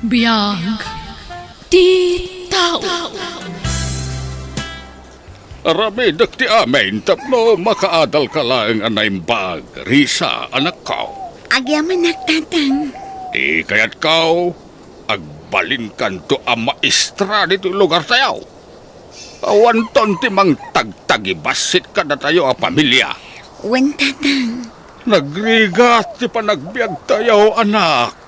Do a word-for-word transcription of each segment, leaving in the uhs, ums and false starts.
Biag ti tao. Aramidek ti amin tapno makaadalka laeng a naimbag, Risa, anakko. Agyamanak, Tatang. Ti kayatko, agbalinkanto a maestra ditoy lugartayo. Awanton ti mangtagtagibassit kadatayo a pamilia. Wen, Tatang. Nagrigat ti panagbiagtayo, anak.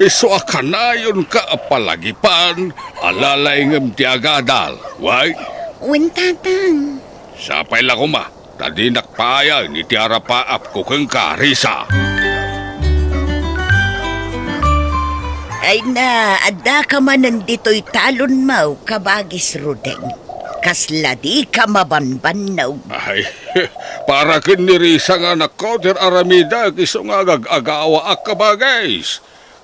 Isu a kanayonka a palagipan a lalaingem ti agadal. Wen? Wen, Tatang. Sapay la koma, ta dinak paayen iti arapaapko kenka, Risa. Ay na, addaka manen ditoy talonmo, kabagis Rudeng. Kasla dika mabanbannog. Ay, para ken ni Risa nga anakko ti aramidek isu nga agagawaak, kabagis.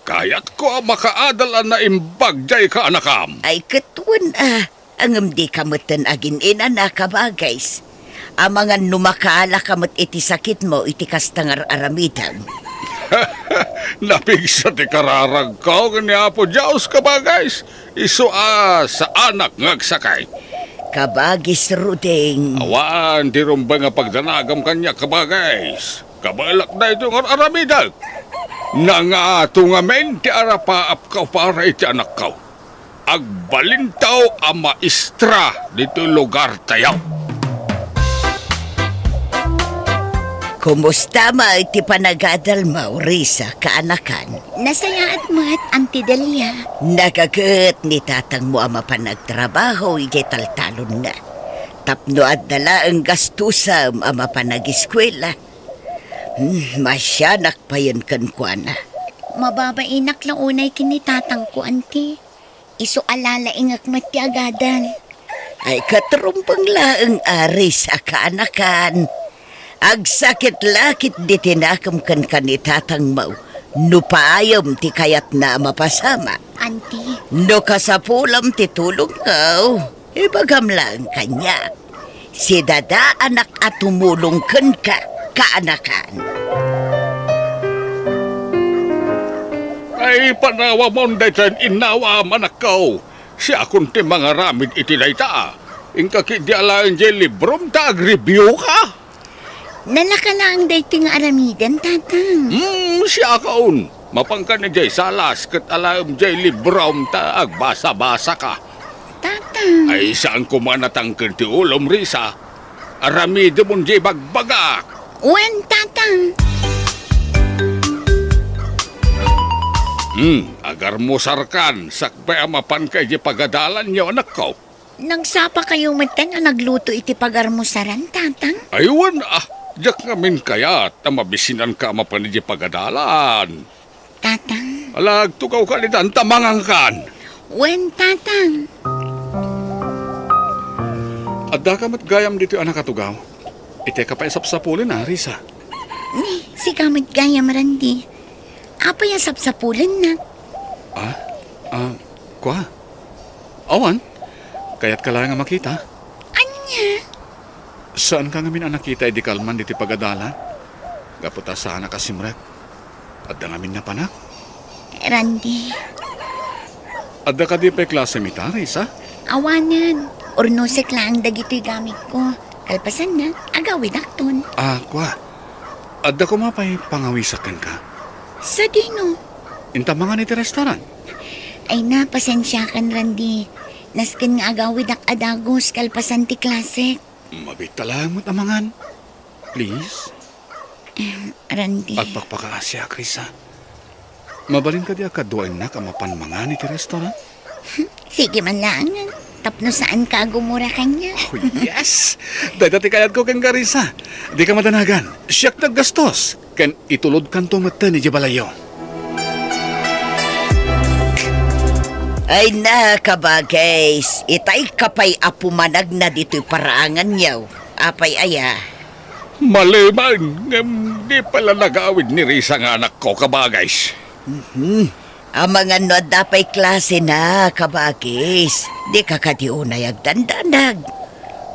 Kayatko a makaadal a naimbag diay kaanakam. Ay, ket wen a, ngem dika metten agin-inana, kabagis. Amangan no makaalaka met iti sakitmo iti kasta nga ar-aramidem. Napigsa ti kararagko ken ni Apo Dios, kabagis. Isu a saanak nga agsakit. Kabagis Rudeng. Awan ti rumbeng a pagdanagam kaniak, kabagis. Kabaelak daytoy nga ar-aramidek. Nangato ngamin ti arapaapko para iti anakko. Agbalinto a maestra ditoy lugartayo. Kumusta met ti panagadalmo, Risa, kaanakan? Nasayaat met, Auntie Delia. Nagaget ni tatangmo a mapan agtrabaho idiay taltalonna. Tapno adda laeng gastusem a mapan ageskuela. Hmm, masianak payen kenkuana. Mababainak la unay ken ni tatangko, Auntie. Isu a lalaingek met ti agadal. Ay, ket rumbeng laeng a Risa, kaanakan. Agsakit la ketdi ti nakem kenka ni tatangmo no paayem ti kayatna a mapasamak. Auntie. No kasapulem ti tulongko, ibagam laeng kaniak. Sidadaanak a tumulong kenka, kaanakan. Ay, panawamon daytoy innawam, anakko. Siakon ti mangaramid iti dayta. Inka ketdi alaen diay librom ta agreviewka. Nalaka laeng daytoy nga aramiden, Tatang. Hmm, siakon. Mapanka idiay salas ket alaem diay librom ta agbasa-basaka. Tatang. Ay, saan koma a natangken ti ulom, Risa. Aramidemon diay bagbagak. Wen, Tatang. Hmm, agarmusarkan, sakbay a mapanka idiay pagadalanyo, anakko. Nagsapakayo metten a nagluto iti pagarmusaran, Tatang? Ay, wen, ah, diak ngamin kayat a mabisinanka a mapan idiay pagadalan. Tatang. Ala, agtugawkan itan ta mangankan. Wen, Tatang. Addaka met gayam ditoy a nakatugaw. Iteka pay sapsapulen, a, Risa. Ni, sika met gayam, Randy. Apay a sapsapulennak? Ah? Ah, kua? Awan. Kayatka laeng a makita. Ania? Saanka ngamin a nakita idi kalman ditoy pagadalan? Gapu ta saanak a simrek. Adda ngamin napanak? Randy. Adda kadi pay klasem ita, Risa? Awanen. Urnosek laeng dagitoy gamikko. Kalpasanna, agawidakton. Ah, kua. Adda koma pay pangawisak kenka? Sadino? Inta mangan iti restaurant? Ay na, pasensiakan, Randy. Nasken nga agawidak a dagus kalpasan ti klasek. Mabiit ta laeng met a mangan. Please? Em, Randy. Agpakpakaasiak, Risa. Mabalin kadi a kaduaennak a mapan mangan iti restaurant? Sige man laengen, tapno saanka a gumura kaniak. Oh, yes! Dayta ti kayatko kenka, Risa. Dika madanagan. Siak ti aggastos. Ken itulodkanto metten idiay balayyo. Ay na, kabagis, itay ka pay a pumanagna ditoy paraanganyo. Apay aya? Malemen, ngem di pay la nagawid ni Risa nga anakko, kabagis. Mhm. Amangan no adda pay klasena, kabagis. Dika kadi unay agdandanag.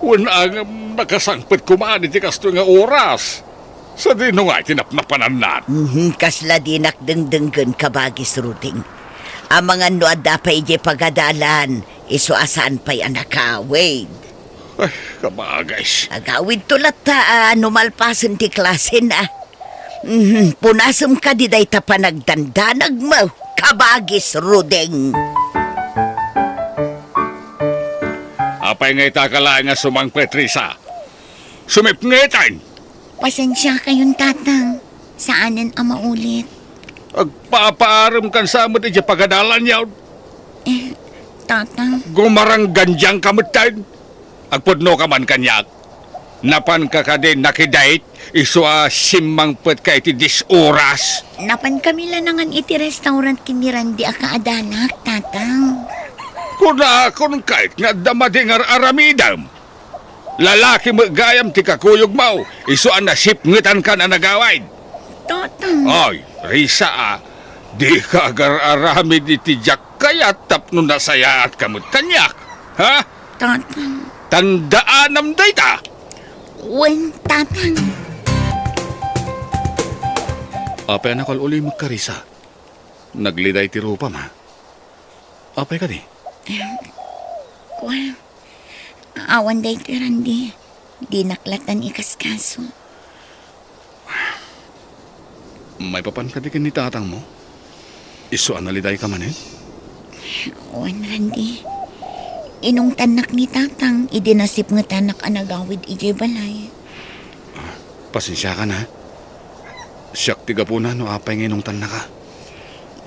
Wen, ngem nakasangpet koma iti kastoy nga oras. Sadino nga iti napnapananna? Mhm, kasla dinak dengdenggen, kabagis Ruding. Amangan no adda pay idiay pagadalan, isu a saan pay a nakawid. Ay, kabagis. Agawidto latta a no malpasen ti klasena. Mhm, punasem kadi dayta panagdandanagmo, kabagis, Ruding. Apay nga ita ka laeng a sumangpet, Risa? Sumipngeten! Pasensiakayon, Tatang. Saanen a maulit. Agpapaarem kan sa met idiay pagadalan yaw. Eh, Tatang. Gumaranggandiang ka metten. Agpudno ka man kaniak. Napan ka kadi nakidate isu a simmangpet ka iti dies oras? Napan kami lanangan iti restaurant ken ni Randy a kaadanak, Tatang. Kunakon kayat nga adda madi nga ar-aramidem. Lalaki met gayam ti kakuyogmo, isu a nasipngetankan a nagawid. Tatang. Ay, Risa, a, dika agar-aramid iti diak kayat tapno nasayaatka met kaniak. Ha? Tatang. Tandaanam dayta. Wen, Tatang. Apay a nakul-ulimekka, Risa? Nagliday ti rupam, a? Apay kadi? Em, kuan, awan daytoy, Randy. Dinak lattan ikaskaso. Maipapan kadi ken ni tatangmo? Isu a nalidayka manen? Wen, Randy. Inungtannak ni tatang idi nasipngetanak a nagawid idiay balay. Ah, pasensiakan, a. Siak ti gapuna no apay nga inungtannaka.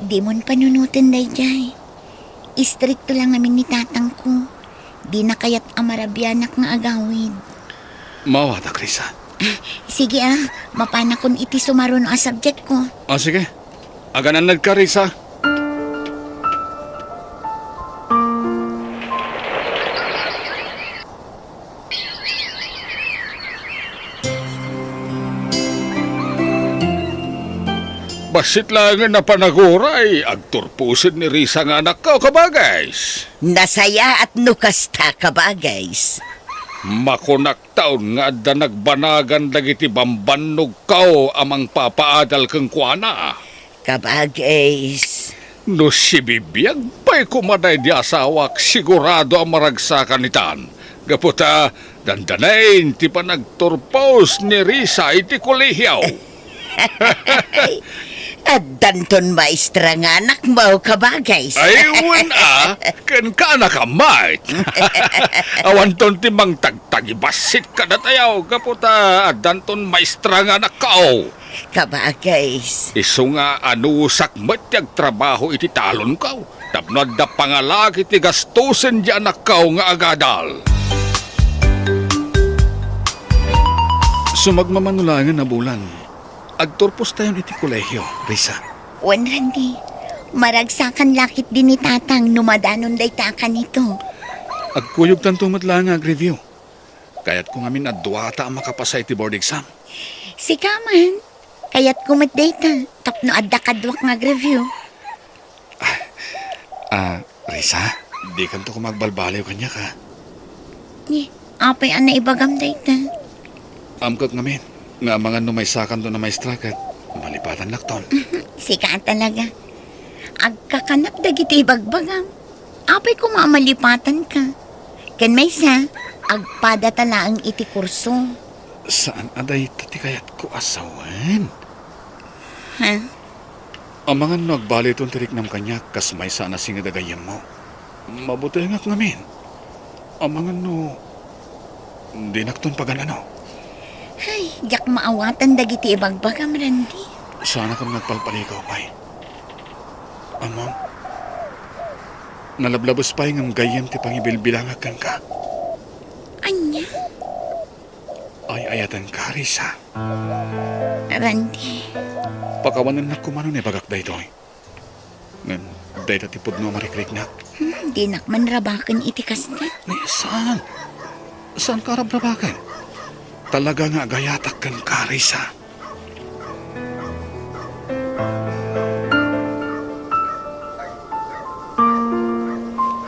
Dimon panunoten daydiay. Istrikto la ngamin ni tatangko. Dina kayat a marabianak nga agawid. Maawatak, Risa. Ah, sige, a. Mapanakon iti sumaruno a subjectko. Ah, sige. Aganannadka, Risa. Bassit laengen a panaguray, agturposen ni Risa nga anakko, kabagis. Nasayaat no kasta, kabagis. Makunak taon nga adda nagbanagan dagiti bambannogko a mangpapaadal kenkuana. Kabagis. No sibibiag pay koma daydi asawak, sigurado a maragsakan itan. Gapu ta, dandanain ti panagturpos ni Risa iti kolehiyo. Addanton maestra nga anakmo, kabagis. Ay, wen a, ken ka anakam met. Awanton ti mangtagtagibassit kadatayo, gapu ta addanton maestra nga anakko. Kabagis. Isu nga anusak met ti agtrabaho iti talonko, tapno adda pangalaki ti gastosen ti anakko nga agadal. Sumagmamano laengen a bulan, agturpostayon iti kolehio, Risa. Wen, Randy, maragsakan la ketdi ni tatang no madanon dayta a kanito. Agkuyogtanto met laeng nga agreview. Kayatko ngamin a duata a makapasa iti board exam. Sika man, kayatko met dayta tapno adda kaduak nga agreview. Ah, Risa, dikanto koma agbalbaliw kaniak, a. Ni, apay a naibagam dayta? Amkek ngamin nga amangan no maysakanto a maestra ket malipatannakton. Sika talaga. Agkakanak dagiti ibagbagam. Apay koma a malipatanka? Ken maysa, agpadata laeng iti kurso. Saan a dayta ti kayatko a sawen. Ha? Amangan no agbaliwton ti riknam kaniak kas maysa a nasinged a gayyemmo. Mabutengak ngamin. Amangan no dinakton pagan-ano. Ay, diak maawatan dagiti ibagbagam, Randy. Saanakon nga agpalpalikaw pay. Ammom, nalablabes pay ngem gayyem ti pangibilbilangak kenka. Ania? Ay-ayatenka, Risa. Randy. Pakawanennak koma no naibagak daytoy. Ngem dayta ti pudno a marikriknak. Hmm, dinak man rabaken iti kasta. Ni, saan? Saanka a rabrabaken? Talaga nga agayatak kenka, Risa.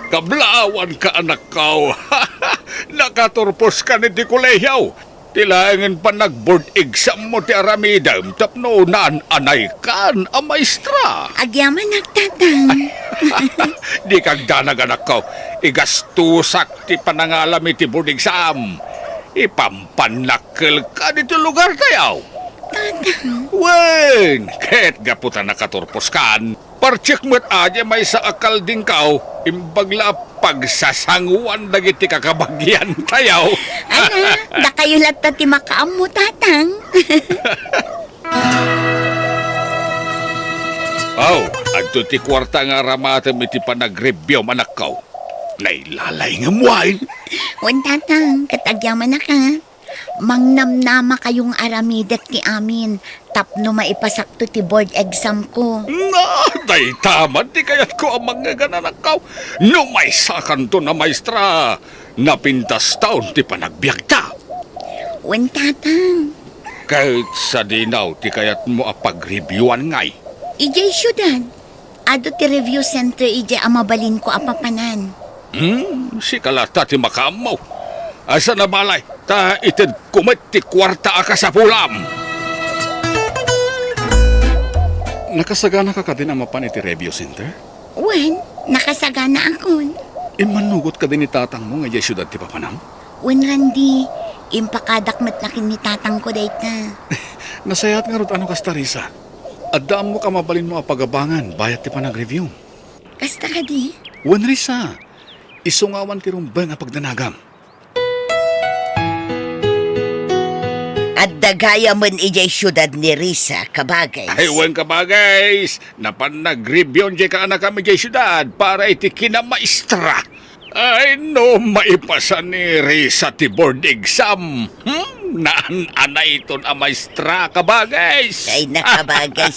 Kablawanka, anakko. Nakaturposka iti kolehiyo. Ti laengen panag-board exam mo ti aramidem tapno naan-anaykan a maestra. Agyamanak, Tatang. Dika agdanag, anakko. Igastusak ti panangalam iti board exam. Ipampannak kelka ditoy lugartayo. Tatang. Wen, ket gapu ta nakaturposkan, partiek met a diay maysa a kaldingko, imbag la a pagsasangoan dagiti kakabagiantayo. Ala, dakayo latta ti makaammo, Tatang. Aw, adtoy ti kuarta nga aramatem iti panagreviewm, anakko. Nailalay ngem wen. Wen, Tatang, ket agyamanak a. Mangnamnamakayo nga aramidek ti amin tapno maipasakto ti board examko. Na, dayta man ti kayatko a mangngeg, anakko. No maysakanton a maestra, napintaston ti panagbiagta. Wen, Tatang. Ket sadino ti kayatmo a pagreviewan ngay? Idiay siudad. Adu ti review center idiay a mabalinko a papanan. Hmm, sika latta ti makaammo. Asa na balay, ta itedko met ti kuarta a kasapulam. Nakasaganaka kadin a mapan iti review center? Wen, nakasaganaakon. Immanugot kadi ni tatangmo nga idiay siudad ti papanam? Wen, Randy, impakadak met la ken ni tatangko dayta. Nasayaat ngarud a no kasta, Risa. Adda ammok a mabalinmo a pagabangan bayat ti panagreviewm. Kasta kadi? Wen, Risa. Isu nga awan ti rumbeng a pagdanagam. Adda gayamen idiay siudad ni Risa, kabagay. Ay, wen, kabagay. Napan nagreviewon diay kaanakam idiay siudad para iti kinamaestra. Ay, no maipasa ni Risa ti board exam, hmm, naan-anayton a maestra, kabagay. Ay, nakabagay.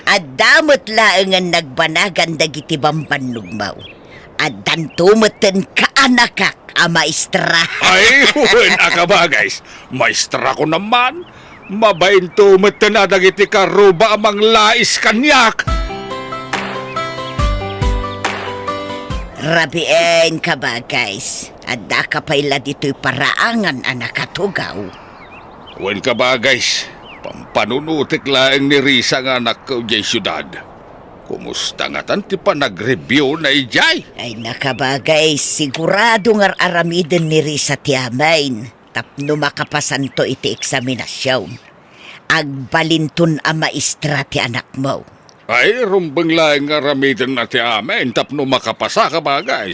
Adda met laengen nagbanagan dagiti bambannogmo. Addanto metten kaanakak a maestra. Ay, wen a, kabagay. Maestrakon man. Mabainto metten a dagiti karuba a manglais kaniak. Rabien, kabagay. Addaka pay la ditoy paraangan a nakatugaw. Wen, kabagay, pampanunotek laeng ni Risa nga anakko idiay siudad. Kumusta ngatan ti panagreviewna idiay? Ay, nakabagay, sigurado nga ar-aramiden ni Risa ti amin tapno makapasanto iti eksaminasion. Agbalinton a maestra ti anakmo. Ay, rumbeng laeng nga aramidenna ti amin tapno makapasa, kabagay.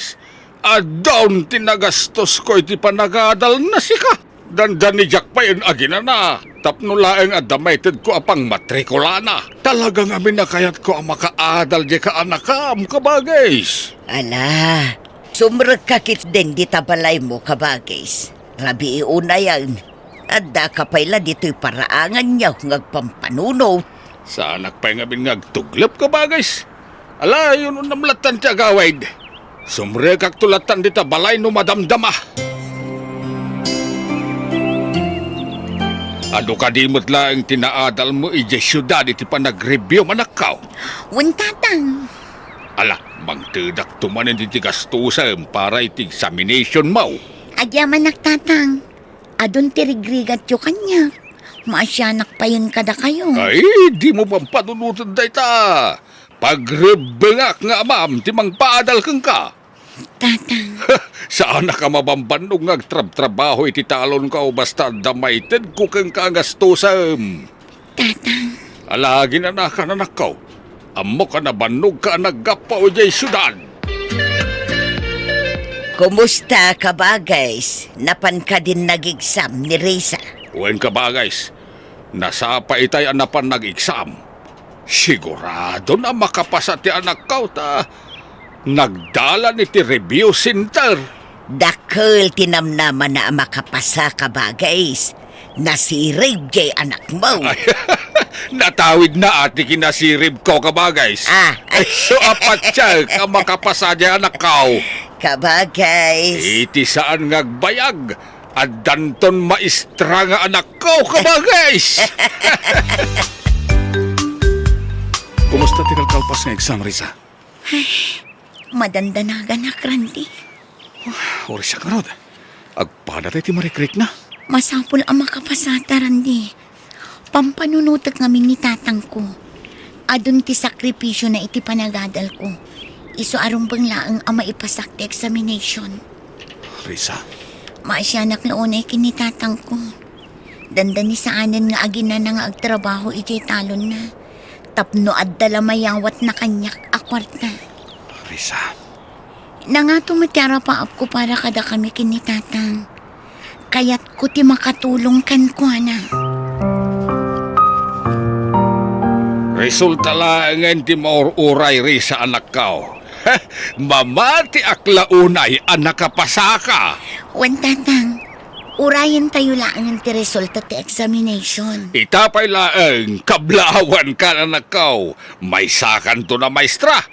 Addaon ti nagastosko iti panagadalna, sika. Dandani diak pay aginana tapno laeng adda maitedko a pangmatrikulana. Talaga ngamin a kayatko a makaadal diay kaanakam, kabagis. Ala, sumrekka ketdin dita balaymo, kabagis. Rabii unayen, addaka pay la ditoy paraanganyo nga agpampanunot. Saanak pay ngamin nga agtuglep, kabagis. Ala, yun-unam lattan ti agawid. Sumrekakto lattan dita balay no madamdama. Adu kadi met laeng ti naadalmo idiay siudad iti panagreviewm, anakko? Wen, tatang. Ala, mangtedakto manen iti gastusem para iti examinationmo. Agyamanak, tatang. Adun ti rigrigatyo kaniak. Maasianak payen kadakayo. Ay, dimo pampanunoten dayta. Pagrebbengak nga amam ti mangpaadal kenka. Tatang. Saanak a mabambannog nga agtrabtrabaho iti talonko basta adda maitedko kenka a gastusem. Tatang. Ala, aginanakan, anakko. Ammok a nabannogka a naggapu idiay siudad. Kumusta, kabagis? Napan kadin nag-exam ni Risa? Wen, kabagis. Nasapa itay a napan nag-exam. Siguradon a makapasa ti anakko ta nagdalan iti review center. Dakkel ti namnamana a makapasa, kabagis. Nasirib diay anakmo. Ay, natawidna ti kinasiribko, kabagis. Ah. Isu a patiek a makapasa diay anakko. Kabagis. Iti saan nga agbayag, addanton maestra nga anakko, kabagis. Kumusta ti kalkalpas nga exam, Risa? Ay, madandanaganak, Randy. Uray siak ngarud. Agpadatay ti marikrikna. Masapul a makapasata, Randy. Pampanunotek ngamin ni tatangko. Adun ti sakripisiona iti panagadalko. Isu a rumbeng laeng a maipasak ti examination. Risa. Maasianak la unay ken ni tatangko. Dandani saanen nga aginana nga agtrabaho idiay talonna. Tapno adda la mayawatna kaniak a kuarta. Risa. Nangato met ti arapaapko para kadakami ken ni tatang. Kayatko ti makatulong kenkuana. Resulta laengen ti maur-uray, Risa, anakko. Mamatiak la unay a nakapasaka. Wen, tatang. Urayentayo laengen ti resulta ti examination. Ita pay laeng, kablaawanka, anakko. Maysakanto a maestra.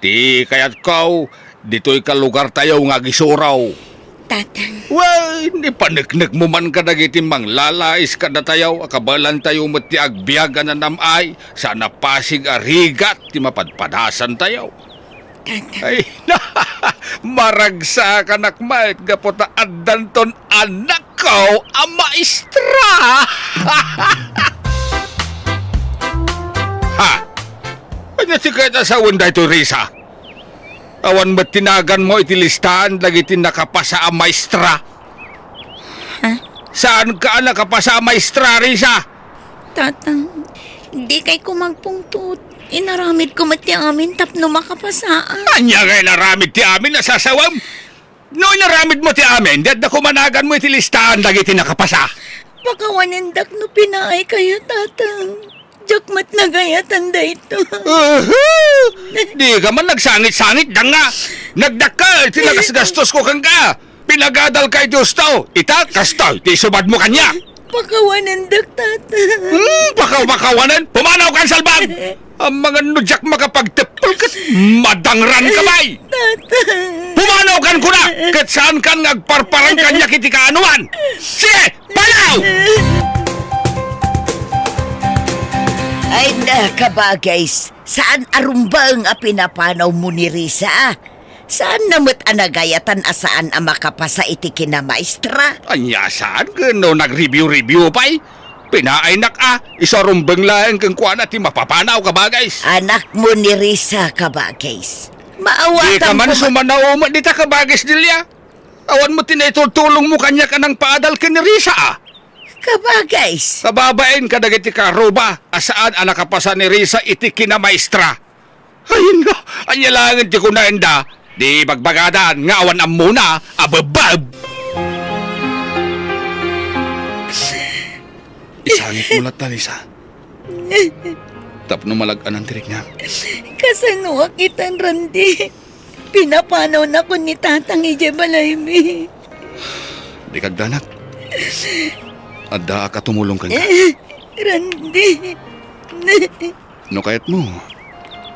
Ti kayatko, ditoy ka lugartayo nga agisuro. Tatang. Wen, ipaneknekmo man kadagiti manglalais kadatayo a kabaelantayo met ti agbiag a nanam-ay, saan a pasig a rigat ti mapadpadasantayo. Tatang. Ay, maragsakanak met gapu ta addanton anakko a maestra. Ha? Ania ti kayat a sawen daytoy, Risa? Awan met ti naganmo iti listaan dagiti nakapasa a maestra? Ha? Saanka a nakapasa a maestra, Risa? Tatang, dikay ko agpungtot. Inaramidko met ti amin tapno makapasaak. Ania nga inaramid ti amin a sasawem? No inaramidmo ti amin, di adda koma naganmo iti listaan dagiti nakapasa. Pakawanendak no pinaaykayo, tatang. Diak met nagayatan daytoy. Uhu! Dika man nagsangit-sangit, danga! Nagdakkel ti nagasgastosko kenka! Pinagadalka iti husto! Ita, kastoy ti isubadmo kaniak! Pakawanendak, tatang. Hmm, pakaw-, pakawanen? Pumanawkan, salbag! Amangan no diak makapagteppel ket madangranka pay! Tatang. Pumanawkan kuna! Ket saankan nga agparparang kaniak iti kaanoan! Sige! Panaw! Ay na, kabagays, saan a rumbeng a pinapanawmo ni Risa? Saanna met a nagayatan a saan a makapasa iti kinamaestra? Ania saan ken no nag-review-review pay? Pinaaynak a, isu a rumbeng laeng kenkuana ti mapapanaw, kabagays. Anakmo ni Risa, kabagays. Maawatan. Dika man ko ma- sumanaw met dita, kabagays Delia. Awan met ti naitultulongmo kaniak a nangpaadal ken ni Risa a. Kabagays. Kababain kadagiti karuba a saan a nakapasa ni Risa iti kinamaestra. Ay, nga, ania laengen ti kunaenda, di bagbagadan nga awan ammona a bebbeb. Isangitmo latta, Risa. Tapno malag-anan ti riknam. Kasanoak itan, Randy? Pinapanawnakon ni tatang idiay balaymi. Dika agdanag. Addaak a tumulong kenka. Randy. No kayatmo,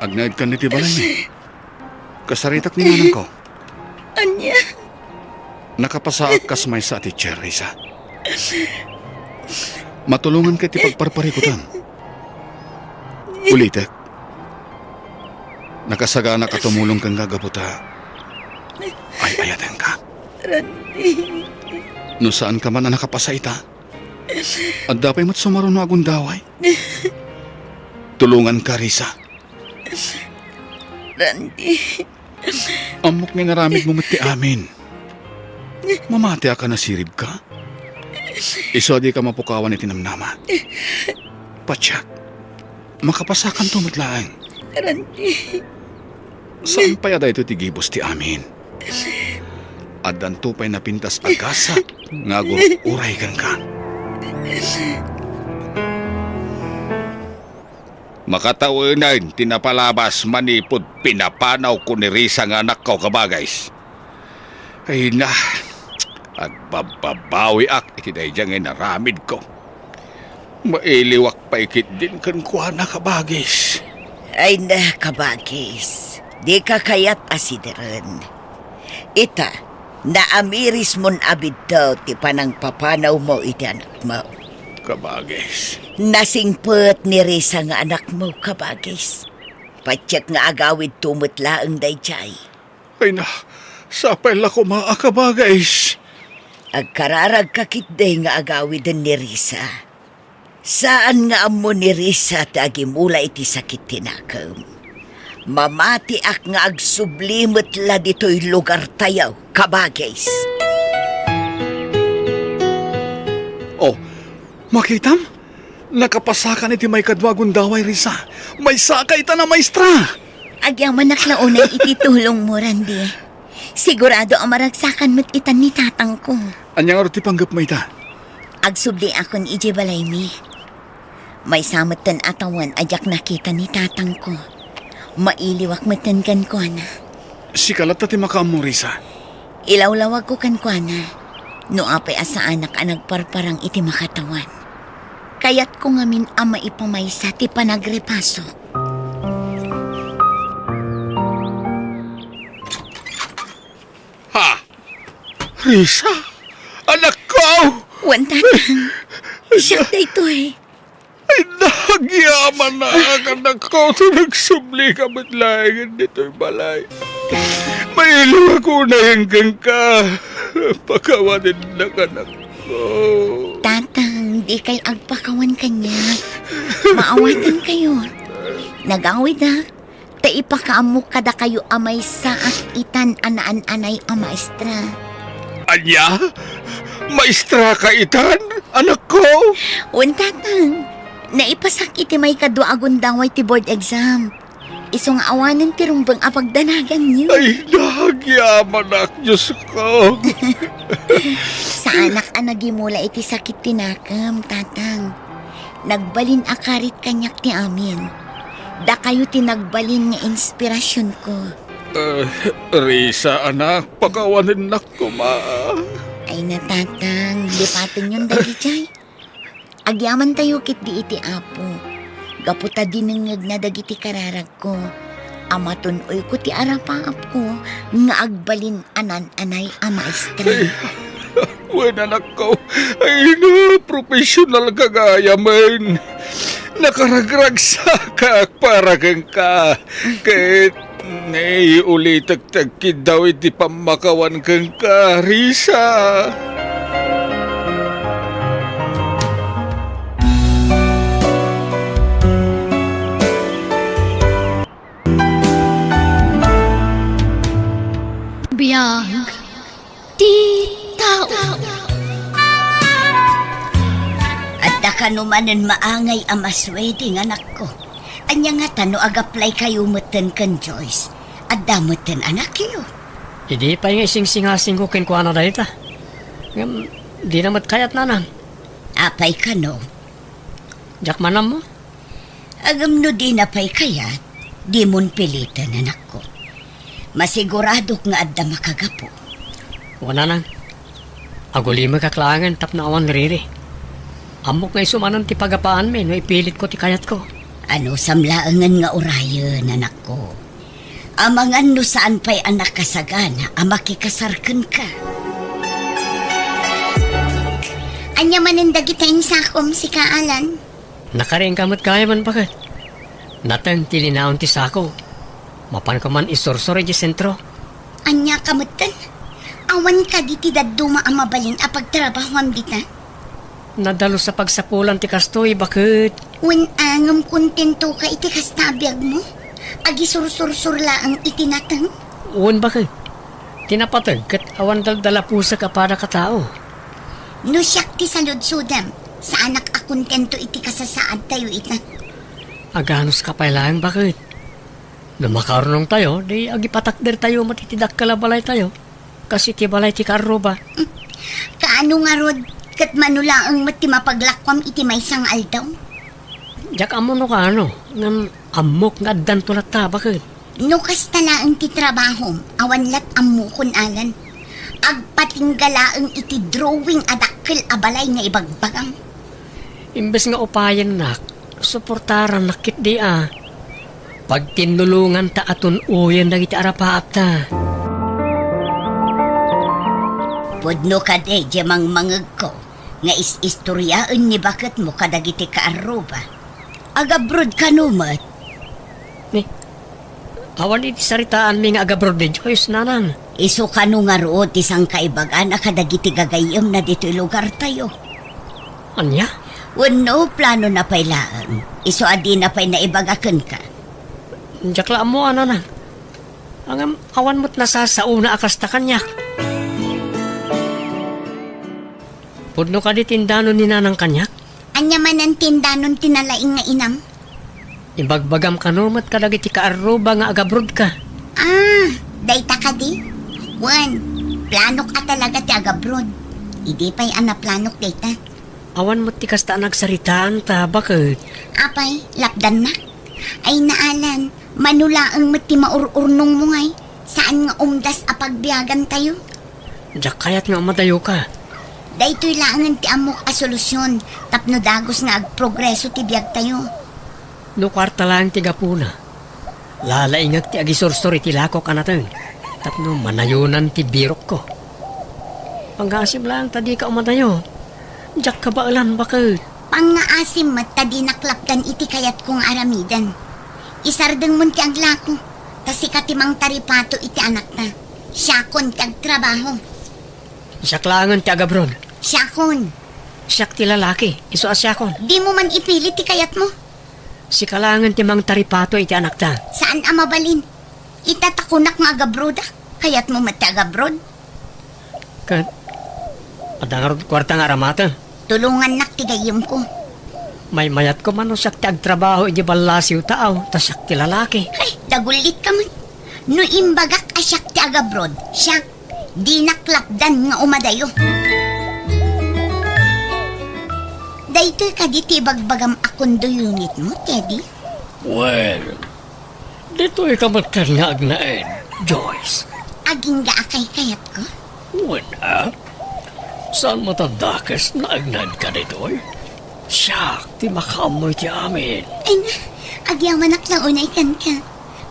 agnaedkan iti balaymi. Kasaritak ni nanangko. Ania? Nakapasaak kas maysa a teacher, Risa. Matulonganka iti pagparparikutam. Ulitek. Nakasaganak a tumulong kenka gapu ta ay-ayatenka. Randy. No saanka man a nakapasa ita, adda pay met sumaruno a gundaway. Tulonganka, Risa. Randy. Ammok nga inaramidmo met ti amin. Mamatiak a nasiribka. Isu a dika mapukawan iti namnama. Patiek, makapasakanto met laeng. Randy. Saan pay a daytoy ti gibus ti amin. Addanto pay napintas a gasat nga agur-uray kenka. Makatawen ti napalabas manipud pinapanawko ni Risa nga anakko, kabagays. Ay na, agbabbabawiak iti daydiay nga inaramidko. Mailiwak pay ketdin kenkuana, kabagis. Ay na, kabagis. Dika kayat a sideren. Ita, naamirismon a bidto ti panangpapanawmo iti anakmo. Kabagis. Nasingpet ni Risa nga anakmo, kabagis. Patiek nga agawidto met laeng daydiay. Ay na, sapay la koma a kabagis. Agkararagka ketdi nga agawiden ni Risa. Saan nga ammo ni Risa ti agimula iti sakit ti nakem. Mamatiak nga agsubli met la ditoy lugartayo, kabagis. Oh, makitam? Nakapasakan iti maikadua a gundaway, Risa. Maysaka itan a maestra! Agyamanak la unay iti tulongmo, Randy. Sigurado a maragsakan met itan ni tatangko. Ania ngarud ti panggepmo ita? Agsubliakon idiay balaymi. Maysa metten a tawen a diak nakita ni tatangko. Mailiwak metten kenkuana. Sika latta ti makaammo, Risa. Ilawlawagko kenkuana no apay a saanak a nagparparang iti makatawan. Kayatko ngamin a maipamaysa ti panagrepasok. Ha? Risa? Anakko! Wen, Tatang. Siak daytoy. Ay, nagyamanak, anakko, ta nagsublika met laengen ditoy balay. Mailiwak unay kenka. Pakawanennak, anakko. Tatang, dikay agpakawan kaniak. Maawatankayo. Nagawidak ta ipakaammok kadakayo a maysaak itan a naan-anay a maestra. Ania? Maestraka itan, anakko? Wen, Tatang. Naipasak iti maikadua a gundaway ti board exam. Isu nga awanen ti rumbeng a pagdanaganyo. Ay, nagyamanak, Diosko. Saanak a nagimula iti sakit ti nakem, Tatang. Nagbalin a karit kaniak ti amin. Dakayo ti nagbalin nga inspirasionko. Eh, Risa, anak, pakawanennak koma. Ay na, Tatang, lipatenyon dagijay. Agyamantayo ketdi iti Apo, gapu ta dinengngegna dagiti kararagko, a matun-oyko ti arapaapko nga agbalin a naan-anay a maestra. Ay, wen, anakko. Ay na, professional ka gayamen. Nakaragragsakak para kenka. Ket, nay, ulitek ti agkiddaw iti pammakawan kenka, Risa. Biag ti tao. Adda kano manen maangay a maswede nga anakko. Ania ngata no ag-apply kayo metten ken Joyce? Adda metten anakyo. Idi pay nga isingsingasingko kenkuana dayta. Ngem, dina met kayat, nanang. Apay kano? Diak man ammo. Ngem no dina pay kayat, dimon piliten, anakko. Masiguradok nga adda makagapu. Wen, nanang. Agulimekak laengen tapno awan riri. Ammok nga isu manen ti pagapaanmi no ipilitko ti kayatko. Anusam laengen nga urayen, anakko. Amangan no saan pay a nakasagana a makikasar kenka. Ania manen dagiti insakom, sika, Alan? Nakariingka met gayamen, baket. Nateng ti linaon ti sako. Mapanko man isursor idiay sentro. Ania ka metten? Awan kadi ti dadduma a mabalin a pagtrabahoam dita? Nadalus a pagsapulan ti kastoy, baket. Wen, ngem kontento ka iti kasta a biagmo? Agisursursor laeng iti nateng? Wen, baket. Ti napateg ket awan daldalapusek a padak a tao. No siak ti saludsodem, saanak a kontento iti kasasaadtayo ita. Aganuska pay laeng, baket. No makaurnongtayo, di agipatakdertayo met iti dakkel a balaytayo, kas iti balay ti kaarruba. Kaano ngarud, ket mano laeng met ti mapaglakuam iti maysa nga aldaw? Diak ammo no kaano, ngem ammok nga addanto latta, baket. No kasta laeng ti trabahom, awan lat ammokon, Alan. Agpatingga laeng iti drawing a dakkel a balay nga ibagbagam. Imbes nga upayennak, suportarannak ketdi a. Pagtinnulonganta a tun-oyen dagiti arapaapta. Pudno kadi diay mangmangegko nga is-istoriaen ni baketmo kadagiti kaarruba. Agabroad kano met? Ni, awan iti saritaanmi nga agabroad ni Joyce, nanang. Isu kano ngarud ti sangkaibagana kadagiti gagayyemna ditoy lugartayo? Ania? Wenno, planona pay laeng. Isu a dina pay naibaga kenka. Diak la ammo, a, nanang. Ngem awan met nasasaona a kasta kaniak. Pudno kadi ti indanon ni nanang kaniak? Ania manen ti indanon ti nalaing nga inam? Ibagbagam kano met kadagiti kaarruba nga agabrodka? Ah, dayta kadi? Wen, planok a talaga ti agabrod. Idi pay a naplanok dayta. Awan met ti kasta a nagsaritaan ta baket. Apay, lapdannak? Ay, naalan, mano laeng met ti maur-urnongmo ngay, saan nga umdas a pagbiagantayo? Diak kayat nga umadayoka. Daytoy laengen ti ammok a solusyon tapno dagus nga agprogreso ti biagtayo. No kuarta laeng ti gapuna, lalaingek ti agisursor iti lakok a nateng tapno manayonan ti birokko. Pangngaasim laeng ta dika umadayo. Diak kabaelan baket. Pangngaasim met ta dinak lapdan iti kayatko nga aramiden. Isardengmon ti aglako, ta sika ti mangtaripato iti anakta. Siakon ti agtrabaho. Siak laengen ti agabrod. Siakon. Siak ti lalaki, isu a siakon. Dimo man ipili ti kayatmo. Sika laengen ti mangtaripato iti anakta. Saan a mabalin. Ita ta kunak nga agabrodak, kayatmo met ti agabrod? Ket, adda ngarud kuarta nga aramata? Tulongannak ti gayyemko. Maymayatko man no siak ti agtrabaho iti ballasiw taaw, ta siak ti lalaki. Ay, dagullitka man. No imbagak a siak ti agabrod, siak, dinak lapdan nga umadayo. Daytoy kadi ti ibagbagam a condo unit mo, Teddy? Well, ditoy ka met ken nga agnaed, Joyce. Agingga a kaykayatko? Wen a. Saan met a dakes nga agnaedka ditoy? Siak ti makaammo iti amin. Ay na, agyamanak la unay kenka.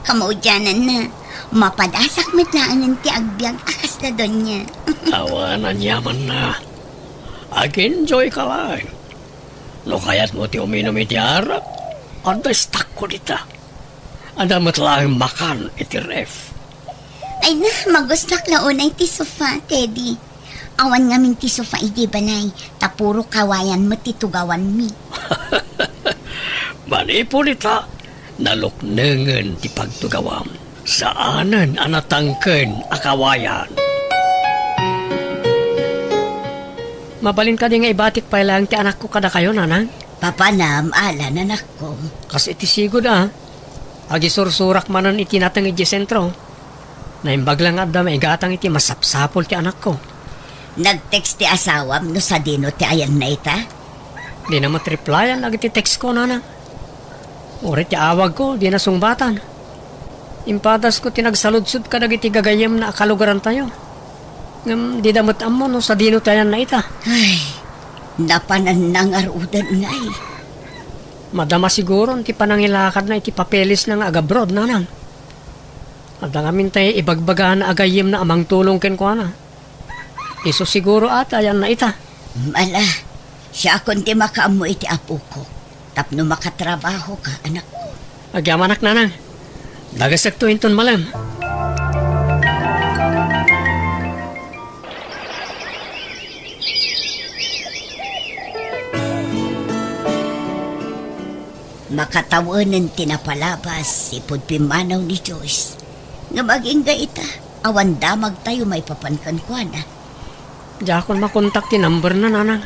Kamaudiananna, mapadasak met laengen ti agbiag a kasla donia. Awan aniamanna. Ag-enjoy ka laeng. No kayatmo ti uminum iti arak, adda istakko dita. Adda met laeng makan iti ref. Ay na, magustuak la unay ti sofa, Teddy. Awan ngamin ti sofa idi balay, ta puro kawayan met ti tugawanmi. Manipud ita, naluknengen ti pagtugawam. Saanen a natangken a kawayan. Mabalin kadi nga ibatik pay laeng ti anakko kadakayo, nanang? Papanam, Alan, anakko. Kas iti sigud a. Agisursurak manen iti nateng idiay sentro. Naimbag la nga adda maigatang iti masapsapul ti anakko. Nag-text ti asawam no sadino ti ayanna ita? Dina met replyan dagiti textko, nanang. Uray ti awagko, dina sungbatan. Impadasko ti nagsaludsod kadagiti gagayyemna a kalugarantayo. Ngem dida met ammo no sadino ti ayanna ita. Ay, napananna ngaruden ngay. Madama siguron ti panangilakadna iti papelesna nga agabroad, nanang. Adda ngamin tay ibagbagana a gayyemna a mangtulong kenkuana. Isu siguro a ti ayanna ita. Ala, siakon ti makaammo iti apoko tapno makatrabahoka, anakko. Agyamanak, nanang. Dagasekto inton malem. Makatawenen ti napalabas ipud pimmanaw ni Joyce. Ngem agingga ita, awan damagtayo maipapan kenkuana. Diakon makontak ti numberna, nanang.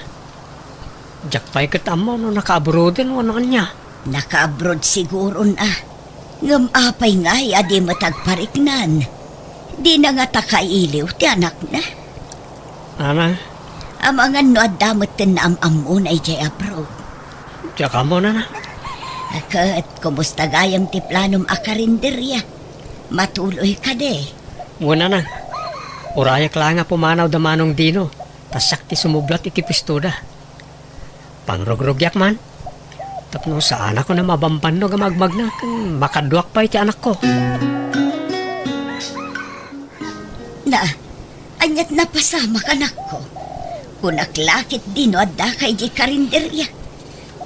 Diak pay ket ammo no nakaabroaden wenno ania. Nakaabroad siguron a. Ngem apay ngay a di met agpariknan? Dina ngata kailiw ti anakna? Nanang. Amangan no adda metten naam-ammona idiay abroad. Diak ammo, nanang. Ket, kumusta gayam ti planom a karinderia? Matuloy kadi? Wen, nanang. Urayek laeng a pumanaw da Manong Dino, ta siak ti sumublat iti puestoda. Pangrugrugiak man. Tapno saanakon a mabambannog a magmagna ken makadduak pay ti anakko. Na, aniat napasamak, anakko? Kunak la ket dino addaka idiay karinderia.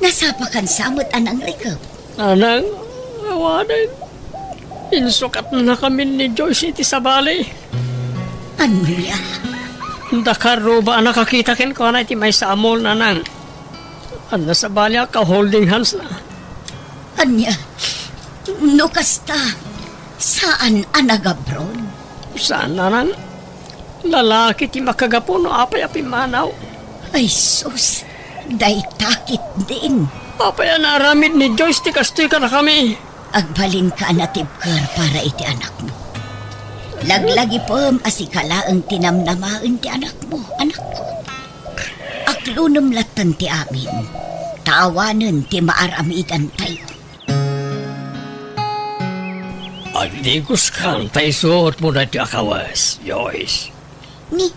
Nasapakan sa met a nangrikep. Nanang, awanen. Insukatnakamin ni Joyce iti sabali. Ania? Dakar ruba a nakakita kenkuana iti maysa a mall, nanang. Adda sabali a ka-holding hands na. Ania? No kasta, saan a nagabroad? Saan, nanang. Lalaki ti makagapu no apay a pimmanaw. Ay sus, dayta ketdin. Apay a naaramid ni Joyce ti kastoy kadakami? Agbalinka a natibker para iti anakmo. Laglagipem a sika laeng ti namnamaen ti anakmo, anakko. Aklonem latten ti amin, ta awanen ti maaramidantayo. Agdigoskan ta isuotmo daytoy a kawes, Joyce. Ni,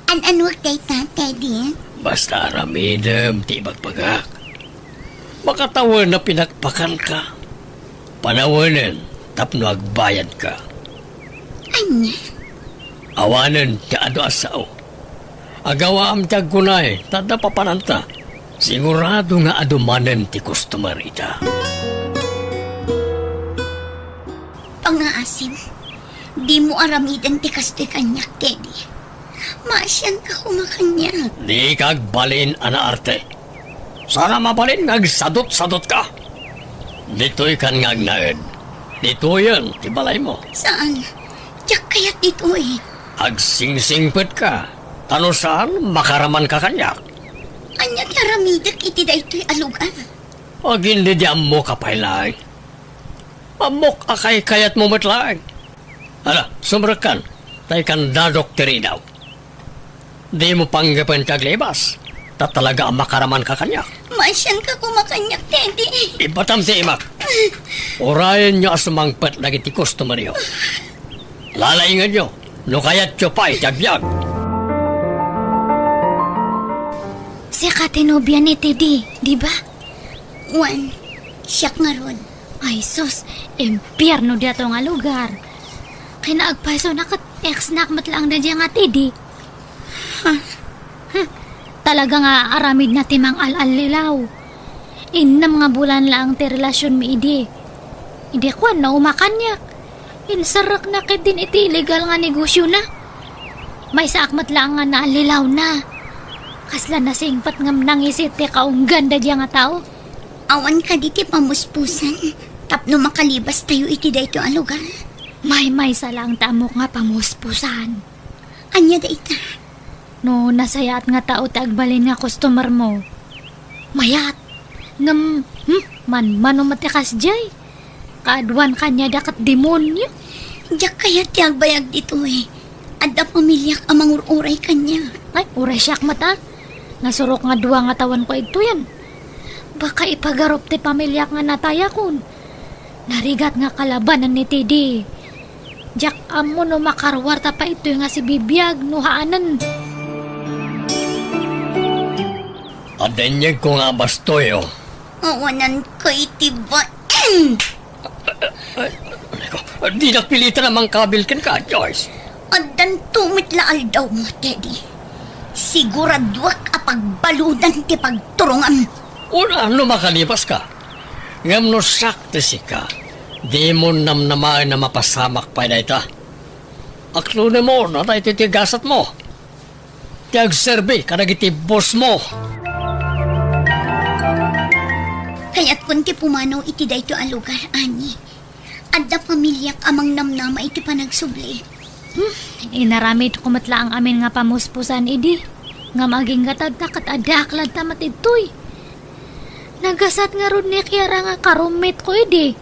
an-anuak dayta, Teddy? Basta aramidem ti ibagbagak. Makatawen a pinakpakanka. Panawenen tapno agbayadka. Ania? Awanen ti adu a sao. Agawaam ti agkunay, ta adda papananta. Sigurado nga adu manen ti customer ita. Pangaasim, dimo aramiden ti kastoy kaniak, Teddy. Maasianka koma kaniak. Dika agbalin a naarte. Saan a mabalin nga agsadutsadutka. Ditoykan nga agnaed. Ditoyen ti balaymo. Saan? Diak kayat ditoy. Agsingsingpetka. Ta no saan, makaramanka kaniak. Ania ti aramidek iti daytoy a lugar? Agin idi ammoka pay laeng. Ammok a kaykayatmo met laeng. Ala, sumrekkan, ta ikandadok ti ridaw. Dimo panggepen ti aglibas, ta talaga a makaramanka kaniak. Maasianka koma kaniak, Teddy. Ibatam ti imak. Urayenyo a sumangpet dagiti customeryo. Lalaingenyo, no kayatyo pay ti agbiag. Sika ti nobia ni Teddy, di ba? Wen, siak ngarud. Ay sus, impierno diato nga lugar. Kinaagpaysona ket ex-nak met laeng daydiay nga Teddy. Ha? Huh, talaga nga aramidna ti mangal-allilaw. Innem nga bulan laeng ti relasionmi idi. Idi kuan, nauma kaniak. Inserrekna ketdin iti illegal nga negosiona. Maysaak met laeng nga naallilawna. Kasla nasingpet ngem nangisit ti kaunggan daydiay nga tao. Awan kadi ti pamuspusan tapno makalibastayo iti daytoy a lugar? Maymaysa laeng ti ammok nga pamuspusan. Ania dayta? No nasayaat nga tao ti agbalin nga customermo, mayat. Ngem, hmm, manmano met ti kasdiay. Kaaduan kaniada ket demonio. Diak kayat ti agbayag ditoy. Adda pamiliak a mangur-uray kaniak. Ay, uray siak met a. Nasurok nga dua nga tawenko igtoyen. Baka ipagarup ti pamiliak nga natayakon. Narigat nga kalabanan ni Teddy. Diak ammo no makaruarta pay itoy nga sibibiag no haanen. Adda inyegko nga abastoy, oh. Awananka iti bain! Ay, ay, ay, ko, dinak pilitan a mangkabil kenka, Joyce. Addanto met la aldawmo, Teddy. Siguraduak a pagbaludan ti pagturongam. Una, no makalibaska. Ngem no siak ti sika, dimo namnamaen a mapasamak pay dayta. Aklonemon a daytoy ti gasatmo. Ti agserbi kadagiti bossmo. Kayatkon ti pumanaw iti daytoy a lugar, Ani. Adda pamiliak a mangnamnama iti panagsubli. Hmm, inaramidko met laeng amin nga pamuspusan idi. Ngem agingga tatta ket addaak latta met idtoy. Nagasat ngarud ni Kiara nga karumitko idi,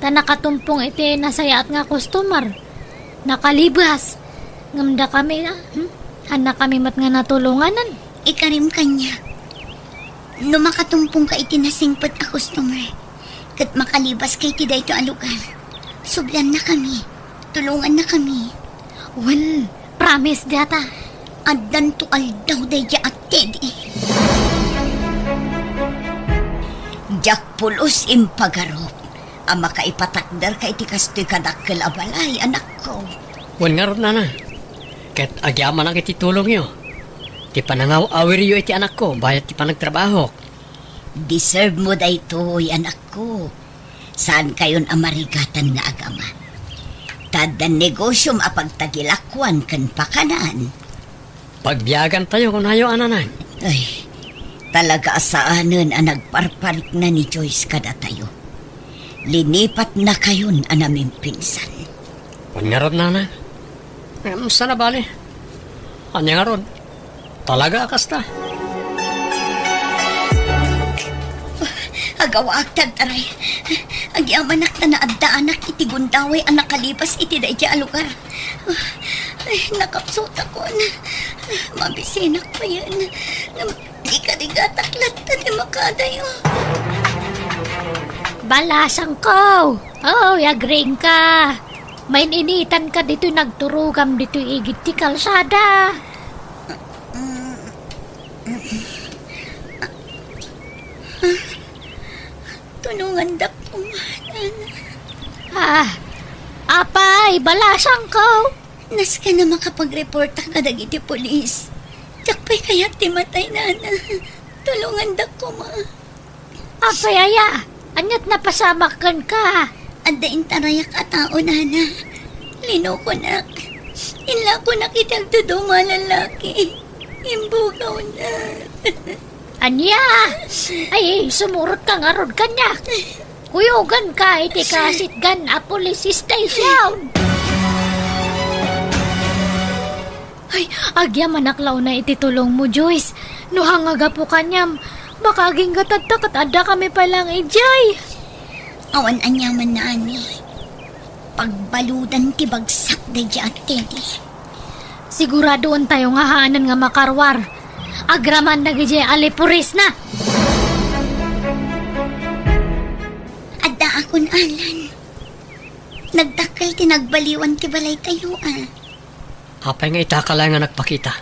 ta nakatumpong iti nasayaat nga customer. Nakalibas. Ngem dakami, ah, hmm? Annakami met nga natulonganan. Ikarim kaniak. No makatumpongka iti nasingpet a customer, ket makalibaska iti daytoy a lugar, subliannakami. Tulongannakami. Wen, promise dayta. Addanto aldaw daydiay a Teddy. Diak pulos impagarup a makaipatakderka iti kastoy kadakkel a balay, anakko. Wen ngarud, nana. Ket agyamanak iti tulongyo. Ti panangaw-awiryo iti anakko bayat ti panagtrabahok. Deserve mo daytoy, anakko. Saankayon a marigatan nga agama. Ta addan negosiom a pagtagilakuan ken pakanan. Pagbiagantayo, kunayo, a nanang. Ay, talaga a saanen a nagparparikna ni Joyce kadatayo. Linipatnakayon a namimpinsan. Wen ngarud, Nana. Ngem saan a bale. Ania ngarud? Talaga a kasta. Agawaak, Tartaray. Agyamanak ta naaddaanak iti gundaway a nakalibas iti daydiay a lugar. Ay, nakapsutakon. Mabisinak payen. Ngem ikarigatak latta ti makadayo. Balasangko! Oy, agriingka! Main-initanka ditoy nagturogam ditoy igid ti kalsada. Tulongandak koma, Nana. Ah, apay, balasangko? Nasken a makapagreportak kadagiti pulis. Diak pay kayat ti matay, Nana. Tulongandak koma. Apay aya? Aniat napasamak kenka? Adda intarayak a tao, Nana. Linokonak. Inlakonak iti agduduma a lalaki. Imbugawnak. Ania? Ay, sumurotka ngarud kaniak. Kuyoganka iti kasitgan a police station. Ay, agyamanak la unay iti tulongmo, Joyce. No hangagapu kaniam, baka agingga tatta ket addakami pay laeng idiay. Awan aniamanna, Ani. Pagbaludan ti bagsak daydiay a Teddy. Siguradoentayo nga haanen nga makaruar. Agraman dagidiay a liporisna. Addaakon, Alan. Nagdakkel ti nagbaliwan ti balaytayo, a. Apay nga itaka laeng nga nagpakita?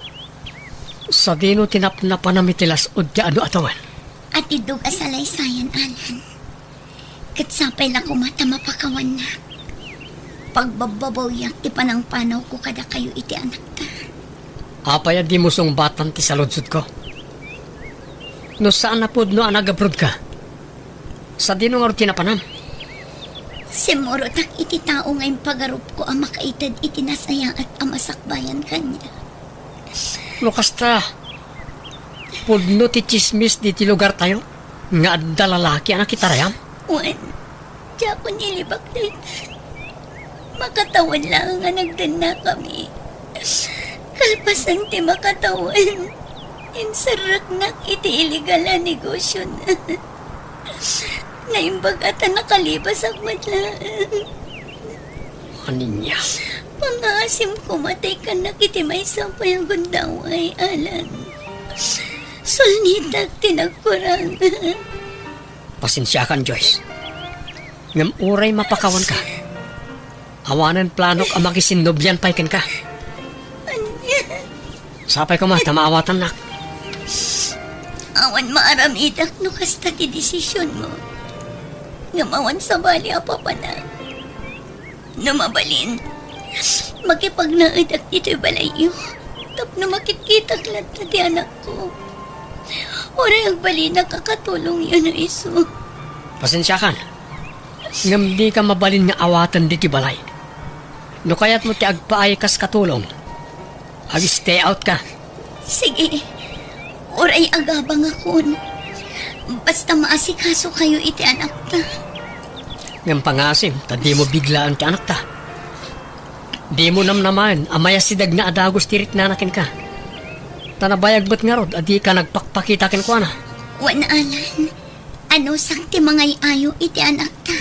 Sadino ti napnapanam iti las-ud ti adu a tawen? Atiddog a salaysayan, Alan. Ket sapay la koma ta mapakawannak. Pagbabbabawiak ti panangpanawko kadakayo iti anakta. Apay a dimo sungbatan ti saludsodko? No saan a pudno a nagabrodka, sadino ngarud ti napanam? Simmurotak iti tao nga impagarupko a makaited iti nasayaat a masakbayan kaniak. No kasta, pudno ti tsismis ditoy lugartayo nga adda lalaki a nakitarayam? Wen, diakon ilibak dayta. Makatawen laeng a nagdennakami. Kalpasan ti makatawen, inserreknak iti illegal a negosiona. Naimbag a ta nakalibasak met laeng. Ania? Pangaasim koma ta ikkannak iti maysa pay a gundaway, Alan. Sulnitak ti nagkurang. Pasensiakan, Joyce. Ngem uray mapakawanka, awanen planok a makisinnobian pay kenka. Ania? Sapay koma ta maawatannak. Awan maaramidak no kasta ti desisionmo. Ngem awan sabali a papanak. No mabalin, makipagnaedak ditoy balayyo tapno makitkitak latta ti anakko. Uray agbalinak a katulongyo no isu. Pasensiakan. Ngem dika mabalin nga awaten ditoy balay. No kayatmo ti agpaay kas katulong, ag-stay out ka. Sige, uray agabangakon. Basta maasikasokayo iti anakta. Ngem pangaasim ta dimo biglaen ti anakta. Dimo namnamaen a mayasideg nga adagus ti riknana kenka. Ta nabayag met ngarud a dika nagpakpakita kenkuana. Wen, Alan, anusak ti mangay-ayo iti anakta.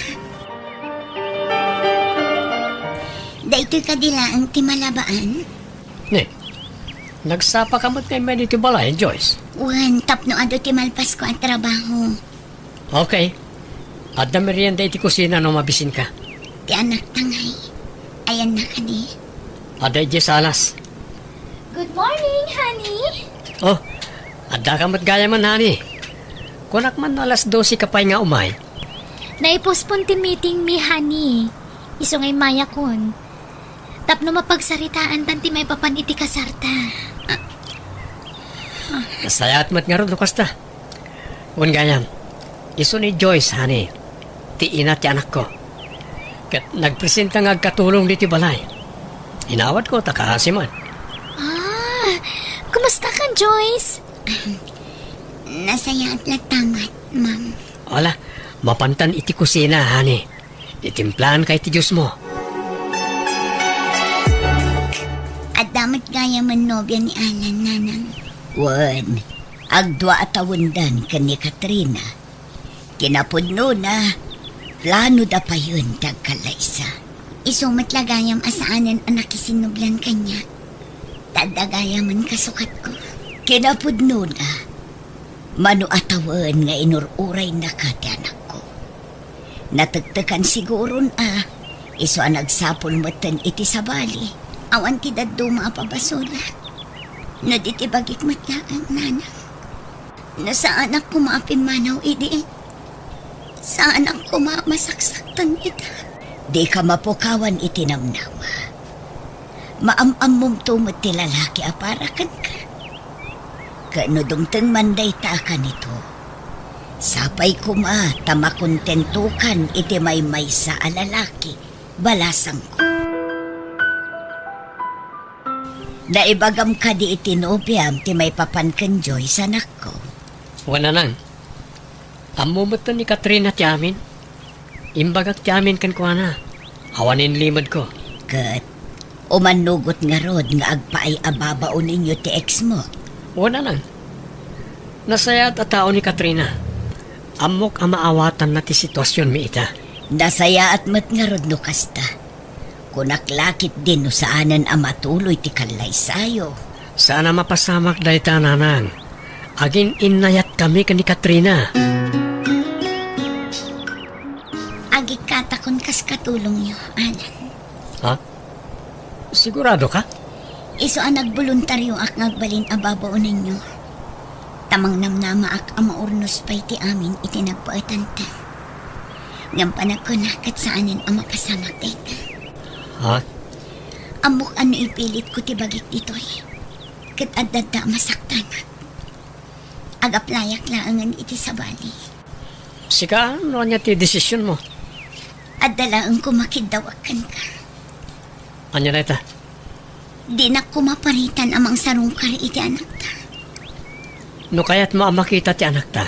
Daytoy kadi laeng ti malabaan? Ne, nagsapaka met nga immay ditoy balay, Joyce? Wen, tapno adu ti malpasko a trabaho. Okay. Adda merienda iti kusina no mabisinka. Ti anakta ngay, ayanna kadi? Adda idiay salas. Good morning, honey. Oh, addaka met gayamen, honey. Kunak man no alas dose ka pay nga umay. Naipospon ti meeting mi, honey. Isu nga immayakon. Tapno mapagsaritaantan ti maipapan iti kasarta. Nasayaat met ngarud no kasta. Wen gayam, isu ni Joyce, honey, ti ina ti anakko. Ket nagpresenta nga agkatulong ditoy balay. Inawatko ta kaasiman. Ah, kumustakan, Joyce? Nasayaat latta met, ma'am. Ala, mapantan iti kusina, honey. Titimplaanka iti Diosmo. Adda met gayamen nobia ni Alan, nanang. Wen, agdua a tawendan ken ni Katrina. Kinapudnona, planoda payen ti agkallaysa. Isu met la gayam a saanen a nakisinnublan kaniak. Ta adda gayamen kasukatko. Kinapudnona, mano a tawen nga inur-uraynaka ti anakko. Natektekan siguron a isu a nagsapul metten iti sabali. Awan ti dadduma a pabasolak. No di ti bagik met laeng, nanang. No saanak koma a pimmanaw idi, saanak koma a masaksaktan ita. Dika mapukawan iti namnama. Maam-ammomto met ti lalaki a para kenka. Ket no dumteng man dayta a kanito, sapay koma ta makontentokan iti maymaysa a lalaki, balasangko. Naibagam kadi iti nobiam ti maipapan ken Joyce, anakko? Wen, nanang. Ammo metten ni Katrina ti amin. Imbagak ti amin kenkuana. Awanen limedko. Ket umannugot ngarud nga agpaay a babaonenyo ti ex mo? Wen, nanang. Nasayaat a tao ni Katrina. Ammok a maawatanna ti situasionmi ita. Nasayaat met ngarud no kasta. Kunak la ketdi no saanen a matuloy ti kallaysayo. Saan a mapasamak dayta, nanang. Agin-innayatkami ken ni Katrina. Agikkatakon kas katulongyo, Alan. Ha? Siguradoka? Isu a nagboluntarioak nga agbalin a babaonenyo. Ta mangnamnamaak a maurnos pay ti amin iti nagpaetanta. Ngem panagkunak ket saanen a mapasamak dayta. Ha? Ammok a no ipilitko ti bagik ditoy, ket adda a masaktanak. Agaplayak laengen iti sabali. Sika, no ania ti desisionmo? Adda laeng koma kiddawak kenka. Ania dayta? Dinak koma paritan a mangsarungkar iti anakta. No kayatmo a makita ti anakta,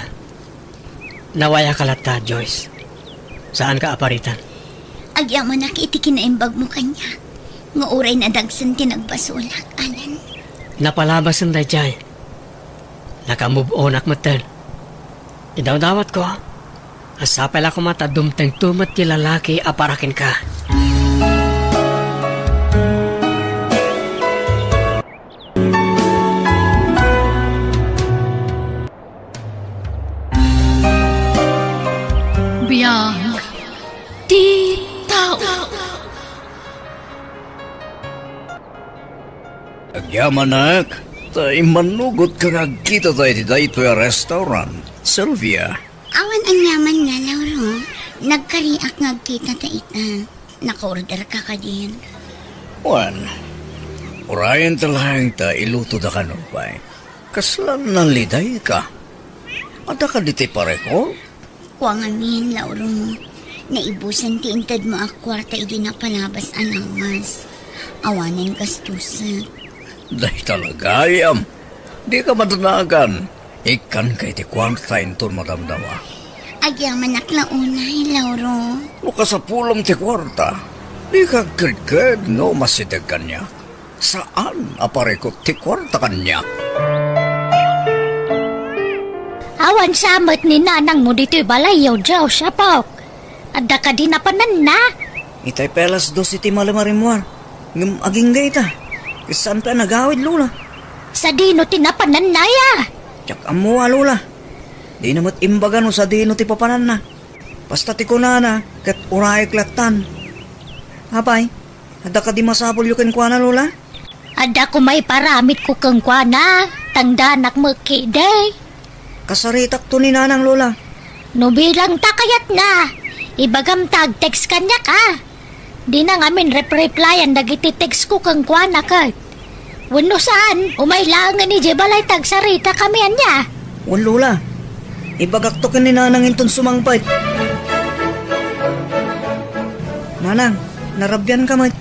nawayaka latta, Joyce. Saanka a paritan. Agyamanak iti kinaimbagmo kaniak, nga uray nadagsen ti nagbasolak, Alan. Napalabasen daydiay. Naka-move on-ak metten. Idawdawatko a sapay la koma ta dumtengto met ti lalaki a para kenka. Biag ti tao. Agyamanak, ta immannugotka nga agkitata iti daytoy a restaurant, Sylvia. Awan aniaman nga, Lauro. Nagkariak nga agkitata ita. Naka-orderka kadin? Wen, urayenta laeng ta ilutoda kano pay. Kasla nalidayka? Adda kadi ti parekol? Kua ngamin, Lauro, naibusen ti intedmo a kuarta idi napalabas a lawas. Awanen gastusak. Dayta la gayam. Dika madanagan. Ikkanka iti kuarta inton madamdama. Agyamanak la unay, Lauro. No kasapulem ti kuarta, dika agkedked no masideg kaniak. Saan a parikut ti kuarta kaniak. Awan sa met ni nanangmo ditoy balayyo, Josh, apok. Adda kadi napananna? Itay pay alas dos iti malem a rimmuar, ngem agingga ita. Ket saan pay a nagawid, Lola. Sadino ti napananna, ya? Diak ammo, a, Lola. Dina met imbaga no sadino ti papananna. Basta ti kunana, ket urayek lattan. Apay, adda kadi masapulyo kenkuana, Lola? Adda koma iparamitko kenkuana, tangdanak met ketdi. Kasaritakto ni Nanang, Lola. No bilang ta kayatna, ibagam ta ag-text kaniak, a. Dina ngamin rep-replyan dagiti text ko kenkuana ket. Wenno saan, umay laengen idiay balay ta agsaritakami ania. Wen, Lola. Ibagakto ken ni Nanang inton sumangpet. Nanang, narabianka met.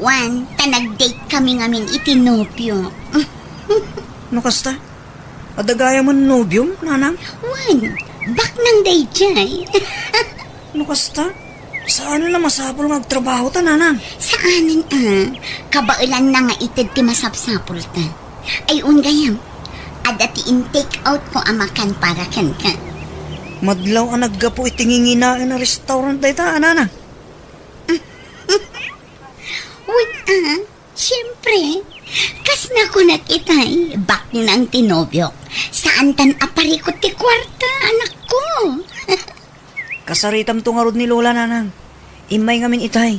Wen, ta nag-date kami ngamin iti nobio. No kasta? Adda gayamen nobiom, Nanang? Wen, baknang daydiay. No kasta? Saan a masapul nga agtrabaho ta, nanang? Saanen a. Kabaelan na nga ited ti masapsapul ta. Ay, un gayam. Adda ti in-take out ko a makan para kenka. Madlaw a naggapu iti nginginaen a restaurant dayta, a, nanang? Wen a, siempre. Kas nakunak itay, baknang ti nobiok. Saantan a parikut ti kuarta, anakko. Kasaritamto ngarud ni Lola, nanang. Immay ngamin itay.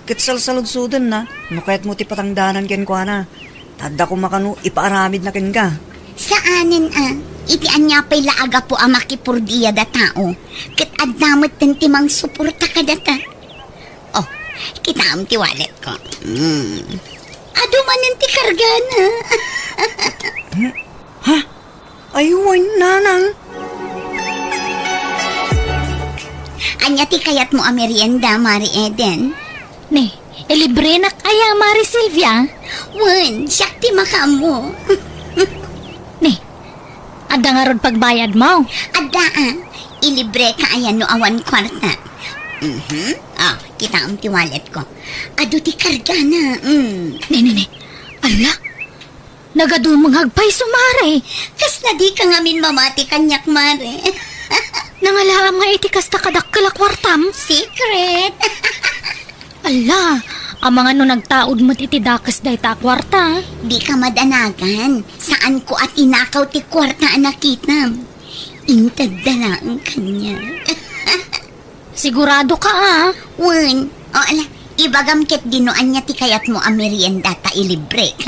Ket salsaludsodenna no kayatmo ti patangdanan kenkuana. Ta adda koma kano ipaaramidna kenka. Saanen a, iti ania pay la a gapu a makipurdiada tao, ket adda metten ti mangsuporta kadata. Oh, kitaem ti walletko. Hmm. Adu manen ti kargana. Hmm? Ha? Ay, wen, nanang. Ania ti kayatmo a merienda, Mari Eden? Ne, ilibrenak aya, Mari Silvia? Wen, siak ti makaammo. Ne, adda ngarud pagbayadmo? Adda a, ilibreka aya no awan kuarta. Mhm. Ah, kitaem ti walletko. Adu ti kargana. Mm. Ne, ne, ne. Ala, nagadumengag pay isu, Mare. Kasla dika ngamin mamati kaniak, Mare. Nangalaam nga iti kasta kadakkel a kuartam? Secret. Ala, amangan no nagtaud met iti dakes dayta a kuarta. Dika madanagan. Saanko a tinakaw ti kuarta a nakitam. Intedda laeng kaniak. Sigurado ka, a? Wen. O, ala, ibagam ketdi no ania ti kayatmo a merienda ta ilibrek.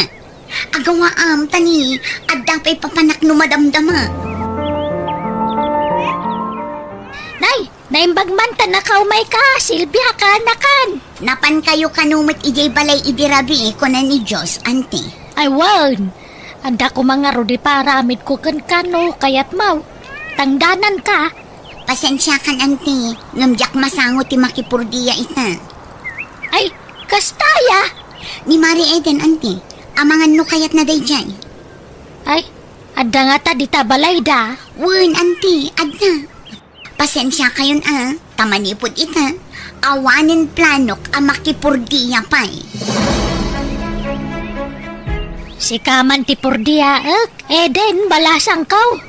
Agawaam, ta ni, adda pay papanak no madamdama. Nay, naimbag man ta nakaumayka, Silvia, kaanakan. Napankayo kano met idiay balay idi rabii, kuna ni Diyos, anti. Ay, wen. Adda koma ngarud ipaaramidko kenka no kayatmo. Tangdananka. Pasensiakan, anti, ngem diak masango ti makipurdia ita. Ay, kasta aya? Ni Mari Eden, anti, amangan no kayatna daydiay. Ay, adda ngata dita balayda? Wen, anti, adda. Pasensiakayon a, ta manipud ita, awanen planok a makipurdia pay. Sika man ti purdiaek, Eden, balasangko.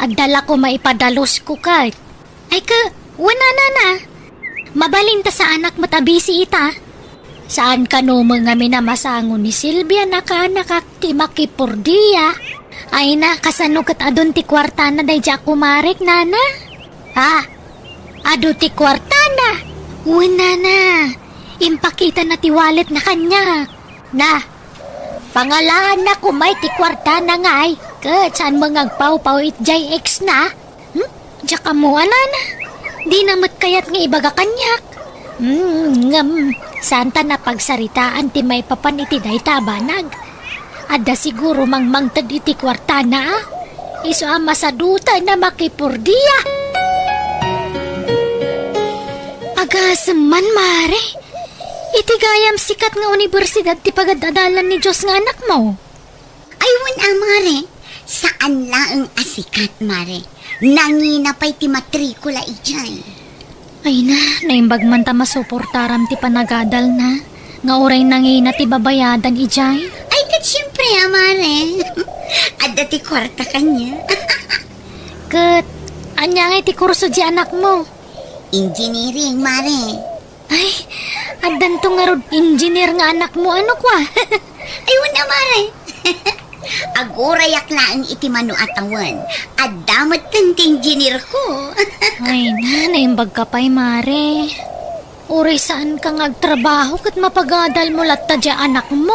Adda la koma ipadalusko ket. Ay ka, wen a, nana. Mabalin ta saanak met a bisi ita. Saan kano met ngamin a masango ni Silvia a kaanakak ti makipurdia. Ay na, kasano ket adun ti kuartana daydiay a kumarek, nana? Ha? Adu ti kuartana? Wen, nana. Impakitana ti walletna kaniak. Na, pangalaanna koma iti kuartana ngay, ket saan met nga agpawpaw idiay ex na? Hmm? Diak ammo, a, nana. Dina met kayat nga ibaga kaniak. Hmm, ngem, saanta a pagsaritaan ti maipapan iti dayta a banag. Adda siguro mangmangted iti kuartana, a. Isu a masadutan a makipurdia. Agasem man, Mare. Iti gayam sikat nga universidad ti pagad-adalan ni Dios nga anakmo. Ay, wen a, Mare. Saan laeng a sikat, Mare. Nangina pay ti matrikula idiay. Ay na, naimbag man ta masuportaram ti panagadalna, nga uray nangina ti babayadan idiay. Ay, ket siempre a, Mare. Adda ti kuarta kaniak. Ket, ania ngay ti kurso ti anakmo? Engineering, Mare. Ay, addanto ngarud engineer nga anakmo, ano kua? Ay, wen a, Mare. Agurayak laeng iti mano a tawen. Adda metten ti engineer ko. Ay na, naimbag ka pay, Mare. Uray saan ka nga agtrabaho ket mapagadalmo latta diay anakmo.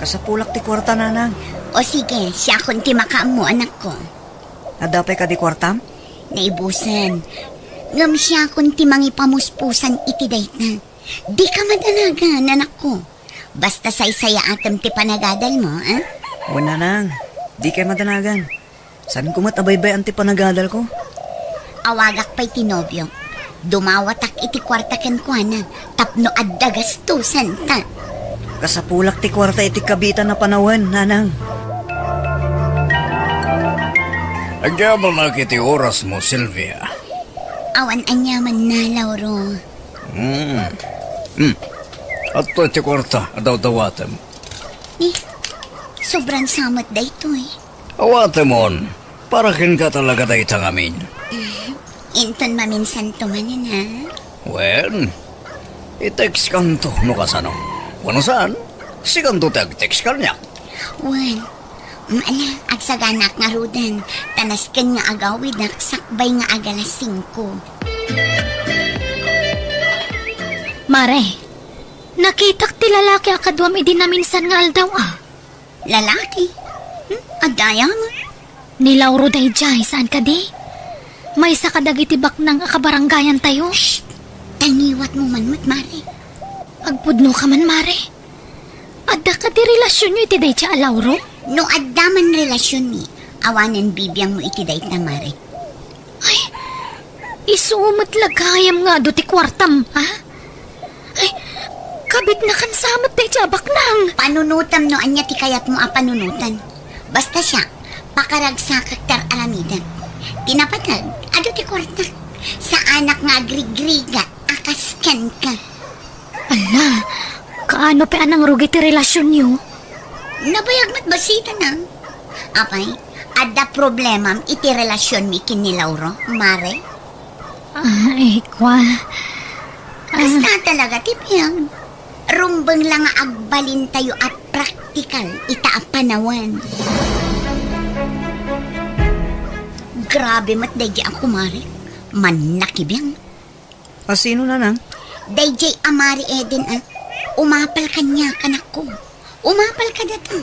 Kasapulak ti kuarta, nanang. O sige, siakon ti makaammo, anakko. Adda pay kadi kuartam? Naibusen. Ngem siakon ti mangipamuspusan iti dayta. Dika madanagan, anakko. Basta saysayaatem ti panagadalmo, a? Wen, nanang, dikay madanagan. Saanko met a baybay-an ti panagadalko. Awagak pay ti nobiok. Dumawatak iti kuarta kenkuana tapno adda gastosanta. Kasapulak ti kuarta iti kabiitan a panawen, nanang. Agyamanak iti orasmo, Silvia. Awan aniamanna, Lauro. Hmm. Hmm. Adtoy ti kuarta a dawdawatem. Eh, sobran sa met daytoy. Awatemon, para kenka talaga dayta ngamin. Inton maminsanto manen, ha? Wen, i-textkanto no kasano. Wenno saan, sikanto ti ag-text kaniak. Wen, mm, ala, agsaganak ngaruden, ta nasken nga agawidak sakbay nga agalas singko. Mare, nakitak ti lalaki a kaduam idi naminsan nga aldaw, a. Lalaki? Hmm? Adda aya met? Ni Lauro daydiay, saan kadi? Maysa kadagiti baknang a kabarangayantayo. Shh! Ta ngiwatmo man met, Mare. Agpudno ka man, Mare. Adda kadi relasionyo iti daydiay a Lauro? No adda man relasionmi, awanen bibiangmo iti dayta, Mare. Ay, isu met la gayam nga adu ti kuartam, ha? Ay, kabitna kan sa met daydiay a baknang. Panunotam no ania ti kayatmo a panunotan. Basta siak, pakaragsakak ti ar-aramidek. Ti napateg, adu ti kuartak. Saanak nga agrigrigat a kas kenka. Ala, kaano pay a nangrugi ti relasionyo? Nabayag met bassit, a. Apay, adda problemam iti relasionmi ken ni Lauro, Mare? Ah, eh, kua. Ah. Kasta talaga ti biag. Rumbeng la nga agbalintayo a praktikal ita a panawen. Grabe met daydiay a kumare. Mannakibiang. A sino, nanang? Daydiay a Mari Eden, a. Umapal kaniak, anakko. Umapal kadata.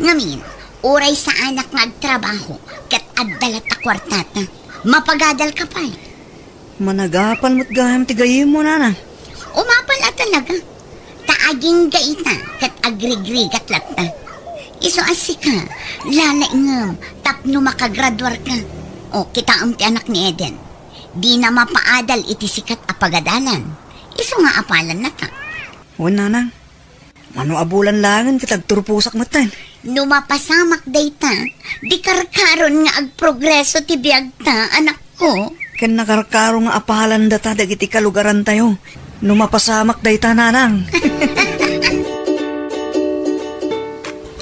Ngamin, uray saanak nga agtrabaho, ket adda latta kuartata. Mapagadalka pay. Managapal met gayam ti gayyemmo, nanang. Umapal a talaga. Ta agingga ita, ket agrigrigat latta. Isu a sika, lalaingem tapno makagraduarka. O, kitaem ti anak ni Eden. Dina mapaadal iti sikat a pagadalan. Isu nga apalannata. Wen, nanang. Mano a bulan laengen ket agturposak metten. No mapasamak dayta, di karkaron nga agprogreso ti biagta, anakko. Ken nakarkaro nga apalandata dagiti kalugarantayo. No mapasamak dayta, nanang.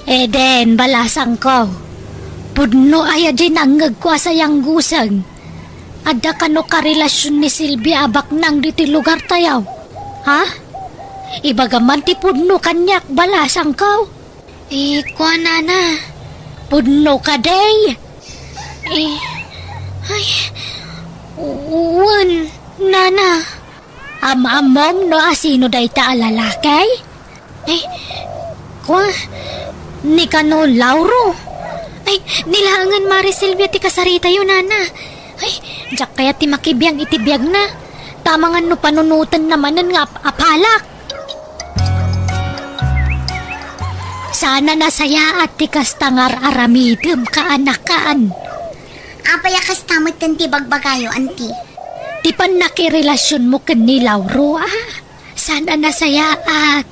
Eden, balasangko. Pudno aya diay nangngegko a sayangguseng. Adda kano karelasion ni Silvia a baknang ditoy lugartayo? Ha? Ibagam man ti pudno kaniak, balasangko. Eh, kua, nana. Pudno kadi? Eh, ay, wen, nana. Am-ammom no asino dayta a lalaki? Ay, kua, ni kano Lauro? Ay, ni laengen Mari Silvia ti kasaritayo, nana. Ay, diak kayat ti makibiang iti biagna. Ta amangan no panunotenna manen nga ap-, apalak. Saan a nasayaat ti kasta nga ar-aramidem, kaanakan. Apay a kasta metten ti bagbagayo, anti? Ti pannakirelasionmo ken ni Lauro, a. Saan a nasayaat.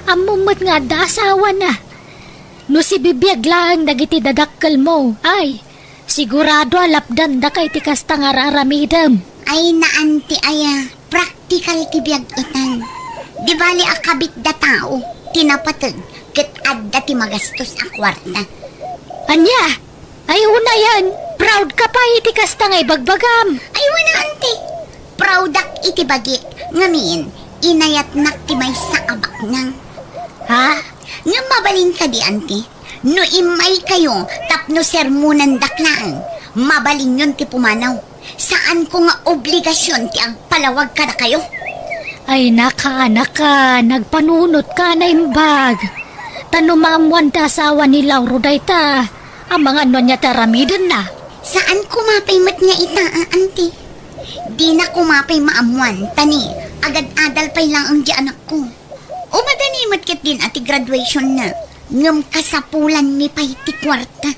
Ammom met nga adda asawana. No sibibiag laeng dagiti dadakkelmo, ay, sigurado a lapdandaka iti kasta nga ar-aramidem. Ay, naan ti aya, praktikal ti biag itan. Di bali a kabitda tao ti napateg ket adda ti magastos a kuarta. Ania? Ay, unayen, proud ka pay iti kasta nga ibagbagam. Ay, wen, anti. Proudak iti bagik, ngamin, inayatnak ti maysa a baknang. Ha? Ngem mabalin kadi, anti? No immaykayo tapno sermonandak laeng, mabalinyon ti pumanaw. Saanko nga obligasion ti agpalawag kadakayo. Ay, nakaanaka, nagpanunotka a naimbag. Ta no maammoan ti asawa ni Lauro dayta, amangan no ania ti aramidenna. Saan koma pay met nga ita, a, anti. Dina koma pay maammoan, ta ni, agad-adal pay laeng di anakko. O madani met ketdin a ti graduationna, ngem kasapulanmi pay ti kuarta.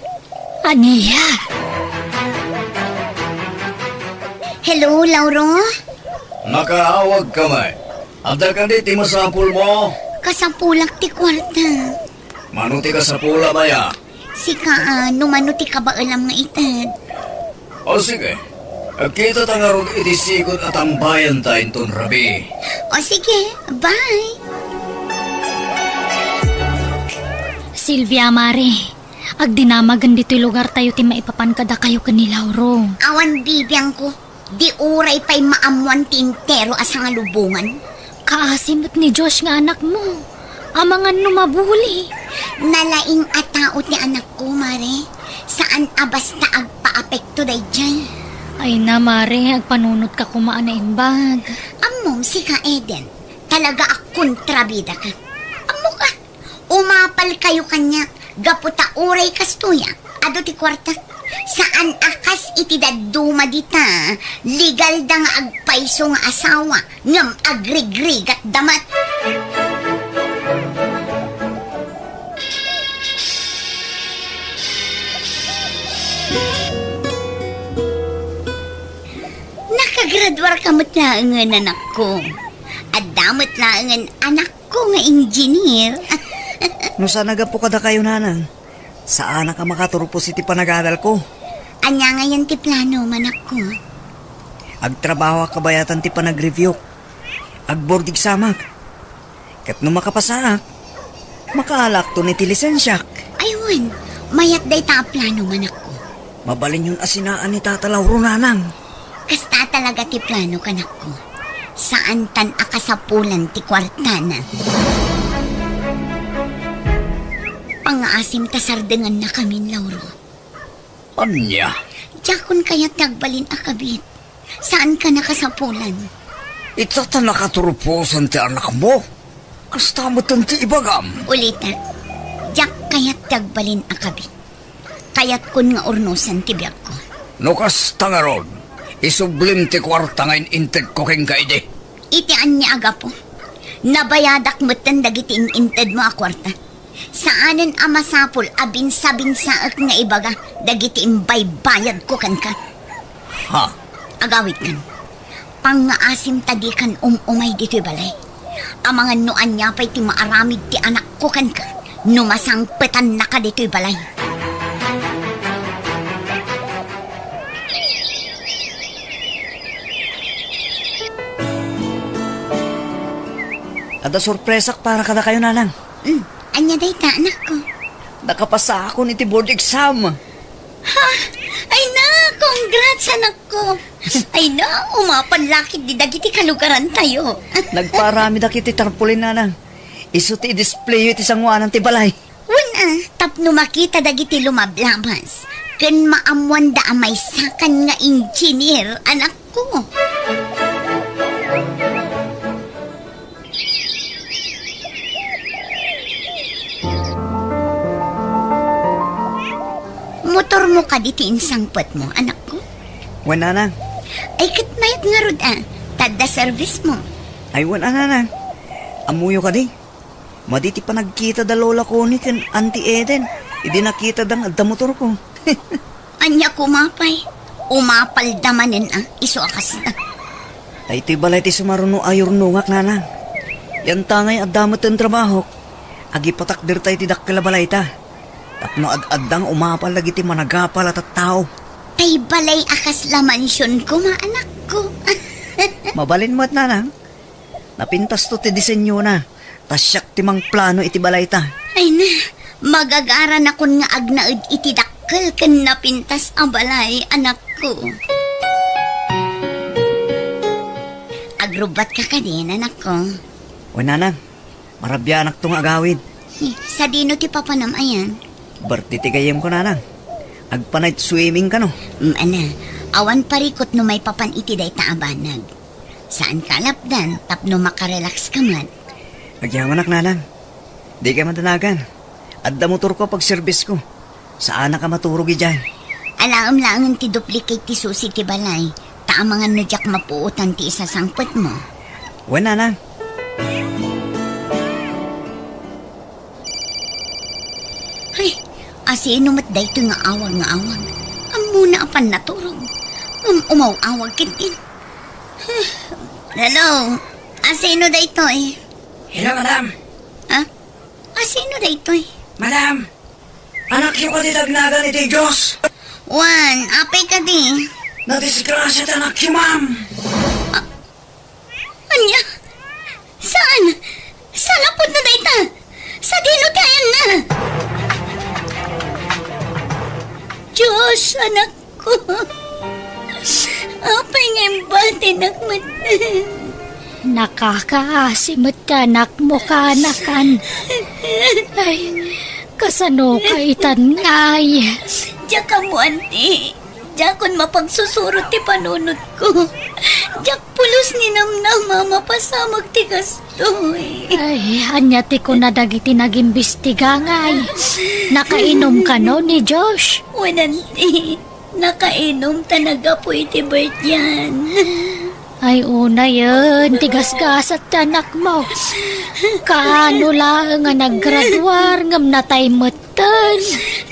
Ania? Hello, Lauro? Nakaawagka met. Adda kadi ti masapulmo? Kasapulak ti kuarta. Mano ti kasapulam aya? Sika, a, no mano ti kabaelam nga ited. O, sige. Agkita ta ngarud iti sigud a tambayanta inton rabii. O sige, bye. Silvia, Mare, agdinamagen ditoy lugartayo ti maipapan kadakayo ken ni Lauro. Awan bibiangko, di uray pay maammoan ti entero a sangalubongan. Kaasim met ni Josh nga anakmo. Amangan no mabuli. Nalaing a tao ti anakko, Mare. Saan a basta agpaapekto daydiay. Ay na, Mare, agpanunotka koma a naimbag. Ammom, sika, Eden. Talaga a kontrabidaka. Ammoka, umapalkayo kaniak gapu ta uray kastoy a adu ti kuarta. Saan a kas iti dadduma dita, legalda nga agpayso nga asawa, ngem agrigrigatda met. Nakagraduarka met laengen, anakko. Adda met laengen anakko nga engineer. No saan a gapu kadakayo, nanang, saanak a makaturpos iti panagadalko. Ania ngayen ti plano, manakko? Agtrabahoak kabayatan ti panagreviewk. Ag-board examak. Ket no makapasaak, makaalakton iti lisensiak. Ay wen, mayat dayta a plano, manakko. Mabalinyon a sinaan ni Tata Lauro, nanang. Kasta talaga ti plano, kanakko. Saantan a kasapulan ti kuartana. Pangngaasim ta sardengannakamin, Lauro. Ania? Diakon kayat ti agbalin a kabit. Saankan a kasapulan. Ita ta nakaturposan ti anakmo? Kasta metten ti ibagam. Ulitek, diak kayat ti agbalin a kabit. Kayatkon nga urnosan ti biagko. No kasta ngarud, isublim ti kuarta nga in-intedko kenka idi. Iti ania a gapu? Nabayadak metten dagiti in-intedmo a kuarta. Saanen a masapul a binsabinsaek nga ibaga dagiti imbaybayadko kenka. Ha? Agawidkan. Pangngaasim ta dikan um-umay ditoy balay. Amangan no ania pay ti maaramid ti anakko kenka no masangpetannaka ditoy balay. Adda sorpresak para kadakayo, nanang. Mm, ania dayta, anakko? Nakapasakon iti board exam. Ha? Ay na, congrats, anakko. Ay na, umapal la ketdi dagiti kalugarantayo. Nagpaaramidak iti tarpaulin, nanang. Isu ti i-displayo iti sangoanan ti balay. Wen a, tapno makita dagiti lumablabas ken maammoanda a maysakan nga engineer, anakko. Motormo kadi ti insangpetmo, anakko? Wen, nanang. Ay, ket mayat ngarud a, ta adda servicemo. Ay, wen a, nanang. Ammoyo kadi? Madi ti panagkita da Lola Connie ken Auntie Eden idi nakitada nga adda motorko. Ania koma pay? Umapalda manen a isu a kasta. Daytoy balay ti sumaruno a yurnongak, nanang. Yantangay adda met ti trabahok, agipatakderta iti dakkel a balayta. Tapno ad-adda nga umapal dagiti managapal a tattao. Tay balay a kasla mansion koma, anakko. Mabalin met, nanang. Napintasto ti disenyona, ta siak ti mangplano iti balayta. Ay na, magagaranakon nga agnaed iti dakkel ken napintas a balay, anakko. Agrubbatka kadin, anakko? Wen, nanang, marabiaanakto nga agawid. Eh, sadino ti papanam ayan? Birthday ti gayyemko, nanang. Agpa-night swimming kano? Mm, ana, awan parikut no maipapan iti dayta a banag. Saanka a lapdan tapno makarelax ka met. Agyamanak, nanang. Dika madanagan. Adda motorko a pagserbisko. Saanak a maturog idiay. Alaem laengen ti duplicate ti susi ti balay, ta amangan no diak mapuotan ti isasangpetmo. Wen, nanang. Ay, asino met daytoy nga awag nga awag? Ammona a pannaturog. Ngem umaw-awag ketdin. Hello, asino daytoy? Hello, madam. Ha? Asino daytoy? Madam, anakyo kadi ti agnagan iti Dios? Wen, apay kadi? Nadisgrasia ti anakyo, ma'am! Ania? Saan? Saan a pudno dayta? Sadino ti ayanna? Josh, anakko. Apay nga imbatinak met? Nakakaasi met ti anakmo, kaanakan. Ay, kasano ka itan ngay? Diak ammo, anti. Diakon mapagsusurot ti panunotko. Diak pulos ni namnama a mapasamak ti kastoy. Ay, ania ti kuna dagiti nagimbestiga ngay? Nakainom kano ni Josh? Wen, anti. Nakainom ta naggapu iti birthday-an. Ay, unayen, ti gasgasat ti anakmo. Kaano laeng a naggraduar ngem natay metten?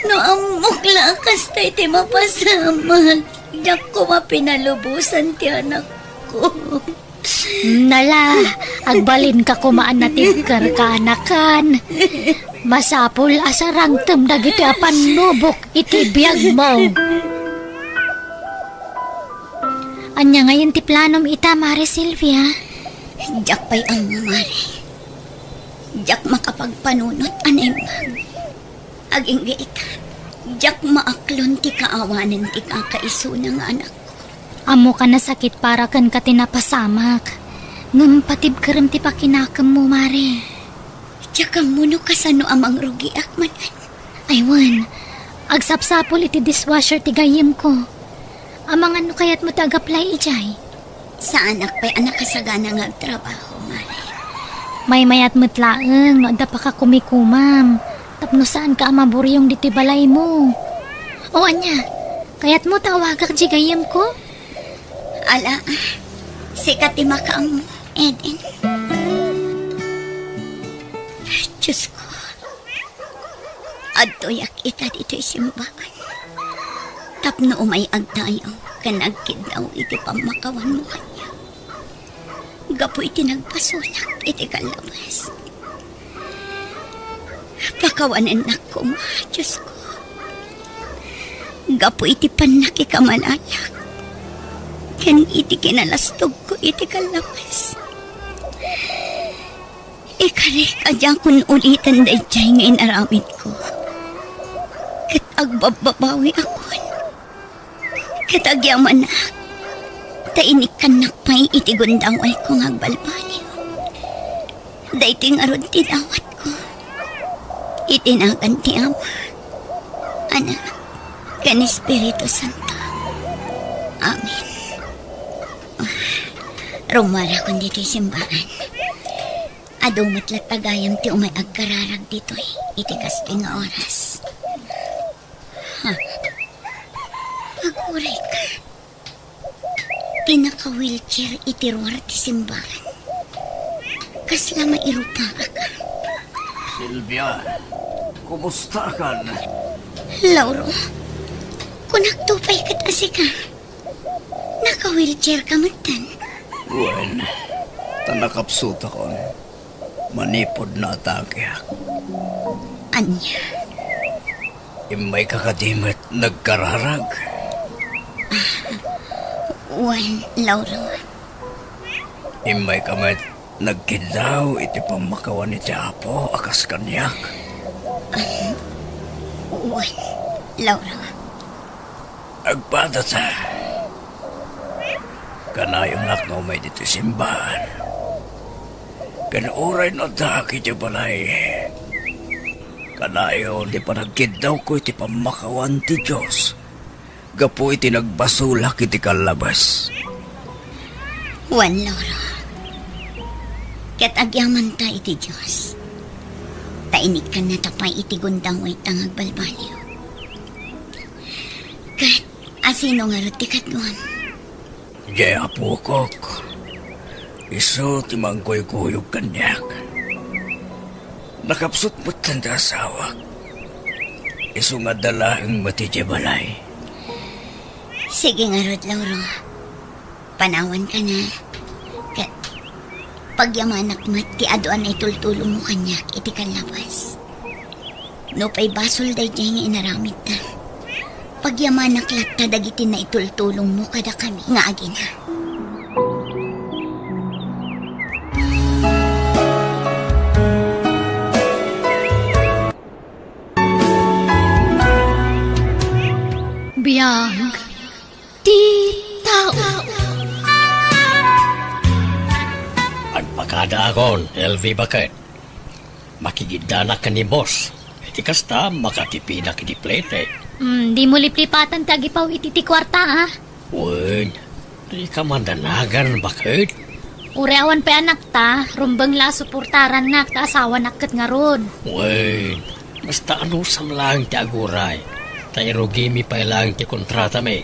No ammok la a kasta ti mapasamak, diak koma pinalubosan ti anakko. Nala, agbalinka koma a natibker, kaanakan. Masapul a sarangtem dagitoy a pannubok iti biagmo. Ania ngayen ti planom ita, Mare Silvia? Diak pay ammo, Mare. Diak makapagpanunot a naimbag. Agingga ita, diak maaklon ti kaawanen ti kakaisuna nga anakko. Ammok a nasakit para kenka ti napasamak. Ngem patibkerem ti pakinakemmo, Mare. Diak ammo no kasano a mangrugiak manen. Ay wen, agsapsapul iti dishwasher ti gayyemko. Amangan no kayatmo ti agaplay idiay? Saanak pay a nakasagana nga agtrabaho, Mare. Maymayat met laeng no adda pakakumikomam tapno saanka a maburiong ditoy balaymo. O ania, kayatmo ta awagak diay gayyemko? Ala, sika ti makaammo, Eden. Diosko, adtoyak ita ditoy simbaan tapno umay agdayaw ken agkiddaw iti pammakawanmo kaniak. Gapu iti nagbasolak iti kallabes, pakawanennak koma, Diosko. Gapu iti pannakikamal-alak ken iti kinalastogko iti kallabes. Ikarik a diakon uliten daydiay nga inaramidko, ket agbabbabawiakon, ket agyamanak ta inikkannak pay iti gundawayko nga agbalbaliw. Daytoy ngarud ti dawatko iti nagan ti Ama, Anak, ken Espiritu Santo. Amen. Ah, rummuarakon ditoy simbaan. Adu met latta gayam ti umay agkararag ditoy iti kastoy nga oras. Ha? Aguray ka. Ti naka-wheelchair iti ruar ti simbaan. Kasla mairupaak. Silvia, kumusta kan? Lauro, kunakto pay ket a sika. Naka-wheelchair ka metten? Wen, ta nakapsutakon. Manipud naatakeak. Ania? Immayka kadi met nagkararag? Ah, wen, Lauro. Immayka met nagkiddaw iti pammakawan iti Apo a kas kaniak? Ah, wen, Lauro. Agpadata. Kanayonak nga umay ditoy simbaan. Ken uray no addaak idiay balay, kanayon ti panagkiddawko iti pammakawan ti Dios gapu iti nagbasolak iti kallabes. Wen, Lauro. Ket agyamanta iti Dios, ta inikkannata pay iti gundawayta nga agbalbaliw. Ket asino ngarud ti kaduam? Diay apokok. Isu ti mangkuykuyog kaniak. Nakapsut metten ti asawak. Isu nga adda laeng met idiay balay. Sige ngarud, Lauro. Panawanka na. Ket pagyamanak met ti adu a naitultulongmo kaniak iti kallabes. Nupay basol daydiay nga inaramidta, Pagyamanak latta dagiti naitultulongmo kadakami nga agina. Biag ti tao. Agpakadaakon, L V, baket. Makigiddanak ken ni boss. Iti kasta, makatipidak iti plete. Mm, dimo liplipatan ti agipaw-it iti kuarta, a? Wen, dika madanagan, baket. Uray awan pay anakta, rumbeng la a suportarannak ta asawanak ket ngarud. Wen, basta anusam laeng ti aguray, ta irugimi pay laeng ti kontratami.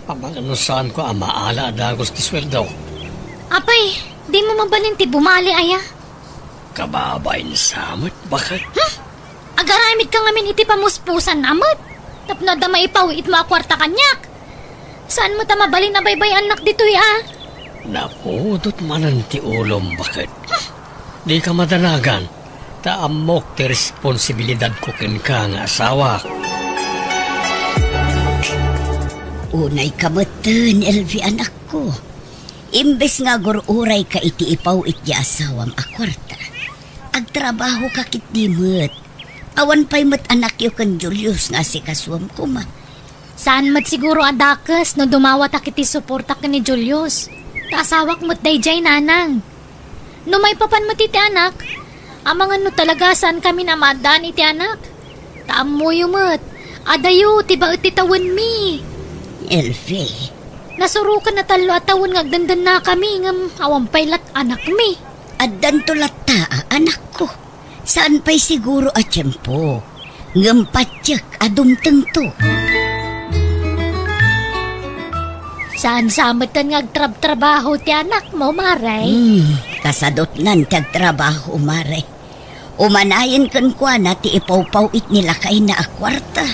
Amangan no saanko a maala a dagus ti sueldo. Apay, dimo mabalin ti bumali, aya? Kababain sa met, baket. Hmm? Agaramidka ngamin iti pamuspusan a met. Tapno adda maipaw-itmo a kuarta kaniak. Saan met a mabalin a baybay-annak ditoy, a? Napudot manen ti ulom, baket. Dika madanagan, ta ammok ti responsibilidadko kenka nga asawak. Unayka metten, L V, anakko. Imbes nga agur-urayka iti ipaw-it ti asawam a kuarta, agtrabahoka ketdi met. Awan pay met anakyo ken Julius nga asikasuam koma. Saan met siguro a dakes no dumawatak iti suporta ken ni Julius. Ta asawak met daydiay, nanang. No maipapan met iti anak, amangan no talaga saankami a maaddaan iti anak. Ta ammoyo met, adayo ti baet ti tawenmi. L V. Nasurokan a tallo a tawen nga agdendennakami ngem awan pay lat anakmi. Addanto latta a anakko. Saan pay siguro a tiempo, ngem patiek a dumtengto. Saan sa metten nga agtrabtrabaho ti anakmo, Mare? Hmm, kasadutnan ti agtrabaho, Mare. Umanayen kenkuana ti ipawpaw-it ni lakayna a kuarta.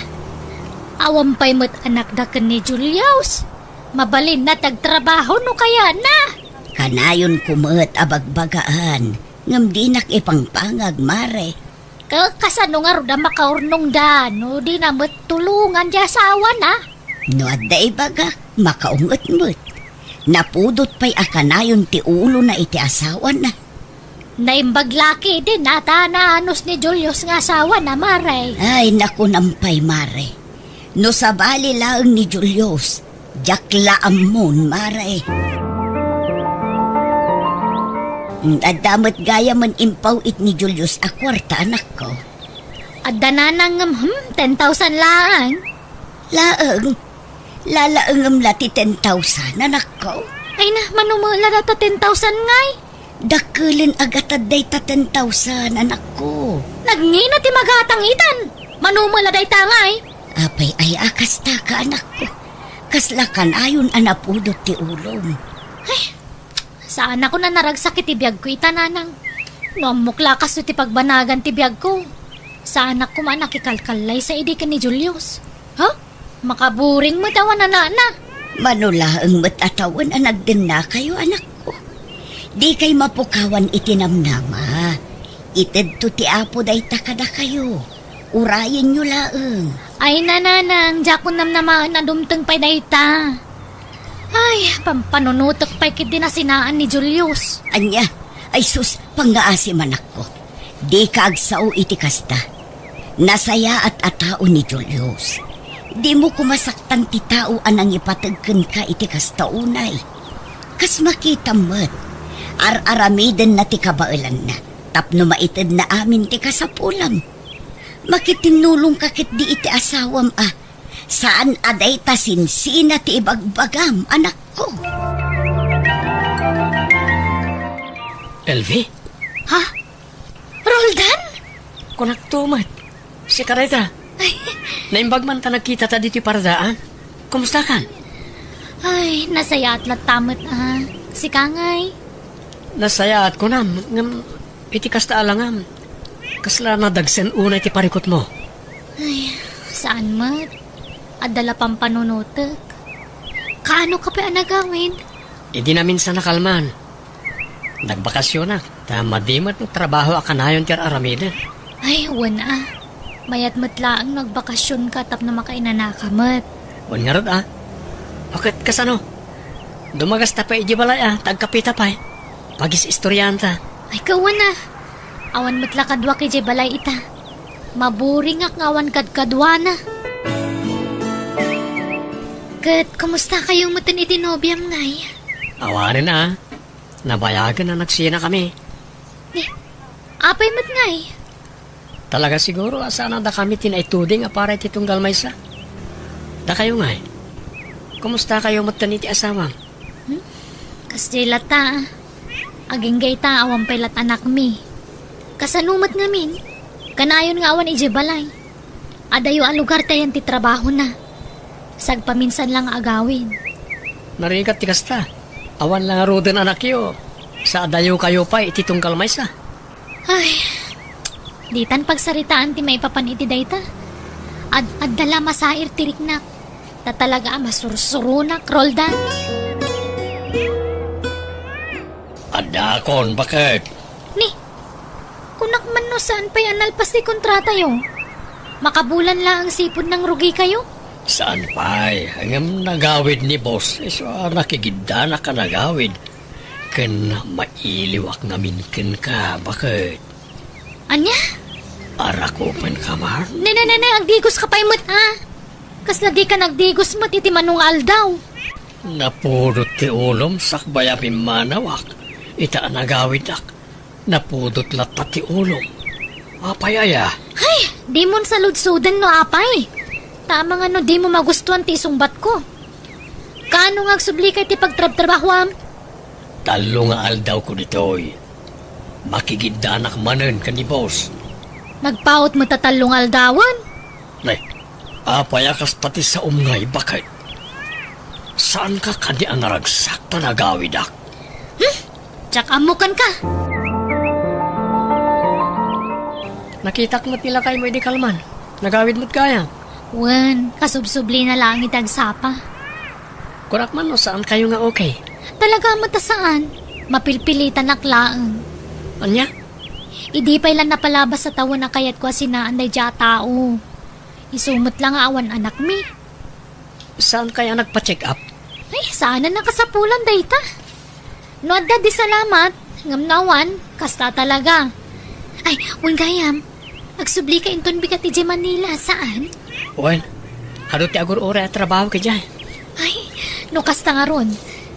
Awan pay met anakda ken ni Julius. Mabalinna ti agtrabaho no kayatna. Kanayonko met a bagbagaan, ngem dinak ipangpangag, Mare. Ka-, kasano ngarud a makaurnongda no dina met tulongan ti asawana? No adda ibagak, makaunget met. Napudot pay a kanayon ti ulona iti asawana. Naimbag la ketdin a ta naanus ni Julius nga asawana, Mare. Ay, nakunam pay, Mare. No sabali laeng ni Julius, diak la ammon, Mare. Mm, adda met gayamen impaw-it ni Julius a kuarta, anakko. Adda, nanang, ngem, hmm, ten thousand laeng. Laeng? Lalaengem la ti ten thousand, anakko? Ay na, mano met la dayta ten thousand ngay? Dakkelen a gatad dayta ten thousand, anakko. Nagngina ti magatang itan. Mano met la dayta ngay? Apay aya a kastaka, anakko. Kasla kanayon a napudot ti ulom. Ay, saanakon a naragsak iti biagko ita, nanang. No ammok la a kastoy ti pagbanagan ti biagko, saanak koma a nakikalkallaysa idi ken ni Julius. Ha? Makaburing met awan anakna. Mano laeng met a tawen a nagdennakayo, anakko. Dikay mapukawan iti namnama. Itedto ti Apo dayta kadakayo. Urayenyo laeng. Ay, nanang, diakon namnamaen a dumteng pay dayta. Ay, pampanunotek pay ketdi nasinaan ni Julius. Ania? Ay sus, pangngaasim, anakko. Dika agsao iti kasta. Nasayaat a tao ni Julius. Dimo koma saktan ti tao a nangipateg kenka iti kasta unay. Kas makitam met, ar-aramidenna ti kabaelanna tapno maitedna amin ti kasapulam. Makitinnulongka ketdi iti asawam a saan a dayta sinsina ti ibagbagam, anakko. L V? Ha? Roldan? Kunakto met. Sika dayta. Ay. Naimbag man ta nagkitata ditoy paradaan. Kumustakan? Ay, nasayaat latta met, a. Sika ngay? Nasayaat kunam, ngem iti kasta a langam, kasla nadagsen unay ti parikutmo. Ay, saan met. Adda la pampanunotek. Kaano ka pay a nagawid? Idi naminsan a kalman. Nagbakasionak, ta madi met no trabaho a kanayon ti ar-aramiden. Ay, wen a. Mayat met laeng no agbakasionka tapno makainanaka met. Wen ngarud, a. O ket kasano? Dumagasta pay idiay balay, a, ta agkapita pay. Pagis-istoriaanta. Ay, kawan a. Awan met la kaduak idiay balay ita. Maburingak nga awan kadkaduana. Ket, kumustakayo meten iti nobiam, ngay? Awanen, a. Nabayagen a nagsinakami. Ni, apay met, ngay? Talaga siguro a saan a dakami ti naituding a para iti tunggal maysa. Dakayo, ngay? Kumustakayo meten iti asawam? Hmm? Kasdiay latta, a. Agingga ita, awan pay lat anakmi. Kasano met ngamin? Kanayon nga awan idiay balay. Adayo a lugar tayan ti trabahona. Sagpaminsan la nga agawid. Narigat ti kasta. Awan la ngaruden anakyo. Sa adayokayo pay iti tunggal maysa. Ay, ditan pagsaritaan ti maipapan iti dayta. Ad-adda la masair ti riknak. Ta talaga a masursuronak, Roldan. Addaakon, baket. Ni, kunak man no saan pay a nalpas ti kontratayo. Makabulan laeng sipud nangrugikayo? Saan pay, ngem nagawid ni boss, isu a nakigiddanak a nagawid. Ken mailiwak ngamin kenka, baket. Ania? Arakupenka man? Ne, ne, ne, ne, agdigoska pay met, a. Kasla dika nagdigos met iti mano nga aldaw. Napudot ti ulom sakbay a pimmanawak ita a nagawidak. Napudot latta ti ulom. Apay aya? Ay, dimon saludsoden no apay. Ta amangan no dimo magustuan ti isungbatko. Kaano nga agsublika iti pagtrabtrabahoam? Tallo nga aldawko ditoy. Makigiddanak manen ken ni boss. Nagpaut met a tallo nga aldawen? Nay, apay a kasta ti saom ngay, baket? Saanka kadi a naragsak ta nagawidak? Hmm? Diak ammo kenka. Nakitak met ni lakaymo idi kalman. Nagawid met gayam. Wen, kasubsublina laeng iti agsapa. Kunak man no saankayo nga okay. Talaga met a saan. Mapilpilitanak laeng. Ania? Idi pay la napalabas a tawen a kayatko a sinaan daydiay a tao. Isu met la nga awan anakmi. Saan kaya nagpa-check up? Ay, saan a nakasapulan dayta? No adda di salamat, ngem no awan, kasta talaga. Ay, wen gayam, agsublika inton bigat idiay Manila, saan? Wen, adu ti agur-uray a trabaho idiay. Ay, no kasta ngarud,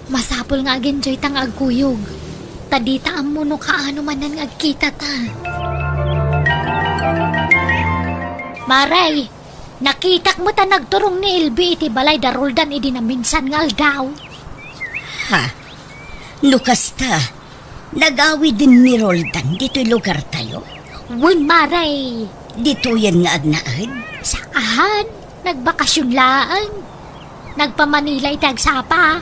masapul nga ag-enjoy ta nga agkuyog. Ta dita ammo no kaano manen nga agkita ta. Maray, nakitak met a nagturong ni Elvi iti balay da Roldan idi naminsan nga aldaw. Ha? No kasta, nagawiden ni Roldan ditoy lugartayo? Wen, Maray. Ditoyen nga agnaed? Saan, nagbakasyon laeng. Nagpa-Manila iti agsapa.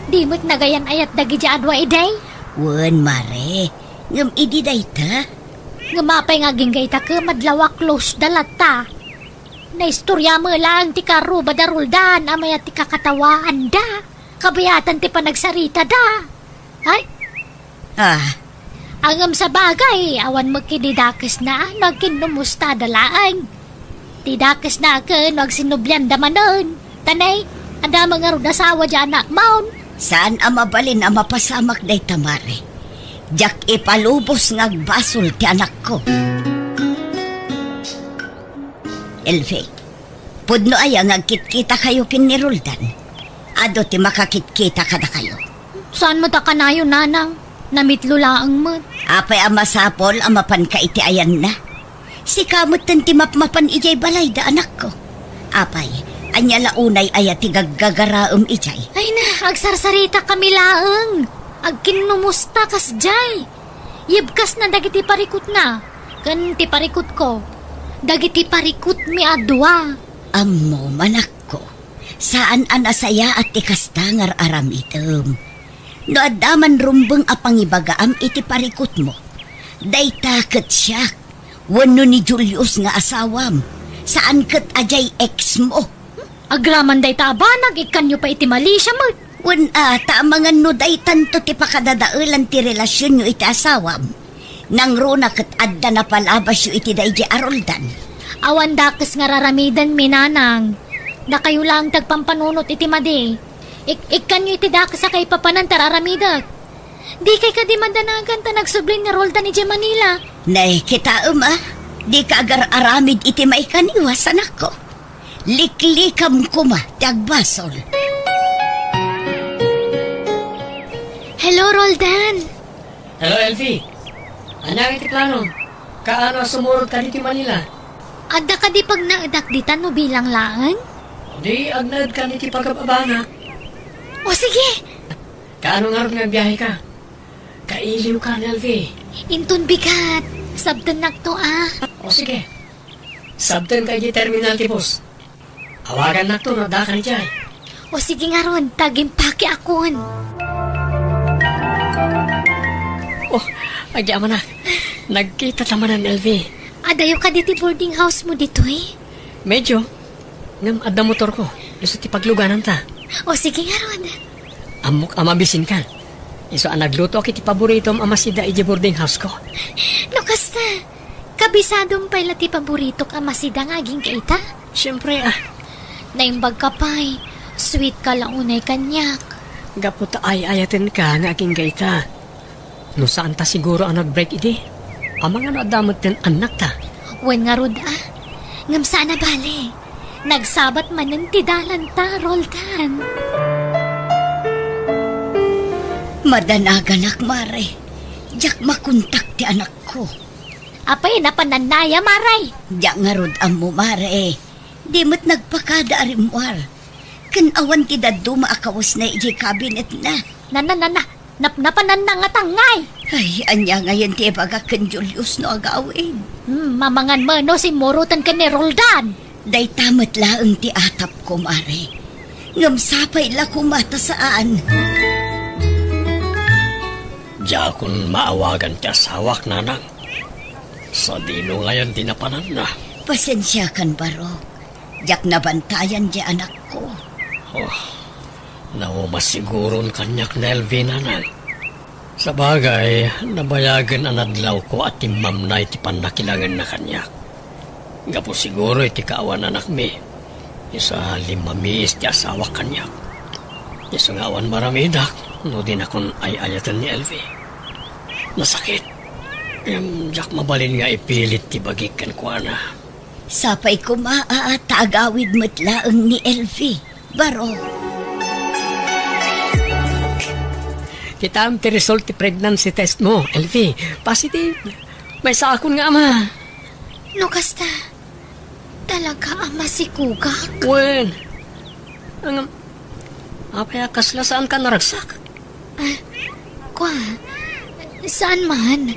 Di met nagayan-ayat dagiti adua idi? Wen, Mare. Ngem idi dayta? Ngem apay nga agingga ita ket madlaw a close da latta. Naistorya met laeng ti karuba da Roldan a mayat ti kakatawaanda. Kabayatan ti panagsaritada. Ay? Ah. Ngem sabagay, awan met kadi dakesna no agkinnumustada laeng. Ti dakesna ket no agsinublianda manen. Ta nay, adda met ngarud asawa diay anakmon. Saan a mabalin a mapasamak dayta, Mare. Diak ipalubos nga agbasol ti anakko. Elvi, pudno aya nga agkitkitakayo ken ni Roldan? Adu ti makakitkita kadakayo. Saan met a kanayon, nanang? Namitlo laeng met. Apay a masapul a mapanka iti ayanna? Sika metten ti mapmapan idiay balayda, anakko. Apay, ania la unay aya ti gaggagaraem idiay? Ay na, agsarsaritakami laeng. Agkinnumusta kasdiay. Yebkasna dagiti parikutna, ken ti parikutko, dagiti parikutmi a dua. Ammom, anakko, saan a nasayaat ti kasta nga ar-aramidem. No adda man rumbeng a pangibagaam iti parikutmo, dayta ket siak, wenno ni Julius nga asawam, saan ket a diay ex mo. Agraman dayta a banag, ikkanyo pay iti malisia met. Wen a, ta amangan no daytanto ti pakadadaelan ti relasionyo iti asawam. Nangruna ket adda napalabasyo iti daydiay a Roldan. Awan dakes nga ar-aramidenmi, nanang. Dakayo laeng ti agpampanunot iti madi. Ik-, ikkanyo iti dakes a kaipapanan ti ar-aramidek. Dikay kadi madanagan ta nagsubli ni Roldan idiay Manila? Nay, kitaem a, dika agar-aramid iti maikaniwas, anakko. Liklikam koma ti agbasol. Hello, Roldan. Hello, Elfie. Ania ngay ti planom? Kaano a sumurot ka ditoy Manila? Adda kadi pagnaedak ditan no bilang laeng? O di, agnaedkan iti pagab-abanak. O sige! Kaano ngarud nga agbiaheka? Kailiwka, Elfie. Inton bigat, sabtennakto a. O sige. Sabtenka idiay terminal ti bus. Awagannakto no adda ka idiay. O sige ngarud, ta agimpakekon. Oh, agyamanak. Nagkitata manen, Elfie. Adayo kadi ti boarding house mo ditoy? Medyo. Ngem adda motorko. Isu ti paglugananta. O sige ngarud. Ammok a mabisinka. Isu a naglutoak iti paboritom a masida idiay boarding house ko. No kasta, kabisadom pay la ti paboritok a masida nga agingga ita? Siempre, ah. Naimbagka pay, sweet ka la unay kaniak. Gapu ta ay-ayatenka nga agingga ita. No saanta siguro a nag-break idi, amangan no adda metten annakta. Wen ngarud a, ngem saan a bale. Nagsabat manen ti dalanta, Roldan. Madanaganak, Mare. Diak makontak ti anakko. Apay, napanannaya, Mare? Diak ngarud ammo, Mare. Di met nagpakada a rimmuar. Ken awan ti dadduma a kawesna idiay kabinetna. Nana, nana, nap-, napananna nga tangngay. Ay, ania ngayen ti ibagak ken Julius no agawid? Hmm, mamangan mo no simmuroten ken ni Roldan. Dayta met laeng ti atapko, Mare. Ngem sapay la koma ta saan. Diakon maawagan ti asawak, nanang. Sadino ngayen ti napananna? Pasensiakan, Barok. Diak nabantayan ti anakko. Oh, nauma siguron kaniak ni Elvie, nanang. Sabagay, nabayagen a nadlawko a timmamnay ti pannakilangenna kaniak. Gapu siguro iti kaawan anakmi, isu a limmamiis ti asawak kaniak. Isu nga awan maramidak no dinakon ay-ayaten ni Elvie. Nasakit. Ngem diak mabalin nga ipilit ti bagik kenkuana. Sapay koma a ta agawid met laeng ni Elvie, Barok. Kitaem ti result ti pregnancy test mo, Elvie. Positive. Maysaakon nga ama. No kasta, talaga a masikugak? Wen. Ngem, apay a kasla saanka naragsak? Ah, kua, saan man.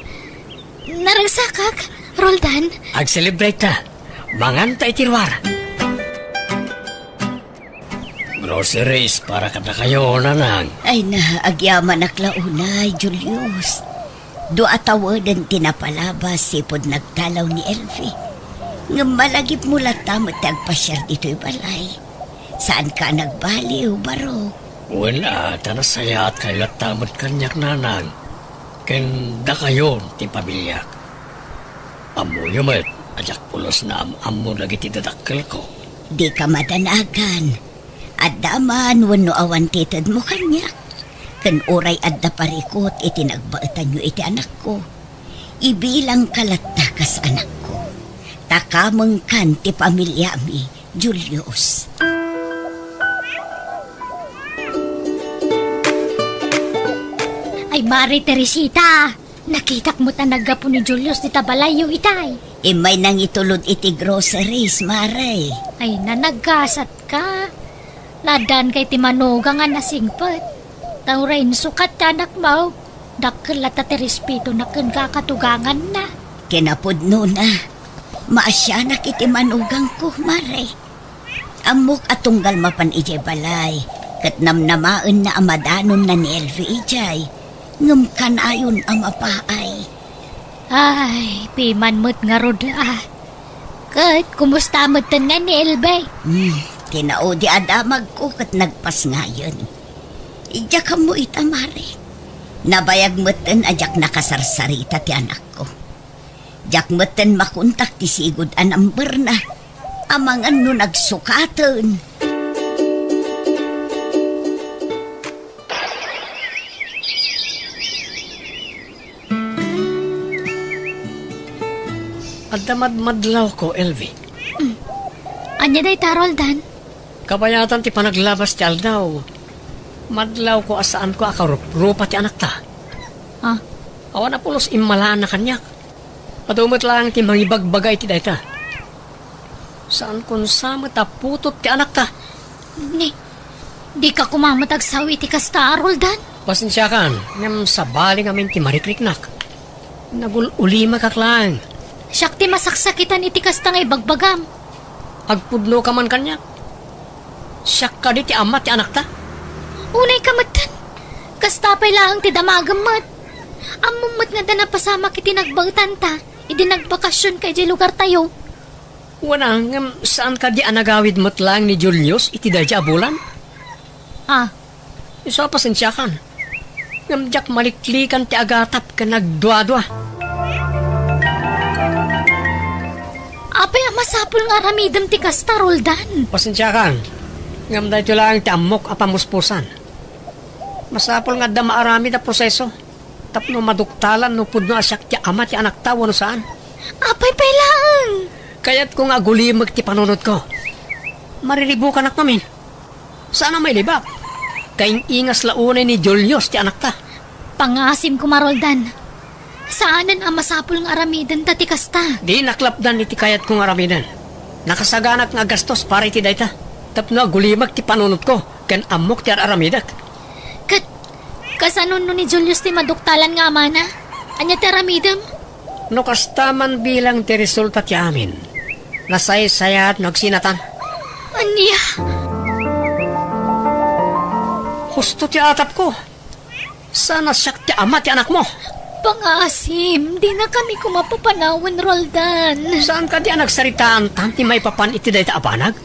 Naragsakak, Roldan. Ag-celebrate ta. Manganta iti ruar. Groceries para kadakayo, nanang. Ay na, agyamanak la unay, Julius. Dua a taweden ti napalabas sipud nagdalaw ni Elvie. Ngem malagipmo latta met ti agpasiar ditoy balay. Saanka a nagbaliw, Barok? Wen a, ta nasayaatkayo latta met kaniak, nanang, ken dakayo ti pamiliak. Ammoyo met a diak pulos naam-ammo dagiti dadakkelko. Dika madanagan. Adda man wenno awan ti itedmo kaniak. Ken uray adda parikut iti nagbaetanyo iti anakko, ibilangka latta kas anakko. Ta kamengkan ti pamiliami, Julius. Ay, Mare Teresita, nakitak met a naggapu ni Julius dita balayyo itay. Immay nangitulod iti groceries, Mare. Ay, nanagkasatka. Naaddaanka iti manugang a nasingpet. Ta uray insukat ti anakmo, dakkel latta ti respetona kenka a katuganganna. Kinapudnona, maasianak iti manugangko, Mare. Ammok a tunggal mapan idiay balay, ket namnamaenna a madanonna ni Elvie idiay, ngem kanayon a mapaay. Ay, piman met ngarud a. Ket kumusta metten nga ni Elvie? Hmm, kinaudi a damagko ket nagpasngayen. Diak ammo ita, Mare. Nabayag metten a diak nakasarsarita ti anakko. Diak metten makontak ti sigud a numberna. Amangan no nagsukaten. Adda madmadlawko, Elvie. Ania dayta, Roldan? Kabayatan ti panaglabas ti aldaw, madlawko a saanko a karuprupa ti anakta. Ah? Awan a pulos immalaanna kaniak. Adu met laeng ti mangibagbaga iti dayta. Saanko sa met a putot ti anakta. Ni, dika koma met agsaw iti kasta, Roldan? Pasensiakan, ngem sabali ngamin ti marikriknak. Nagul-ulimakak laeng. Siak ti masaksakitan iti kasta nga ibagbagam. Agpudnoka man kaniak. Siak kadi ti ama ti anakta? Unayka metten. Kasta pay laeng ti damagem met. Ammom met nga adda napasamak iti nagbaetanta idi nagbakasionka idiay lugartayo. Wen a, ngem saan kadi a nagawid met laeng ni Julius iti daydiay a bulan? Ah. Isu a pasensiakan. Ngem diak maliklikan ti agatap ken nagduadua. Apay a masapul nga aramidem ti kasta, Roldan? Pasensiakan. Ngem daytoy laeng ti ammok a pamuspusan. Masapul nga adda maaramid a proseso tapno maduktalan no pudno a siak ti ama ti anakta wenno saan. Apay pay laeng? Kayatko nga agulimek ti panunotko. Mariribukanak ngamin. Saan a mailibak. Kaing-ingas la unay ni Julius ti anakta. Pangaasim koma, Roldan. Saanen a masapul nga aramidenta ti kasta. Dinak lapdan iti kayatko nga aramiden. Nakasaganak nga agastos para iti dayta. Tapno agulimek ti panunotko ken ammok ti ar-aramidek. Ket, kasano no ni Julius ti maduktalan nga amana? Ania ti aramidem? No kasta man bilang ti resulta ti amin, nasaysayaat no agsinatan. Ania? Husto ti atapko. Saan a siak ti ama ti anakmo. Pangaasim, dinakami koma papanawen, Roldan. Saan kadi a nagsaritaan tan ti maipapan iti dayta a banag?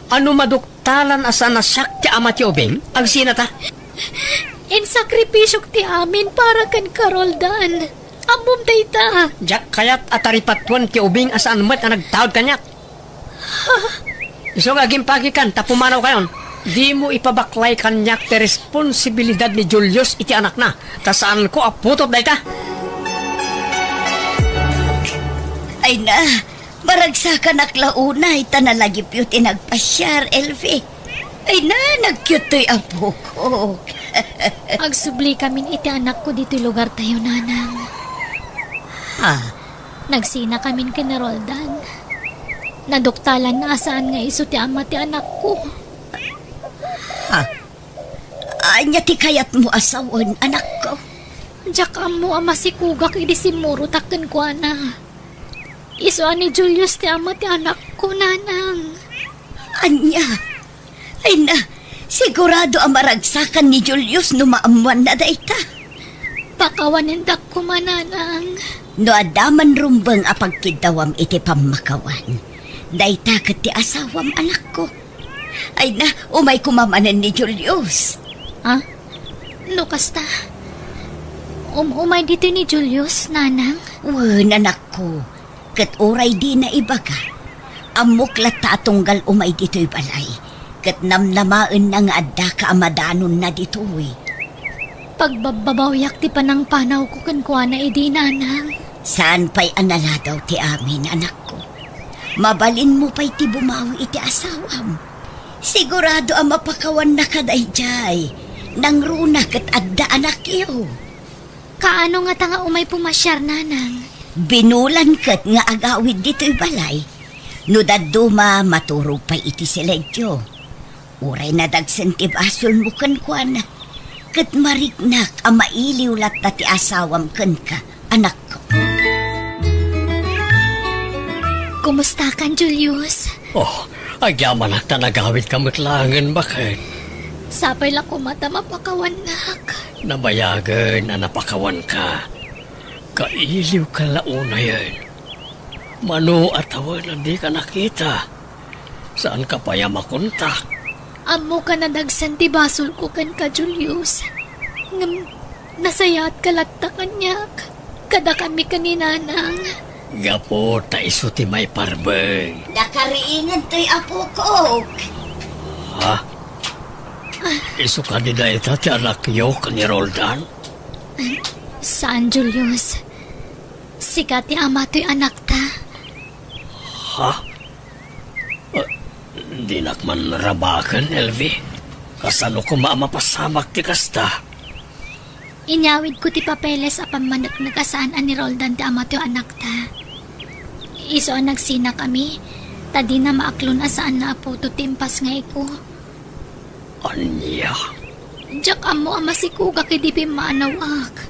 Ano maduktalan a saan a siak ti ama ti ubing? Agsinata? Insakripisiok ti amin para kenka, Roldan. Ammom dayta. Diak kayat a taripatuen ti ubing a saan met a nagtaud kaniak. Isu nga agimpakikan ta pumanawkayon. Dimo ipabaklay kaniak ti responsibilidad ni Julius iti anakna, ta saanko a putot dayta. Ay na, maragsakanak la unay ta nalagipyo ti nagpasiar, Elvie. Ay na, nagkiuttoy apok. Agsubli kamin iti anakko ditoy lugartayo, Nanang. Ha? Nagsina kamin ken ni Roldan. Naduktalan a saan nga isu ti ama ti anakko. Ha? Ania ti kayatmo a sawen, anakko? Diak ammo a masikugak idi simmurotak kenkuana. Isu a ni Julius ti ama ti anakko, Nanang. Ania? Ay na, sigurado a maragsakan ni Julius no maammoanna dayta. Pakawanendak koma, Nanang. No adda man rumbeng a pagkiddawam iti pammakawan, dayta ket ti asawam, anakko. Ay na, umay koma manen ni Julius. Ah? No kasta, um-, umay ditoy ni Julius, Nanang? Wen, anakko. Ket uray dina ibaga, ammok latta a tunggal umay ditoy balay, ket namnamaenna nga addaka a madanonna ditoy. Pagbabbabawiak ti panangpanawko kenkuana idi, Nanang. Saan pay a naladaw ti amin, anakko. Mabalinmo pay ti bumawi iti asawam. Sigurado a mapakawannaka daydiay. Nangruna ket adda anakyo. Kaano ngata nga umay pumasiar, Nanang? Binulan ket nga agawid ditoy balay. No dadduma, maturog pay iti siledyo. Uray nadagsen ti basolmo kenkuana, ket mariknak a mailiw latta ti asawam kenka, anakko. Kumustakan, Julius? Oh, agyamanak ta nagawidka met laengen, baket. Sapay la koma ta mapakawannak. Nabayagen a napakawanka. Kailiwka la unayen. Mano a tawen a dika nakita? Saanka pay a makontak? Ammok a nadagsen ti basolko kenka, Julius. Ngem nasayaatka latta kaniak. Kadakami ken ni Nanang. Gapu ta isu ti maiparbeng. Nakariingen toy apokok. Ha? Isu kadi dayta ti anakyo ken ni Roldan? Saan, Julius. Sika ti ama toy anakta. Ha? Ah, dinak man rabaken, Elvie. Kasano koma a mapasamak ti kasta? Inyawidko ti papeles a pammaneknek a saan a ni Roldan ti ama toy anakta. Isu a nagsinakami, ta dina maaklon a saan nga aputo ti impasngayko. Ania? Diak ammo a masikogak idi pimmanawak.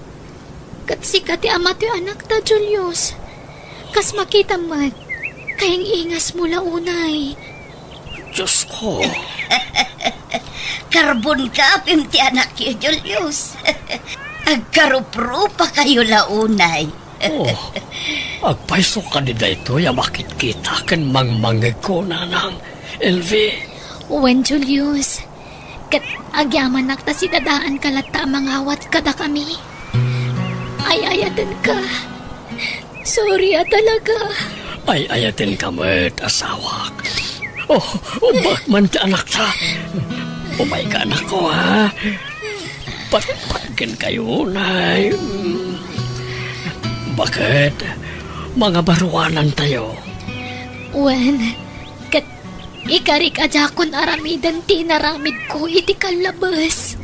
Ket sika ti ama toy anakta, Julius. Kas makitam met, kaing-ingasmo la unay. Diosko. Karbon ka, apim ti anakyo, Julius. Agkaruprupakayo la unay. Oh, agpayso kadi daytoy a makitkita ken mangmangngegko, Nanang Elvie? Wen, Julius. Ket agyamanak ta sidadaanka latta a mangawat kadakami. Ay-ayatenka. Sorry a talaga. Ay-ayatenka met, asawak. Oh, umbak man ti anakta. Umayka, anakko, ha? Patpatgenkayo, nay. Baket, mangabaruanantayo. Wen, ket ikarik a diakon aramiden ti inaramidko iti kallabes.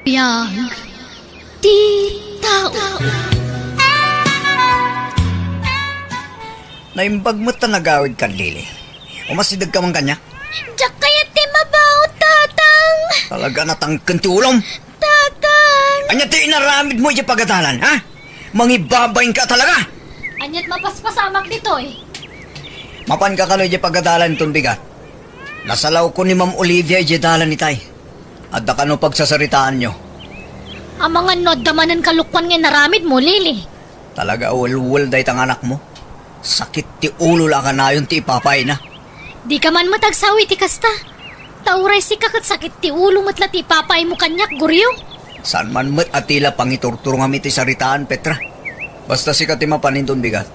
Biag ti tao. Naimbag met ta nagawidkan, Lily. Umasidegka man kaniak? Diak kayat ti mabaw, Tatang. Talaga, natangken ti ulom. Tatang! Ania ti inaramidmo idiay pagadalan, ha? Mangibabainka talaga! Aniat mapaspasamak ditoy? Mapanka kano idiay pagadalan inton bigat? Nasalawko ni Ma'am Olivia idiay dalan itay. Adda kano pagsasaritaanyo? Amangan no adda manen kalokuan nga inaramidmo, Lily. Talaga a welwel dayta nga anakmo. Sakit ti ulo la a kanayon ti ipapaayna. Dika man met agsaw iti kasta. Ta uray sika ket sakit ti ulo met la ti ipapaaymo kaniak, Goryo. Saan man met a ti la pangiturturongam iti saritaan, Petra. Basta sika ti mapan inton bigat.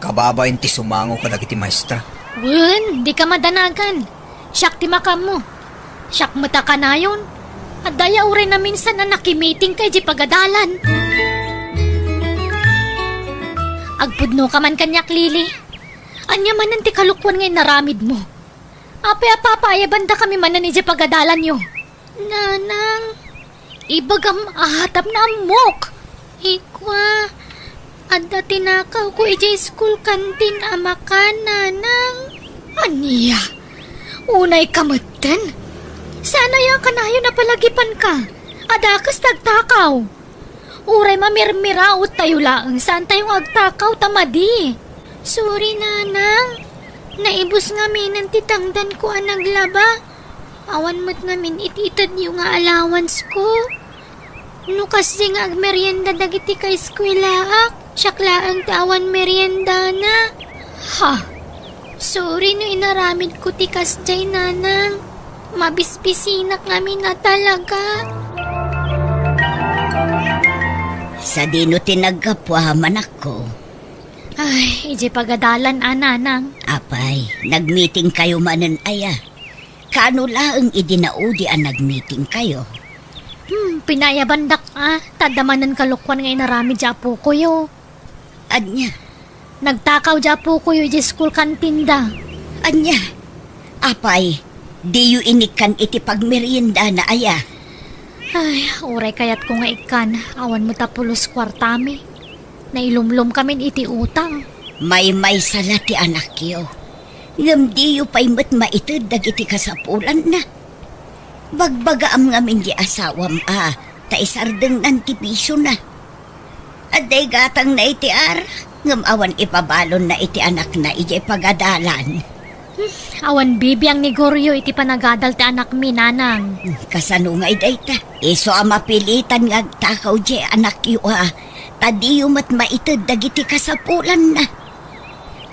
Kababain ti sumango kadagiti maestra. Wen, dika madanagan. Siak ti makaammo. Siak met a kanayon. Adda aya uray naminsan a nakimitingka idiay pagadalan. Agpudnoka man kaniak, Lily. Ania manen ti kalokuan nga inaramidmo? Apay a papaayabandakami manen idiay pagadalanyo? Nanang, ibagam a tapno ammok. Ikua, adda tinakawko idiay school canteen a makan, Nanang. Ania? Unayka metten? Saan aya a kanayon a palagipanka? Adda kas ti agtakaw. Uray mamirmiraottayo laeng, saantayo nga agtakaw ta madi. Sorry, Nanang. Naibus ngaminen ti tangdanko a naglaba. Awan met ngamin it-itedyo nga allowance ko. No kasdi nga agmerienda dagiti kaeskuelaak, siak laeng ti awan meriendana. Ha? Sorry no inaramidko ti kasdiay, Nanang. Mabisbisinak ngamin a talaga. Sadino ti naggapuam, anakko? Ay, idiay pagadalan a, Nanang. Apay, nagmitingkayo manen aya? Kaano laeng idi naudi a nagmitingkayo? Hmm, pinaayabandak a, ta adda manen kalokuan nga inaramid ti apokoyo. Ania? Nagtakaw ti apokoyo idiay school canteen da. Ania? Apay, diyo inikkan iti pagmeriendana aya? Ay, uray kayatko nga ikkan, awan met a pulos kuartami. Nailumlomkamin iti utang. Maymaysa la ti anakyo, ngem diyo pay met maited dagiti kasapulanna. Bagbagaam ngamin di asawam a ta isardengnan ti bisiona. Adda igatangna iti arak, ngem awan ipabalonna iti anakna idiay pagadalan. Hmm, awan bibiang ni Goryo iti panagadal ti anakmi, nanang. Hmm, kasano ngay dayta? Isu a mapilitan nga agtakaw diay anakyo a, ta diyo met maited dagiti kasapulanna.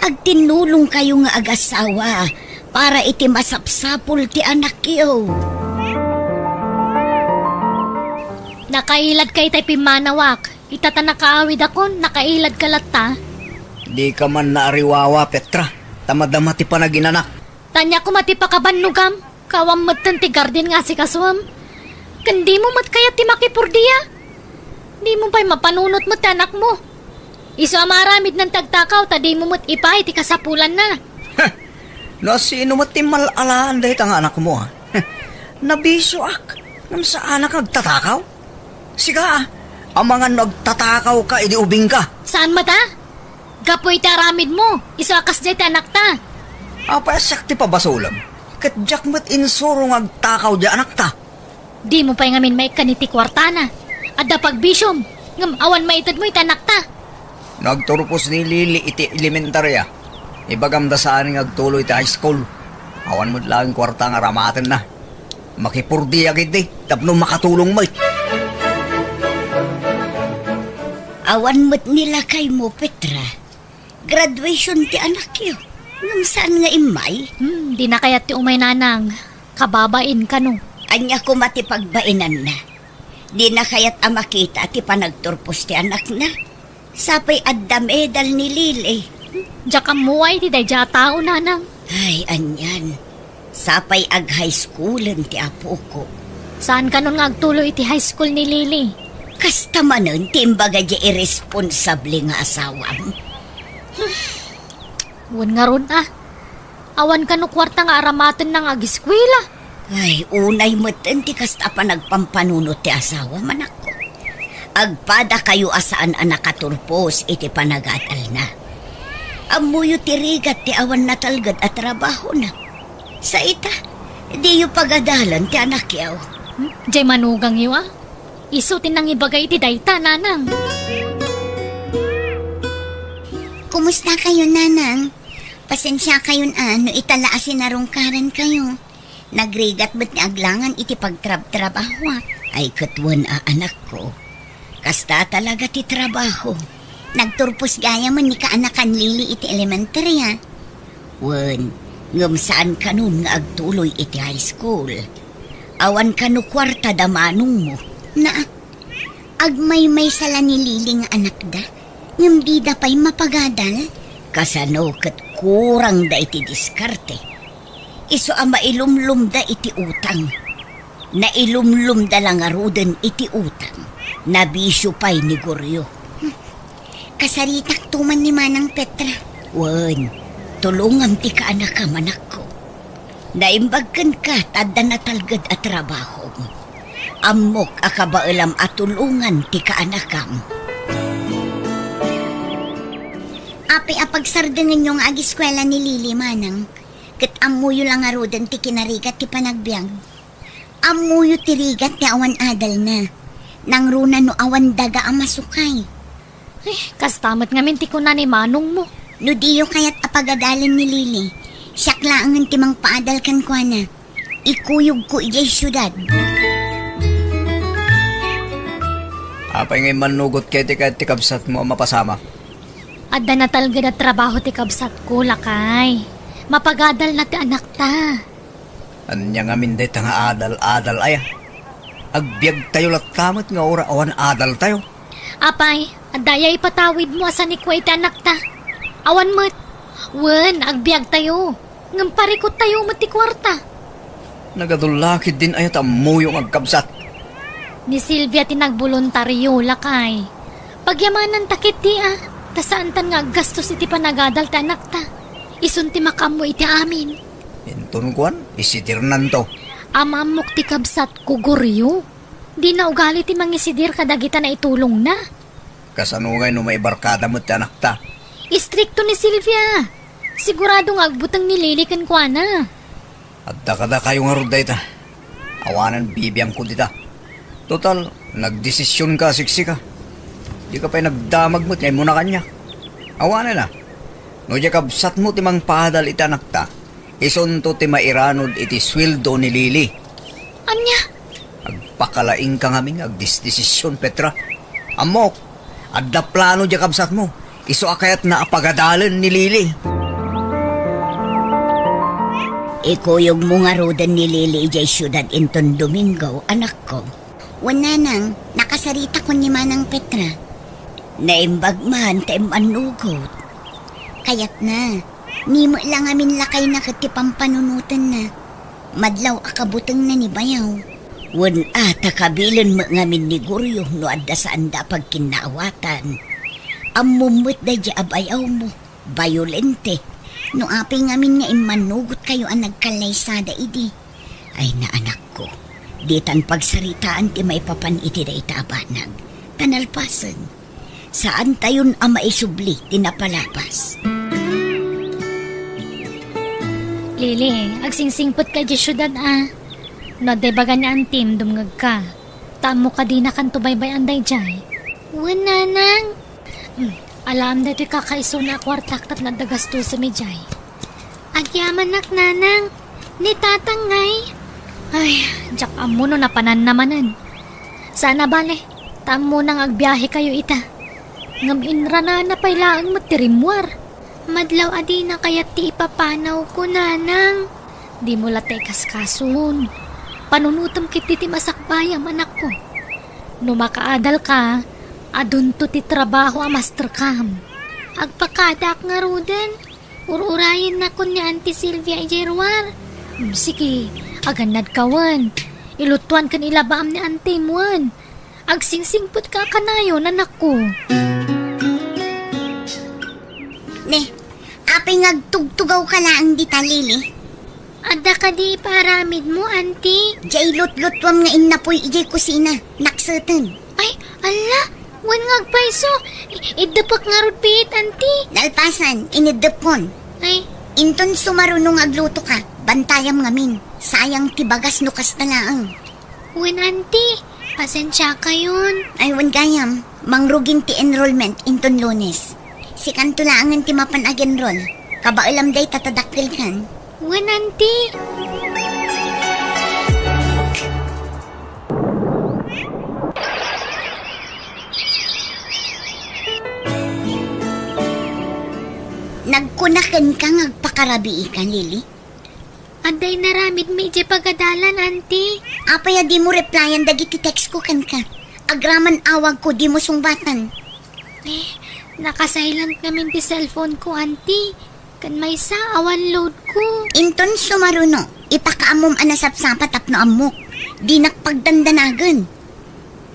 Agtinnulongkayo nga agasawa para iti masapsapul ti anakyo. Nakailadka itay pimmanawak. Ita ta nakaawidakon, nakailadka latta. Dika man naariwawa, Petra, ta madama ti panaginanak. Ania koma ti pakabannogam? Kaawan metten ti garden nga asikasuem. Ken dimo met kayat ti makipurdia? Dimo pay mapanunot met ti anakmo. Isu a maaramidnan ti agtakaw ta dimo met ipaay ti kasapulanna. No asino met ti mal-alaan dayta nga anakmo, a? Nabisioak, ngem saanak nga agtatakaw? Sika, a, amangan no agtatakawka idi ubingka. Saan met, a? Gapu iti aramidmo, isu a kasdiay ti anakta. Apay a siak ti pabasolem? Ket diak met insuro nga agtakaw diay anakta. Dimo pay ngamin maikkan iti kuartana. Adda pagbisiom, ngem awan maitedmo iti anakta. No agturpos ni Lily iti elementaria, ibagam ta saan nga agtuloy iti high school. Awan met laeng kuarta nga aramatenna. Makipurdiak idi tapno makatulong met. Awan met ni lakaymo, Petra. Graduation ti anakyo. Ngem saan nga immay? Hmm, dina kayat ti umay, nanang. Kababain kano. Ania koma ti pagbainanna? Dina kayat a makita ti panagturpos ti anakna? Sapay adda medal ni Lily. Diak ammo iti daydiay a tao, nanang. Ay, anian. Sapay ag-high schoolen ti apoko. Saan kanon nga agtuloy iti high school ni Lily? Kasta manen ti imbaga diay irresponsable nga asawam. Wen ngarud, a. Awan kano kuarta nga aramatenna nga ageskuela. Ay, unay metten ti kasta a panagpampanunot ti asawam, anakko. Agpadakayo a saan a nakaturpos iti panagadalna. Ammoyo ti rigat ti awan natalged a trabahona. Sa ita, diyo pagadalan ti anakyo. Hmm? Diay manugangyo, a? Isu ti nangibaga iti dayta, nanang. Kumusta kayo, nanang? Pasensiakayon a no ita la a sinarungkarankayo. Nagrigat met ti aglangan iti pagtrabtrabahoak. Ay, ket wen a, anakko. Kasta talaga ti trabaho. Nagturpos gayam ni kaanakan Lily iti elementarya. Wen, ngem saan kanon nga agtuloy iti high school. Awan kano kuarta da manongmo. Naa, agmaymaysa la ni Lily nga anakda, ngem dida pay mapagadal. Kasano ket kurangda iti diskarte? Isu a mailumlumda iti utang. Nailumlumda la ngaruden iti utang. Nabisio pay ni Goryo. Kasaritakto man ni Manang Petra. Wen, tulongam ti kaanakam, anakko. Naimbag kenka ta adda natalged a trabahom. Ammok a kabaelam a tulongan ti kaanakam. Apay a pagsardengenyo nga ageskuela ni Lily, Manang? Ket ammoyo la ngaruden ti kinarigat ti panagbiag. Ammoyo ti rigat ti awan adalna. Nangruna no awan daga a masukay. Eh, kasta met ngamin ti kuna ni manongmo. No diyo kayat a pagadalen ni Lily, siak laengen ti mangpaadal kenkuana. Ikuyogko idiay siudad. Apay nga immanugot ket ti kayat ti kabsatmo a mapasamak? Adda natalged a trabaho ti kabsatko, lakay. Mapagadalna ti anakta. Ania ngamin dayta nga adal-adal aya? Agbiagtayo latta met nga uray awan adaltayo. Apay, adda aya ipatawidmo a sanikua iti anakta? Awan met. Wen, agbiagtayo. Ngem parikuttayo met ti kuarta. Nagadulla ketdin aya ta ammoyo nga agkabsat? Ni Silvia ti nagboluntario, lakay. Pagyamananta ketdi a, ta saantan nga aggastos iti panagadal ti anakta. Isun ti makaammo iti amin. Inton kuan, isidirnanto. Amaammok ti kabsatko, Goryo. Dina ugali ti mangisidir kadagita naitulongna. Kasano ngay no maibarkada met ti anakta? Istrikto ni Silvia. Sigurado nga agbuteng ni Lily kenkuana. Adda kadakayo ngarud dayta. Awanen bibiangko dita. Total, nagdesisionka a siksika. Dika pay nagdamag met nga immuna kaniak. Awanen a. No diay kabsatmo ti mangpaadal iti anakta, isunto ti mairanod iti sueldo ni Lily. Ania? Agpakalaingka ngamin nga agdesdesision, Petra. Ammok, adda plano diay kabsatmo. Isu a kayatna a pagadalen ni Lily. Ikuyogmo ngaruden ni Lily idiay siudad inton Domingo, anakko. Wen, nanang, nakasaritakon ni Manang Petra. Naimbag man ta immannugot. Kayatna, ni met la ngamin lakayna ket ti pampanunotenna. Madlaw a kabutengna ni bayaw. Wen a, ta kabilen met ngamin ni Goryo no adda saanda a pagkinnaawatan. Ammom met daydiay a bayawmo, bayolente. No apay ngamin nga immannugotkayo a nagkallaysada idi. Ay, naanakko, ditan pagsaritaan ti maipapan iti dayta a banag. Ta nalpasen. Saantayon a maisubli ti napalabas. Lily, agsingsingpet ka idiay siudad a. No adda ibaga ni antim, dumngegka. Ta ammok a dinakanto baybay-an daydiay. Wen, nanang. Hmm, alaem daytoy kakaisuna a kuartak tapno adda gastosem idiay. Agyamanak, nanang. Ni tatang ngay? Ay, diak ammo no napananna manen. Saan a bale, ta ammona nga agbiahekayo ita. Ngem inranana pay laeng met ti rimmuar. Madlaw a dina kayat ti ipapanawko, nanang. Dimo latta ikaskason. Panunotem ketdi ti masakbayam, anakko. No makaadalka, adunto ti trabaho a masterkam. Agpakadaak ngaruden. Ur-urayennakon ni Auntie Silvia idiay ruar. Mm, sige, agannadka wen. Ilutuan ken ilabaam ni antim wen. Agsingsingpetka a kanayon, anakko. Ne, apay nga agtugtugawka laeng dita, Lily? Adda kadi ipaaramidmo, Auntie? Diay lutlutuam nga innapoy idiay kusina, nakseten. Ay, alla, wen nga agpayso. I-, iddepek ngarud piit, Auntie. Nalpasan, iniddepkon. Ay. Inton sumaruno nga aglutoka, bantayam ngamin. Sayang ti bagas no kasta laeng. Wen, Auntie, pasensiakayon. Ay, wen gayam, mangrugin ti enrollment inton Lunes. Sikanto laengen ti mapan ag-enroll. Kabaelam dayta ta dakkelkan. Wen, Auntie. Nagkuna kenka nga agpakarabiika, Lily? Adda inaramidmi idiay pagadalan, Auntie. Apay a dimo replyan dagiti textko kenka? Agraman awagko, dimo sungbatan. Eh, naka-silent ngamin ti cellphoneko, Auntie. Ken maysa, awan loadko. Inton sumaruno, ipakaammom a nasapsapa tapno ammok. Dinak pagdandanagen.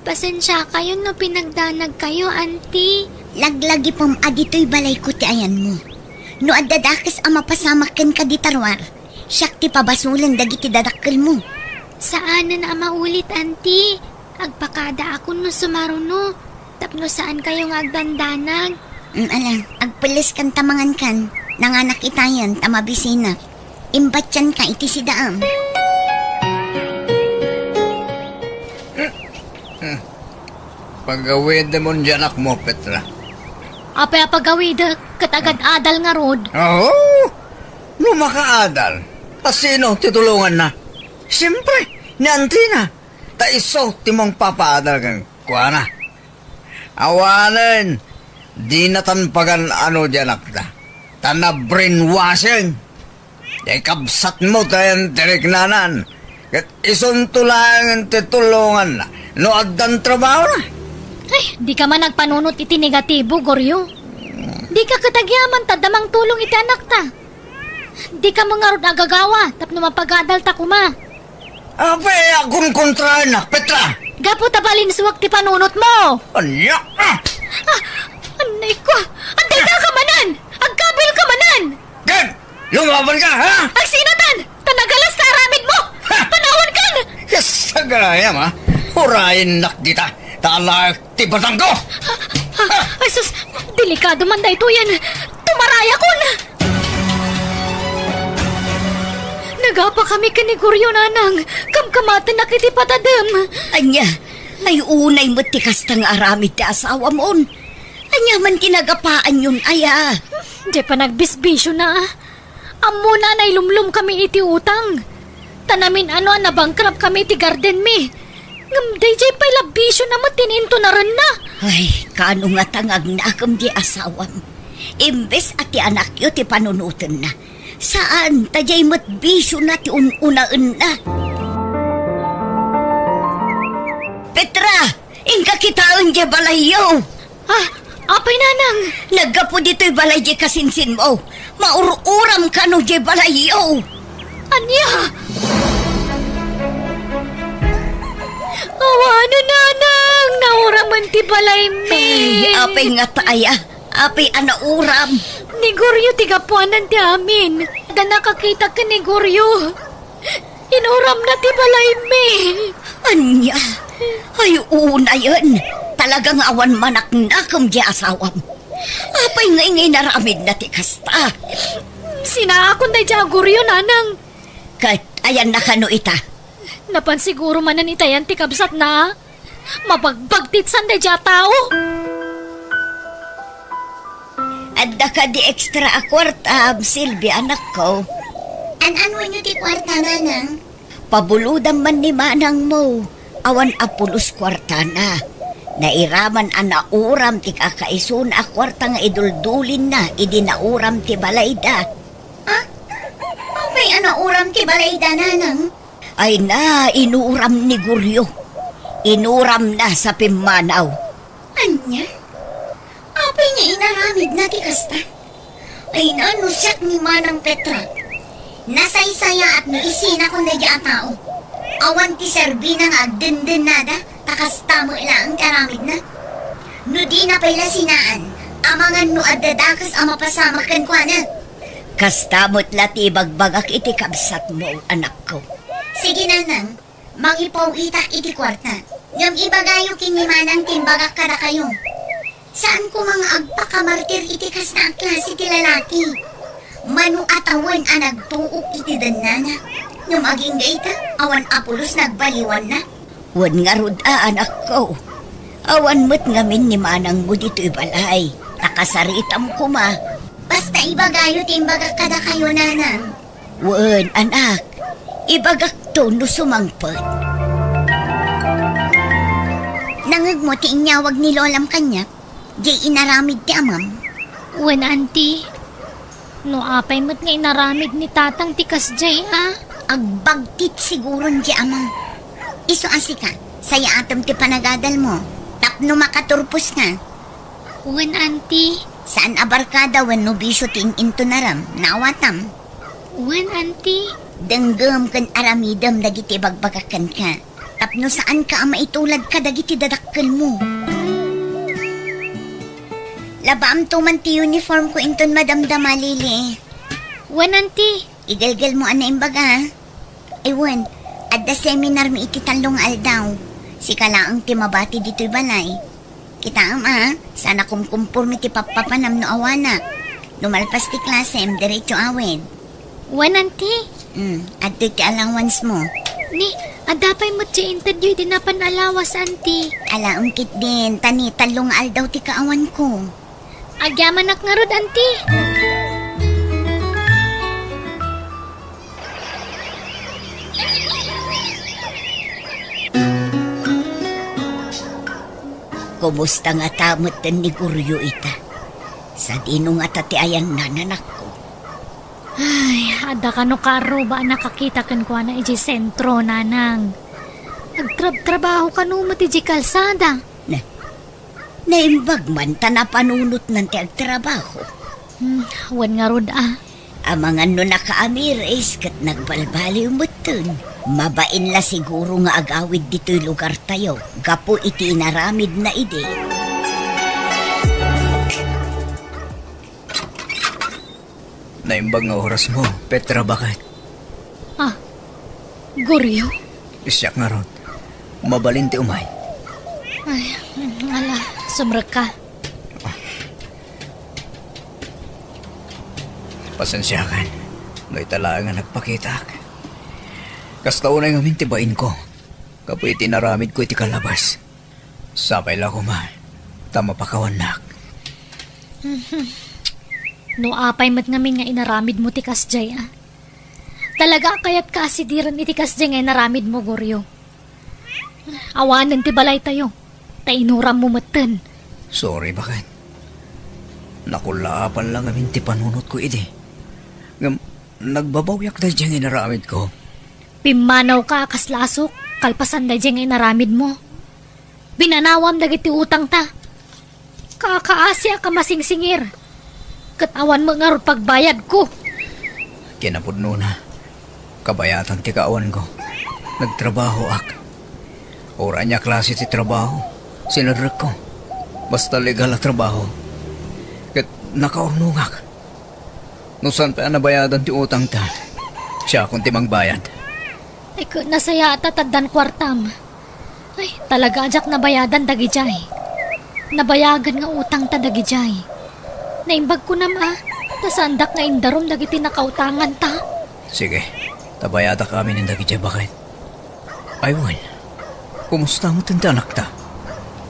Pasensiakayon no pinagdanagkayo, Auntie. Laglagipem a ditoy balayko ti ayanmo. No adda dakes a mapasamak kenka dita ruar, siak ti pabasolen dagiti dadakkelmo. Saanen a maulit, Auntie. Agpakadaakon no sumaruno, tapno saankayo nga agdandanag. Mm, ala, agpelleskan ta mangankan. Nanganak itayen ta mabisinak. Imbatianka iti sidaam. Pagawidemon diay anakmo, Petra. Apay a pagawidek ket agad-adal ngarud? Oo. No makaadal, a sino ti tulonganna? Siempre, ni Antina. Ta isu ti mangpapaadal kenkuana. Awanen, dinatan pagan-ano diay anakta. Ta na-brainwashing. Diay kabsatmo tayan ti riknanan. Ket isunto laengen ti tulonganna no addan trabahona. Ay, dika man agpanunot iti negatibo, Goryo. Dika ket agyaman ta adda mangtulong iti anakta. Dika met ngarud agagawa tapno mapagadalta koma. Apay a kunkontraennak, Petra? Gapu ta balinsuak ti panunotmo. Ania? Ah! Ah, anay ko. Adda ka manen! Agkabilka manen! Ken, lumabanka, ha? Agsinatan! Ta nagalas ta aramidmo! Ha? Panawankan! Kasagayam, ha? Urayennak dita. Ta alaek ti batangko! Ah, ah, ay sus, delikado man daytoyen. Ayakon! Nagapakami ken ni Goryo, nanang. Kamkamatennak iti patadem. Ania? Ay, unay met ti kasta nga aramid ti asawamon. Ania man ti nagapaanyon aya? Diay panagbisbisiona. Ammona a nailumlomkami iti utang. Ta namin-ano a nabankrupt kami iti gardenmi. Ngem daydiay pay la bisiona met ti intunarenna. Ay, kaano ngata nga agnakem diay asawam? Imbes a ti anakyo ti panunotenna. Saan, ta diay met bisiona ti un-unaenna. Petra, inka kitaen diay balayyo. Ah, apay, nanang? Naggapu ditoy balay diay kasinsinmo. Maur-uram kano diay balayyo. Ania? Awanen, nanang, nauramen ti balaymi. Ay, apay ngata aya? Apay a nauram? Ni Goryo ti gapuanan ti amin. Adda nakakita ken ni Goryo. Inuramna ti balaymi. Ania? Ay, unayen. Talaga nga awan manaknakem diay asawam. Apay ngay nga inaramidna ti kasta? Sinaakon daydiay a Goryo, nanang. Ket ayanna kano ita? Napan siguro manen ita yan ti kabsatna. Mabagbagtitsan daydiay a tao. Adda kadi extra a kuarta, Silvia, anakko? An-anuenyo ti kuarta, nanang? Pabulodam man ni manangmo. Awan a pulos kuartana. Nairaman a nauram ti kakaisuna a kuarta nga iduldulinna idi nauram ti balayda. Ah? Apay a nauram ti balayda, nanang? Ay na, inuram ni Goryo. Inuramna sa pimmanaw. Ania? Apay nga inaramidna ti kasta? Ay na, no siak ni Manang Petra, nasaysayaat no isinakon daydiay a tao. Awan ti serbina nga agdendennada, ta kasta met laeng ti aramidna. No dina pay la sinaan, amangan no adda dakes a mapasamak kenkuana. Kasta met la ti ibagbagak iti kabsatmo, anakko. Sige, nanang, mangipaw-itak iti kuarta. Ngem ibagayo ken ni manang ti imbagak kadakayo. Saan koma nga agpakamartir iti kasta a klase ti lalaki. Mano a tawen a nagtuok iti dennana, ngem agingga ita, awan a pulos nagbaliwanna. Wen ngarud a, anakko. Awan met ngamin ni manangmo ditoy balay. Ta kasaritam koma. Basta ibagayo ti imbagak kadakayo, nanang. Wen, anak. Ibagakto no sumangpet. Nangngegmo ti inyawag ni lolam kaniak? Diay inaramid ti amam? Wen, anti. No apay met nga inaramid ni tatang ti kasdiay a? Agbagtit siguron diay amam. Isu a sika, sayaatem ti panagadalmo, tapno makaturposka. Wen, anti. Saan a barkada wenno bisio ti in-intunaram, naawatam? Wen, anti. Denggem ken aramidem dagiti ibagbagak kenka. Tapno saanka a maitulad kadagiti dadakkelmo. Labaamto man ti uniformko inton madamdama, Lily. Wen, anti. Igelgelmo a naimbaga. Ay wen, adda seminarmi iti tallo nga aldaw. Sika laeng ti mabati ditoy balay. Kitaem a, saan a kumkumpormi ti pappapanam no awanak. No malpas ti klasem, diretso awid. Wen, anti. Hmm, adtoy ti allowance mo. Ni, adda pay met ti intedyo idi napan a lawas, anti. Alaem ketdin, ta ni tallo nga aldaw ti kaawanko. Agyamanak ngarud, anti. Kumusta ngata metten ni Goryo ita? Sadino ngata ti ayanna, anakko? Ay, adda kano kaarruba a nakakita kenkuana idiay sentro, nanang. Agtrabtrabaho kano met idiay kalsada. Na, naimbag man ta napanunotnan ti agtrabaho. Hmm, wen ngarud a. Amangan no nakaamiris ket nagbalbaliw metten. Mabain la siguro nga agawid ditoy lugartayo gapu iti inaramidna idi. Naimbag nga orasmo, Petra, baket. Ah, Goryo? Siak ngarud. Mabalin ti umay. Ay, mm, ala, sumrekka. Pasensiakan no ita laeng a nagpakitak. Kasta unay ngamin ti bainko gapu iti inaramidko iti kallabas. Sapay la koma ta mapakawannak. No apay met ngamin nga inaramidmo ti kasdiay, a? Talaga a kayatka a sidiren iti kasdiay nga inaramidmo, Goryo. Awanen ti balaytayo, ta inurammo metten. Sorry, baket. Nakullaapan la ngamin ti panunotko idi. Ngem nagbabawiak daydiay nga inaramidko. Pimmanawka a kas lasok kalpasan daydiay nga inaramidmo. Binanawam dagiti utangta. Kakaasiak a masingsingir, ket awan met ngarud pagbayadko. Kinapudnona, kabayatan ti kaawanko. Nagtrabahoak. Uray ania klase ti trabaho, sinedrekko. Basta legal a trabaho. Ket nakaurnongak. No saan pay a nabayadan ti utangta, siakon ti mangbayad. Ay, ket nasayaat ta addan kuartam. Ay, talaga a diak nabayadan dagidiay. Nabayagen nga utangta dagidiay. Naimbag kunam a, ta saandak nga indarum dagiti nakautanganta. Sige, ta bayadak amin dagidiay, baket. Ay, wen, kumusta met ti anakta?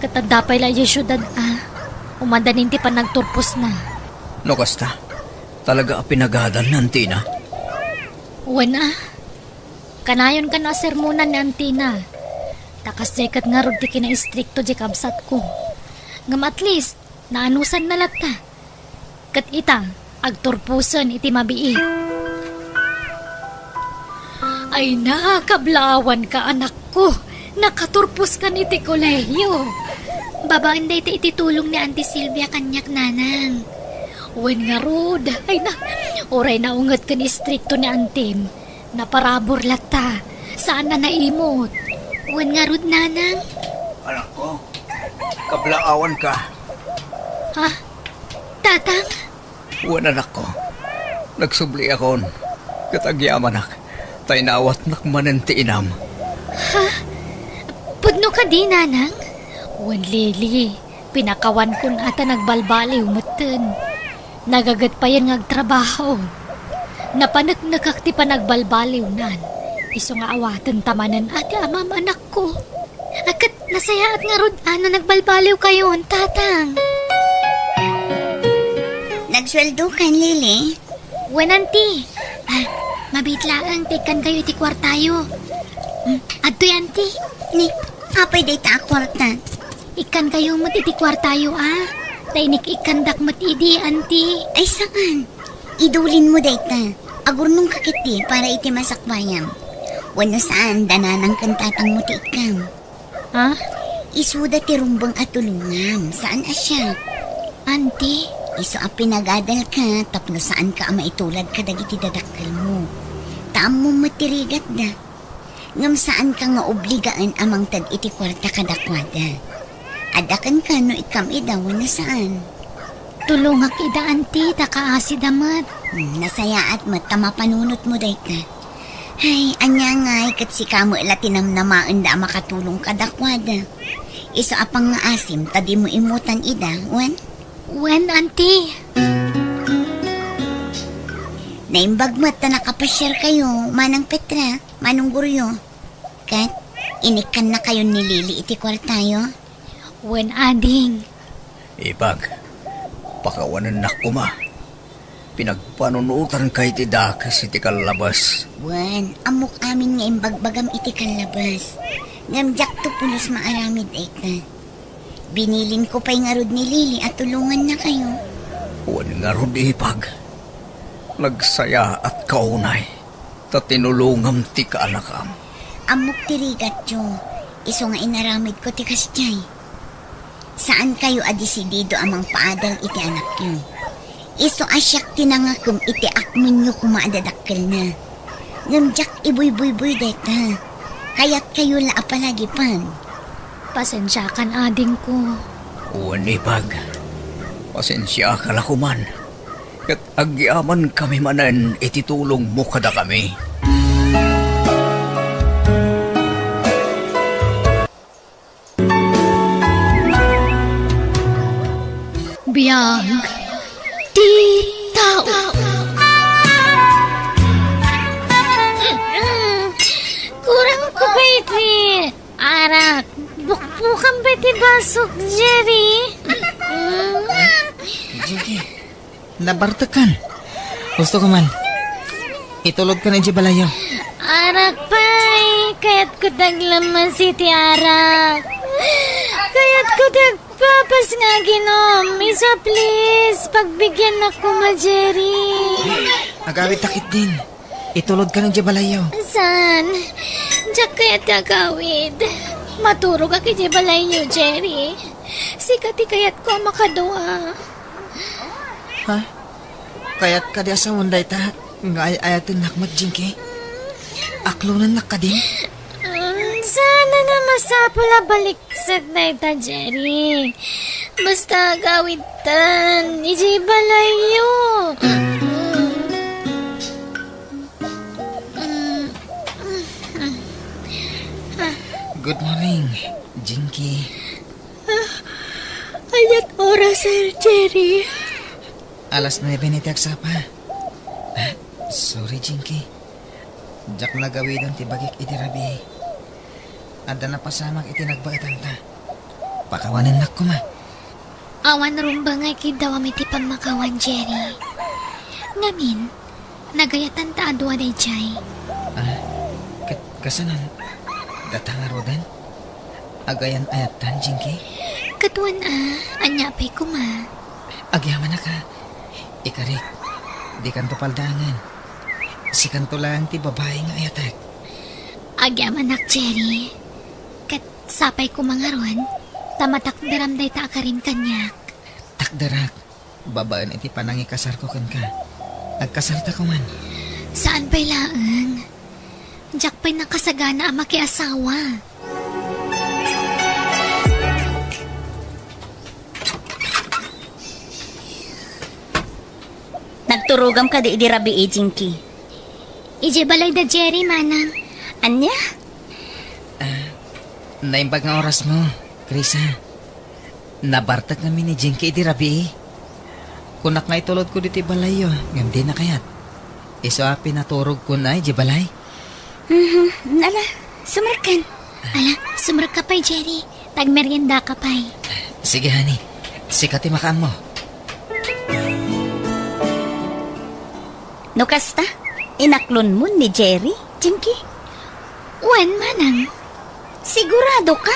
Ket adda pay la idiay siudad a, umandanin ti panagturposna. No kasta, talaga a pinagadal ni antina? Wen a, kanayon kano a sermonan ni antina. Ta kasdiay ket ngarud ti kinaistrikto diay kabsatko. Ngem at least, naanusanna latta. Ket ita, agturposen iti mabiit. Ay, nakablaawanka, anakko. Nakaturposkan iti kolehiyo. Babaen dayta iti tulong ni Auntie Silvia kaniak, Nanang. Wen ngarud, ay na, uray naunget ken istrikto ni Antim, naparabur latta. Saan a naimot. Wen ngarud, Nanang. Anakko, kablaawanka. Ha? Tatang? Wen, anakko. Nagsubliakon, ket agyamanak, ta inawatnak manen ti inam. Ha? Pudno kadi, Nanang? Wen, Lily, pinakawankon a ta nagbalbaliw metten. Nagaget payen nga agtrabaho. Napaneknekak ti panagbalbaliwnan. Isu nga awaten ta manen a ti amam, anakko. A, ket nasayaat ngarud a no nagbalbaliwkayon, Tatang. Nagsueldokan, Lily? Wen, Auntie. A, mabiit laeng ta ikkankayo iti kuartayo. Hmm, adtoy, Auntie. Ni, apay dayta a kuarta? Ikkankayo met iti kuartayo, a. Ta inik-ikkandak met idi, Auntie. Ay, saan? Idulinmo dayta. Agurnongka ketdi para iti masakbayam. Wenno saan, da nanang ken tatangmo ti ikkam. Ha? Isuda ti rumbeng a tulongam, saan a siak. Auntie? Isu a pinagadalka tapno saanka a maitulad kadagiti dadakkelmo. Ta ammom met ti rigatda. Ngem saanka nga obligaen a mangted iti kuarta kadakuada. Adda kenka no ikkam ida wenno saan. Tulongak ida, Auntie, ta kaasida met. Hmm, nasayaat met ta mapanunotmo dayta. Hay, ania ngay ket sika met la ti namnamaenda a makatulong kadakuada. Isu a pangngaasim ta dimo immutan ida, wen? Wen, Auntie. Naimbag met ta nakapasiarkayo, Manang Petra, Manong Goryo. Ket, inikkannakayon ni Lily iti kuartayo? Wen, ading. Ipag, pakawanennak koma. Pinagpanunotanka iti dakes iti kallabas. Wen, ammok amin nga imbagbagam iti kallabas. Ngem diakto pulos maaramid, Eka. Binilinko pay ngarud ni Lily a tulongannakayo. Wen ngarud, Ipag. Nagsayaatka unay ta tinulongam ti kaanakam. Ammok ti rigatyo, isu nga inaramidko ti kasdiay. Saankayo a desidido a mangpaadal iti anakyo. Isu a siak ti nangakem iti akmenyo koma a dadakkelna. Ngem diak ibuybuybuy dayta. Kayatkayo la a palagipan. Pasensiakan, adingko. Wen, Ipag. Pasensiaka la koman. Ket agyamankami manen iti tulongmo kadakami. Biag ti tao. Ti basok, Jerry. Mm. Jinky, nabartekkan. Gusto ko man. Itulodkan idiay balayyo. Arak pay, kayatko ti aglamas iti arak. Kayatko ti agpapas nga aginom. Isu a, please, pagbigiannak koma, Jerry. Agawidta ketdin. Itulodkan idiay balayyo. Saan? Diak kayat ti agawid. Maturogak idiay balayyo, Jerry. Sika ti kayatko a makadua. Ha? Kayat kadi a sawen dayta nga ay-ayatennak met, Jinky? Aklonennak kadi? Mm, saan a masapul a baliksek dayta, Jerry. Basta agawidtan idiay balayyo. Good morning, Jinky. Ania't oras, Sir Jerry? Alas nuebe ni ti agsapa. Ah, sorry, Jinky. Diak nagawidon ti bagik iti rabii. Adda napasamak iti nagbaetanta. Pakawanennak koma. Awan rumbeng nga ikiddawam iti pammakawan, Jerry. Ngamin, nagayatan ta a dua daydiay. Ah, ket kasano? Data ngaruden? Agayan-ayattan, Jinky? Ket wen a, ania pay koma? Agyamanak a. Ikarik, dikanto paldaangen. Sikanto laeng ti babai nga ayatek. Agyamanak, Jerry. Ket sapay koma ngarud, ta matakderam dayta a karim kaniak. Takderak, babaen iti panangikasarko kenka. Agkasarta koman. Saan pay laeng. Diak pay nakasagana a makiasawa. Nagturogam kadi idi rabii, Jinky? Idiay balay da Jerry, manang. Ania? Ah, naimbag nga orasmo, Krisa. Nabartek ngamin ni Jinky idi rabii. Kunak nga itulodko ditoy balayyo, ngem dina kayat. Isu a pinaturogkon idiay balay. Mhm. Ala, sumrekkan. Ala, sumrekka pay, Jerry. Tagmeriendaka pay. Sige, honey. Sika ti makaammo. No kasta, inaklonmo ni Jerry, Jinky? Wen, manang. Sigurado ka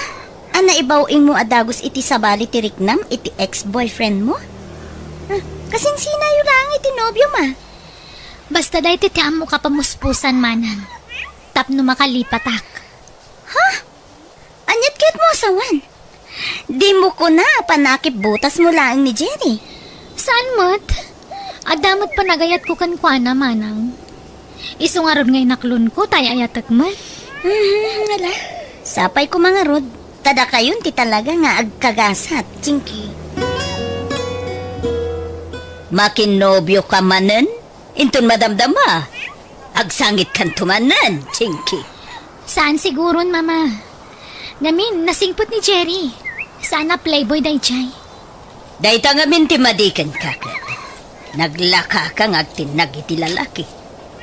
a naibaw-ingmo a dagus iti sabali ti riknam iti ex-boyfriendmo? Ah, kasinsinayo laeng iti nobiom a. Basta daytoy ti ammok a pamuspusan, manang. Tapno makalipatak. Ha? Ania't kayatmo a sawen? Dimo kuna a panakipbutasmo laeng ni Jerry. Saan met? Adda met panagayatko kenkuana, manang. Isu ngarud nga inaklonko, ta ay-ayatek met. Mhm, ala. Sapay koma ngarud, ta dakayon ti talaga nga agkagasat, Jinky. Makinnobioka manen? Inton madamdama, agsangitkanto manen, Jinky. Saan siguron, Mama. Ngamin, nasingpet ni Jerry. Saan a playboy daydiay. Dayta ngamin ti madi kenka ket. Naglakaka nga agtinnag iti lalaki.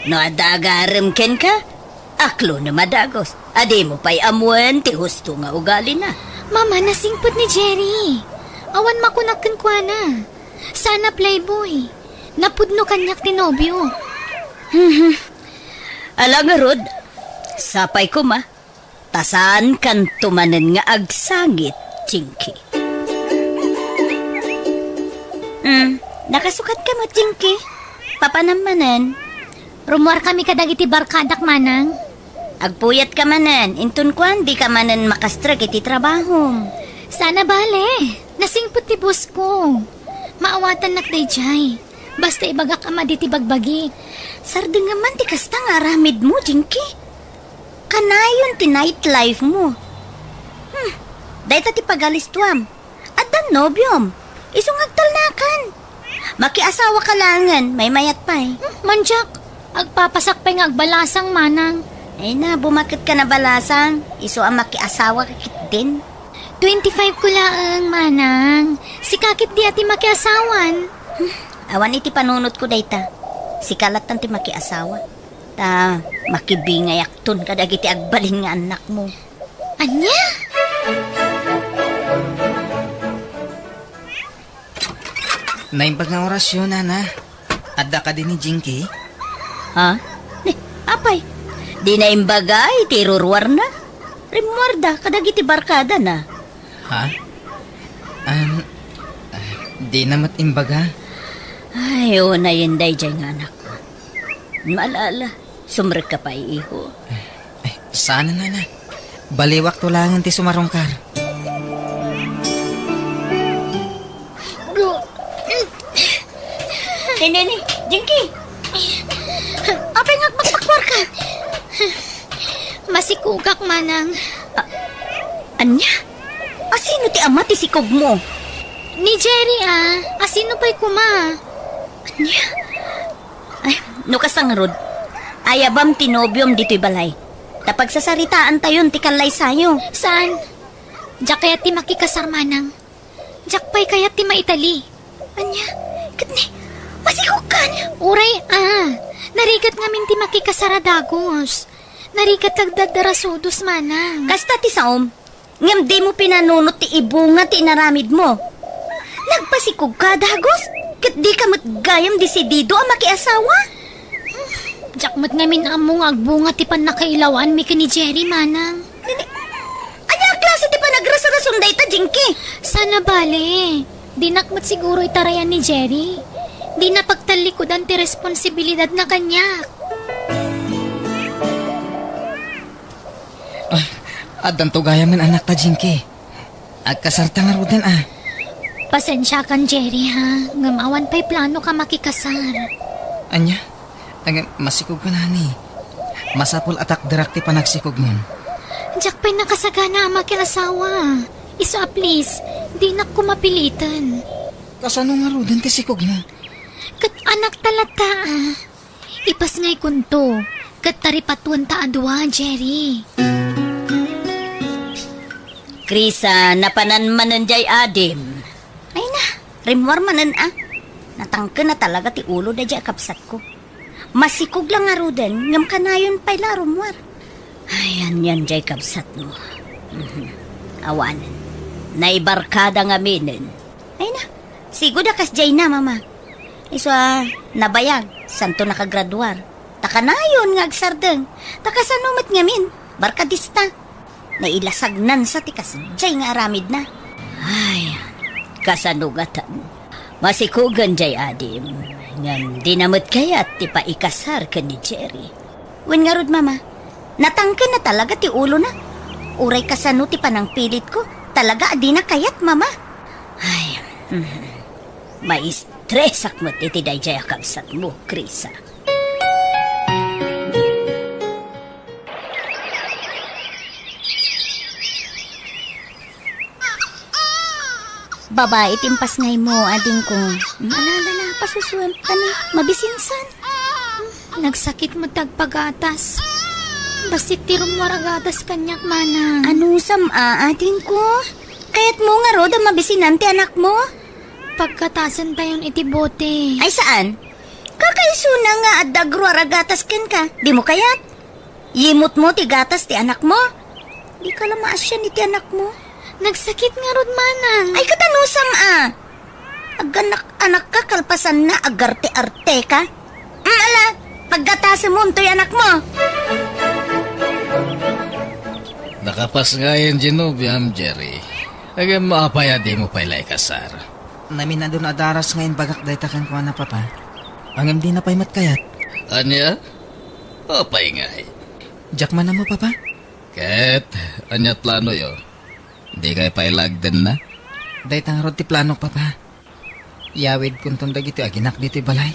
No adda agarem kenka, aklonem a dagus. A dimo pay ammoen ti husto nga ugalina. Mama, nasingpet ni Jerry. Awan makunak kenkuana. Saan a playboy. Napudno kaniak ti nobio. Ala ngarud, sapay koma, ta saankanto manen nga agsangit, Jinky. Hmm, nakasukatka met, Jinky. Papanam manen. Rummuarkami kadagiti barkadak, manang. Agpuyatka manen, inton kuan, dika manen makastrek iti trabahom. Saan a bale, nasingpet ti boss ko. Maawatannak daydiay. Basta ibagak a madi ti bagbagi. Sardengem man ti kasta nga aramidmo, Jinky. Kanayon ti night life mo. Hmm, dayta ti pagalistuam. Addan nobiom. Isu nga agtalnakan. Makiasawaka laengen, maymayat pay. Hmm, mandiak. Agpapasak pay nga agbalasang, manang. Ay na, bumaket ka na balasang. Isu a makiasawaka ketdin. Twenty-five ko laeng, manang. Sika ketdi a ti makiasawan. Hmm, awan iti panunotko dayta. Sika lattan ti makiasawa. Ta makibingayakton kadagiti agbalin nga annakmo. Ania? Naimbag nga orasyon, Nana. Adda kadi ni Jinky? Ha? Ni, apay, di naimbaga iti iruruarna? Rimmuarda kadagiti barkadana. Ha? Um, ah, di na met imbaga? Ay, unayen daydiay nga anakko. Maalala, sumrekka pay, iho. Ay, saan, Nana? Baliwakto laengen ti sumarungkar. Ni, ni, ni, Jinky! Apay nga agpakpakuarka? Masikugak, Manang. A-, ania? Asino ti ama ti sikogmo? Ni Jerry, a. Asino pay koma? Ania? Ay, no kasta ngarud, ayabam ti nobiom ditoy balay. Ta pagsasaritaantayon ti kallaysayo. Saan? Diak kayat ti makikasar, Manang. Diak pay kayat ti maitali. Ania? Ket ni, masikogkan? Uray, a. Narigat ngamin ti makikasar a dagus. Narigat ti agdardarasudos, Manang. Kasta ti saom. Ngem dimo pinanunot ti ibunga ti inaramidmo. Nagpasikogka, dagus, ket dika met gayam desidido a makiasawa? Diak met ngamin ammo nga agbunga ti pannakailawanmi ken ni Jerry, Manang. Nini, ania a klase ti panagrasrason dayta, Jinky? Saan a bale. Dinak met siguro itarayan ni Jerry. Dina pagtallikudan ti responsibilidadna kaniak. Ah, addanto gayam nga anakta, Jinky. Agkasarta ngaruden, a. Pasensiakan, Jerry, ha? Ngem awan pay planoka makikasar. Ania? Ngem masikogka, Nana. Masapul a takderak ti panagsikogmon. Diak pay nakasagana a makiasawa. Isu a please, dinak koma piliten. Kasano ngaruden ti sikogmo? Ket anakta latta, a. Ipasngaykonto, ket taripatuenta a dua, Jerry. Krisa, napanan manen jay adim. Ay na, rimmuar manen a. Natangken na talaga ti ulo dayjay a kabsatko. Masikog la ngaruden, ngem kanayon pay la a rummuar. Ay, anian jay kabsatmo. Mhm. Awanen. Naibarkada ngaminen. Ay na, sigud a kasjay na, Mama. Isu a nabayag, santo nakagraduar. Ta kanayon nga agsardeng. Ta kasano met ngamin, barkadista. Nailasagnansa ti kasjay nga aramidna. Ay, kasano ngatan? Masikogen jay adim, ngem dina met kayat ti paikasar ken ni Jerry. Wen ngarud, Mama, natangken na talaga ti ulona. Uray kasano ti panangpilitko, talaga a dina kayat, Mama. Ay, mhm. Maistresak met iti dayjay a kabsatmo, Krisa. Babai ti impasngaymo, adingko. Ala, ala, ala, pasusuem, tani, mabisinsan. Nagsakit met ti agpagatas. Bassit ti rummuar a gatas kaniak, Manang. Anusam a, adingko? Kayatmo ngarud a mabisinan ti anakmo? Paggatasentayon iti bote. Ay, saan? Kakaisuna nga adda agruar a gatas kenka. Dimo kayat? Yimutmo ti gatas ti anakmo? Dika la maasian iti anakmo? Nagsakit ngarud, Manang. Ay, ket anusam a? Aganak-anakka kalpasanna, agarte-arteka. Mm, ala, paggatasem toy anakmo. Nakapasngayen ti nobiam, Jerry. Ngem apay a dimo pay la ikasar? Naminadun a daras nga imbagak dayta kenkuana, Papa. Ngem dina pay met kayat. Ania? Apay ngay? Diak man ammo, Papa. Ket, ania planoyo? Dikay pay la agdenna? Dayta ngarud ti planok, Papa. Yawidkonton dagiti aginak ditoy balay.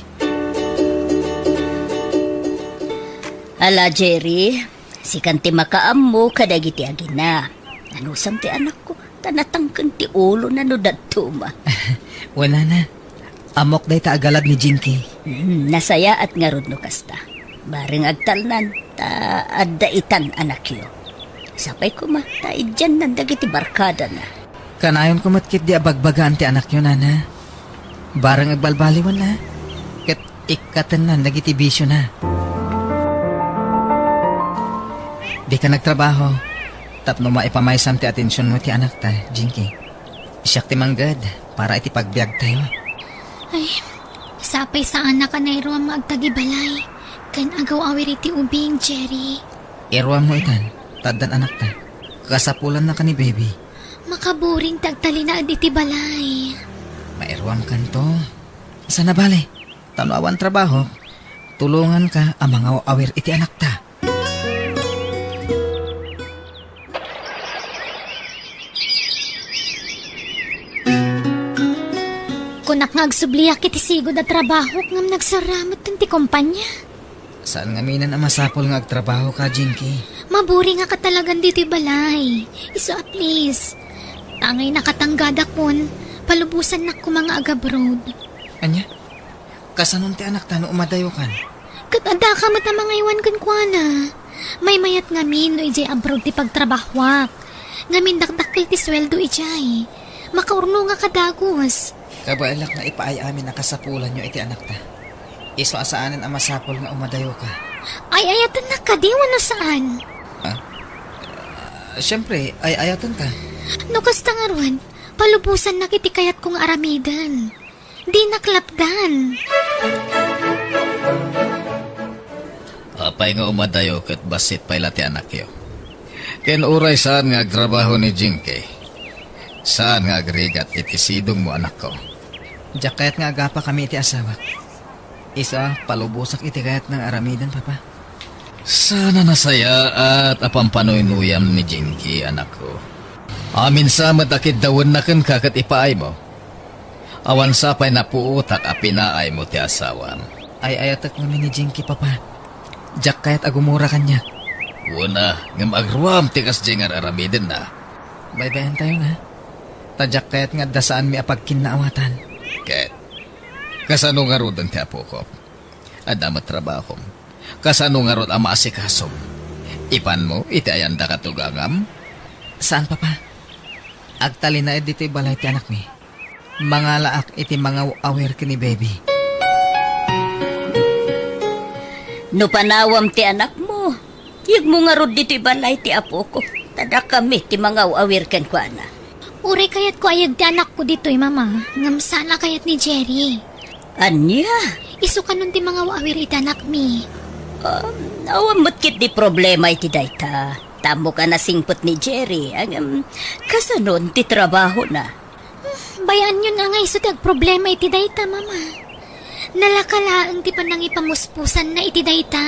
Ala, Jerry, sikan ti makaammo kadagiti agina. Anusam ti anakko, ta natangken ti ulona no dadduma. Wen, Nana, ammok dayta a galad ni Jinky. Hmm, nasayaat ngarud no kasta. Bareng agtalnan, ta adda itan anakyo. Sapay koma, ta idiannan dagiti barkadana. Kanayonko met ketdi a bagbagaan ti anakyo, Nana. Bareng agbalbaliwanna, ket ikkatennan dagiti bisiona. Dika nagtrabaho tapno maipamaysam ti atensionmo ti anakta, Jinky. Siak ti mangged para iti pagbiagtayo. Ay, sapay saanak a nairuam nga agtagibalay ken agaw-awir iti ubing, Jerry. Iruammo itan, ta addan anakta. Kasapulannaka ni baby. Makaburing ti agtalinaed iti balay. Mairuamkanto. Saan a bale, ta no awan trabaho, tulonganka a mangaw-awir iti anakta. Kunak nga agsubliak iti sigud a trabahok ngem nagsaramet ti kompania. Saan ngamin a masapul nga agtrabahoka, Jinky. Maburingaka talagan ditoy balay. Isu a please. Tangay nakatanggada kun, palubosannak koma nga agabroad. Ania? Kasanon ti anakta no umadayokan? Ket addaka met a mangaywan kenkuana. Maymayat ngamin no idiay abroad ti pagtrabahoak. Ngamin dakdakkel ti sueldo idiay. Makaurnongak a dagus. Kabaelak nga ipaay amin a kasapulanyo iti anakta. Isu a saanen a masapul nga umadayoka. Ay-ayatennak kadi wenno saan? Ah? Ah, siempre, ay-ayatenka. No kasta ngarud, palubosannak iti kayatko nga aramiden. Dinak lapdan. Apay nga umadayo ket bassit pay la ti anakyo? Ken uray saan nga agtrabaho ni Jinky, saan nga agrigat iti sidongmo, anakko. Diak kayat nga agapakami iti asawak. Isu a palubosak iti kayatna nga aramiden, Papa. Saan a nasayaat a pampanoynuyam ni Jinky, anakko. Amin sa met a kiddawenna kenka ket ipaaymo. Awan sapay napuotak a pinaaymo ti asawam. Ay-ayatek ngamin ni Jinky, Papa. Diak kayat a gumura kaniak. Wen a, ngem agruam ti kasdiay nga ar-aramidenna. Baybay-antayon, ha? Ta diak kayat nga adda saanmi a pagkinnaawatan. Ket, kasano ngaruden ti apokok? Adda met trabahom. Kasano ngarud a maasikasom? Ipanmo iti ayanda ket tugangam? Saan, Papa. Agtalinaed ditoy balay ti anakmi. Mangalaak iti mangaw-awir ken ni baby. No panawam ti anakmo, yegmo ngarud ditoy balay ti apokok, ta dakami ti mangaw-awir kenkuana. Uray kayatko a yeg ti anakko ditoy, Mama, ngem saan a kayat ni Jerry. Ania? Isu kanon ti mangaw-awir iti anakmi. Um, awan met ketdi problema iti dayta. Ta ammok a nasingpet ni Jerry, ngem kasanon ti trabahona? Hmm, bay-anyon a nga isu ti agproblema iti dayta, Mama. Nalaka laeng ti panangipamuspusanna iti dayta.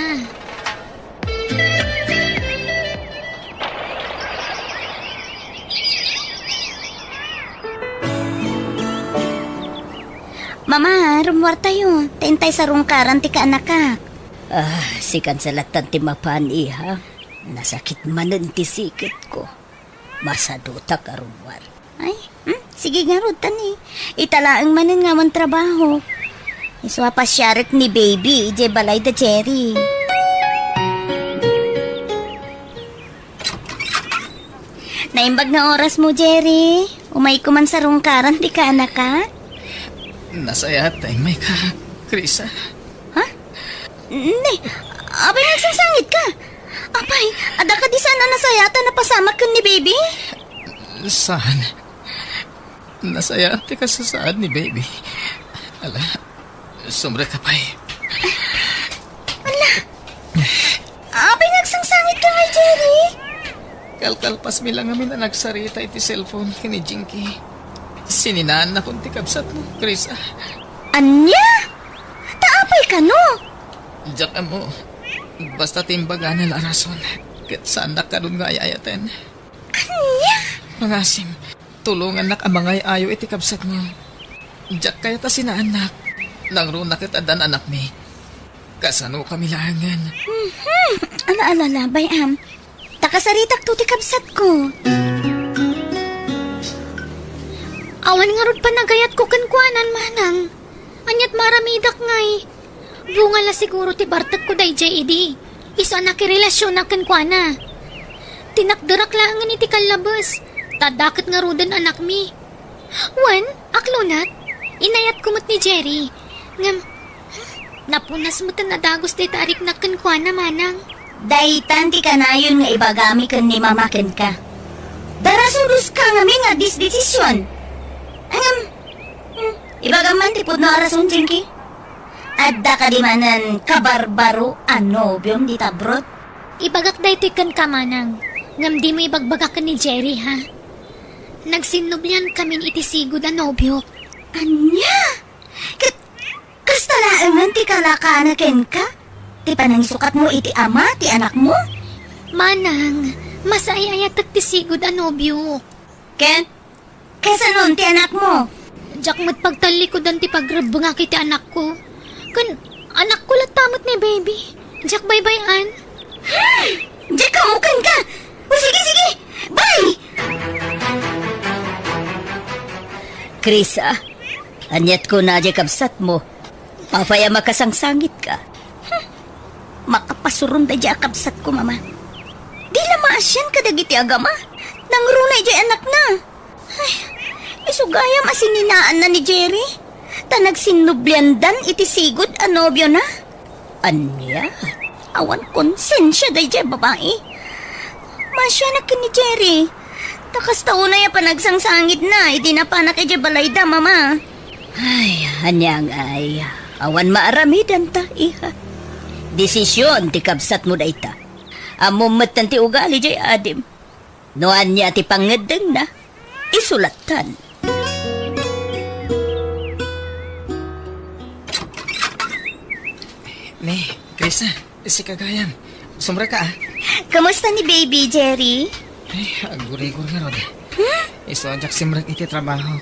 Mama, rummuartayo. Ta intay sarungkaran ti kaanakak. Ah, sikan sa lattan ti mapan, iha. Nasakit manen ti siketko. Masadutak a rummuar. Ay, hmm? Sige ngarud, tani. Ita laeng manen nga awan trabaho. Isu a pasiarek ni baby, idiay balay da Jerry. Naimbag nga orasmo, Jerry. Umayko man sarungkaran ti kaanakak. Nasayaat ta immayka, Krisa. Ha? Ne, apay nga agsangsangitka? Apay, adda kadi saan a nasayaat a napasamak ken ni baby? Saan? Nasayaat ti kasasaad ni baby. Ala, sumrek ka pay. Ala! Apay nga agsangsangitka ngay, Jerry? Kalkalpasmi la ngamin a nagsarita iti cellphone ken ni Jinky. Sininaannakon ti kabsatmo, Krisa. Ania? Ta apay kano? Diak ammo. Basta ti imbagana la a rason, ket saannak kadun nga ay-ayaten. Ania? Pangasim, tulongannak a mangay-ayo iti kabsatmo. Diak kayat a sinaannak. Nangruna ket addan anakmi. Kasano kami laengen? Mhm. Ala, ala, ala, bay-am. Ta kasaritakto ti kabsatko. Awan ngarud panagayatko kenkuanan, manang. Aniat maaramidak ngay? Bunga la siguro ti bartekko daydiay idi. Isu a nakirelasionak kenkuana. Tinakderak laengen iti kallabes, ta adda ket ngaruden anakmi. Wen, aklonat, inayatko met ni Jerry. Ngem, napunas met a dagus dayta a riknak kenkuana, manang. Daytan ti kanayon nga ibagami ken ni Mama kenka. Darasudoska ngamin nga disdesision. Ngem, hmm, Ibagam man ti pudno a rason, Jinky. Adda kadi manen kabarbaro a nobiom dita abroad? Ibagak daytoy kenka, manang, ngem dimo ibagbaga ken ni Jerry, ha? Nagsinnubliankamin iti sigud a nobiok. Ania? Ket kasta laengen ti kalakaana kenka? Ti panangisukatmo iti ama ti anakmo? Manang, mas ay-ayatek ti sigud a nobiok. Ken, kasano ti anakmo? Diak met pagtallikudan ti pagrebbengak iti anakko. Ken anakko latta met ni baby. Diak baybay-an. Hmm, diak ammo kenka. O sige, sige. Bye! Krisa, aniat kuna diay kabsatmo? Apay a makasangsangitka? Hmm, makapasuron daydiay a kabsatko, Mama. Di la maasian kadagiti agama. Nangruna idiay anakna. Ay, isu gayam a sininaanna ni Jerry. Ta nagsinnubliandan iti sigud a nobiona. Ania? Awan konsensia daydiay a babai. Maasianak ken ni Jerry. Ta kasta unay a panagsangsangitna idi napanak idiay balayda, Mama. Ay, ania ngay, awan maaramidanta, iha. Desision ti kabsatmo dayta. Ammom metten ti ugali diay adim. No ania ti pangngeddengna, isu lattan. Ni, Krisa, sika gayam. Sumrek ka, ah. Kamusta ni baby, Jerry? Ay, aggurigor ngarud. Hmm? Isu a diak simrek iti trabaho.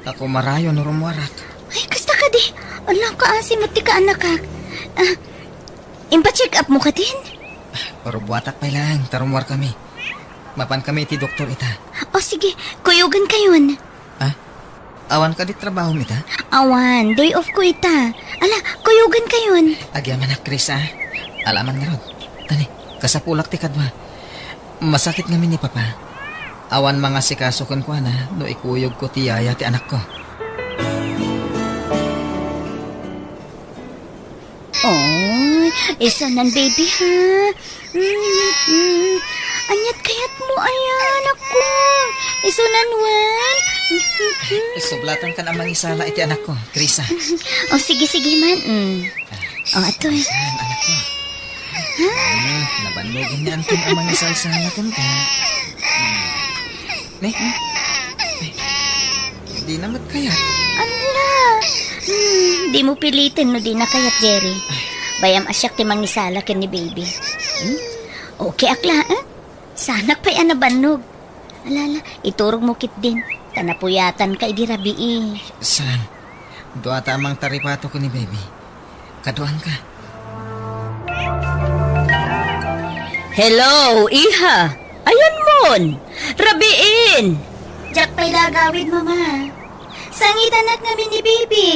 Ta kumarayo no rummuarak. Ay, kasta kadi. Ala, kaasi met ti kaanakak. Ah, impacheck up mo kadin? Rubbuatak pay laeng, ta rummuarkami. Mapankami iti doktor ita. O sige, kuyogankayon. Ah? Awan kadi trabahom ita? Awan, day off ko ita. Ala, kuyogankayon. Agyamanak, Krisa. Ala man ngarud. Tani, kasapulak ti kadua. Masakit ngamin ni Papa. Awan mangasikaso kenkuana no ikuyogko ti yaya ti anakko. Oy, isunan, baby, ha? Mm, mm. Aniat kayatmo, aya, anakko? Isunan wen? Mm, mm, mm. Isublatan kan a mangisala iti anakko, Krisa. O, sige, sige man. Mm. O, atoy. Ayan, anakko. Hmm, nabannogen ni Anton a mangisalsala kenka. Hmm. Ne? Dina met kayat. Ala! Hmm, dimo piliten no dina kayat, Jerry. Bayam a siak ti mangisala ken ni baby. Hmm? Okay ak laeng. Saanak pay a nabannog. Ala, ala, iturogmo ketdin. Ta napuyatanka idi rabii. Saan? Duata a mangtaripato ken ni baby. Kaduanka. Hello, iha. Ayanmon? Rabiin! Diak pay la agawid, Mama. Sangitanak ngamin ni baby.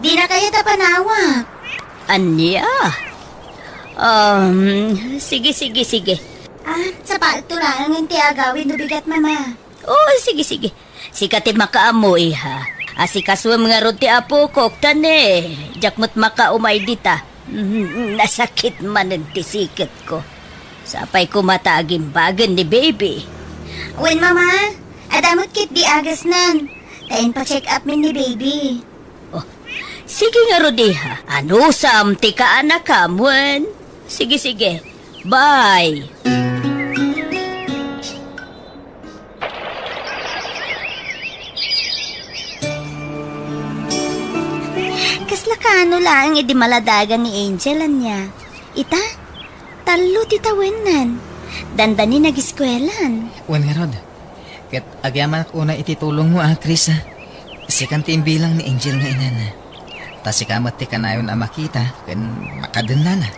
Dina kayat a panawak. Ania? Um, sige, sige, sige. Ah, sapaek to laengen ti agawid no bigat, Mama. Oh, sige, sige. Sika ti makaammo, iha. Asikasuem ngarud ti apokok, ta ne, diak met makaumay dita. Mm, nasakit manen ti siketko. Sapay koma ta agimbagen ni baby. Wen, Mama, adda met ketdi agasnan. Ta inpa-check up min ni baby. Oh, sige ngarud, iha. Anusam ti kaanakam, wen? Sige, sige. Bye. Kasla kaano laeng idi maladagan ni Angel, ania? Ita, tallo ti tawennan. Dandani nagiskuelan. Wen ngarud. Ket agyamanak unay iti tulongmo, a, Chris, a. Sikan ti imbilang ni Angel nga inana. Ta sika met ti kanayon a makita ken makadennana.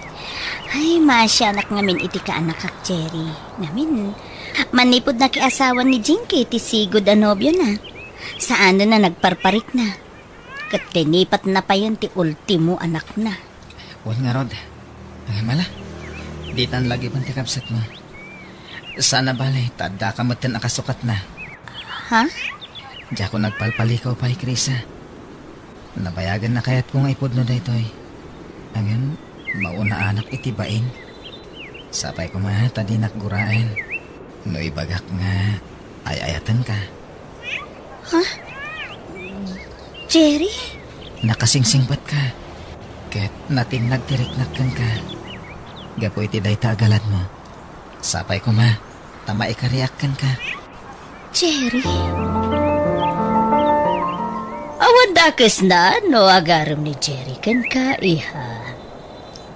Ay, maasianak ngamin iti kaanakak, Jerry. Ngamin, manipud nakiasawan ni Jinky ti sigud a nobiona. Saanen a nagparparikna. Ket tinipatna payen ti ultimo anakna. Wen ngarud. Ay, mala. Ditan lagipen ti kabsatmo. Saan a bale, ta addaka metten a kasukatna. Ha? Diakon agpalpalikaw pay, Chris, a. Nabayagen a kayatko nga ipudno daytoy. Ngem, maunaanak iti bain. Sapay koma ta dinak guraen no ibagak nga ay-ayatenka. Ha? Jerry? Nakasingsingpetka, ket natinnag ti riknak kenka. Gapu iti dayta a galadmo, sapay koma ta maikariak kenka. Jerry? Awan dakesna no agarem ni Jerry kenka, iha.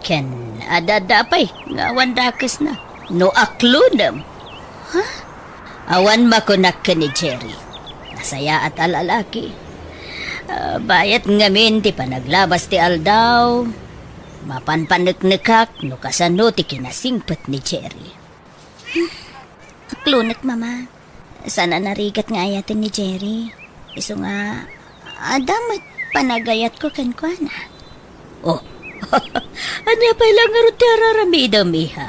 Ken adda pay nga awan dakesna no aklonem. Ha? Awan makunak ken ni Jerry. Nasayaat a lalaki. Ah, bayat ngamin ti panaglabas ti aldaw. Mapanpaneknekak no kasano ti kinasingpet ni Jerry. Hmm. Aklonek, Mama. Saan a narigat nga ayaten ni Jerry. Isu nga, adda met panagayatko kenkuana. Oh, ania pay la ngarud ti araramidem, iha?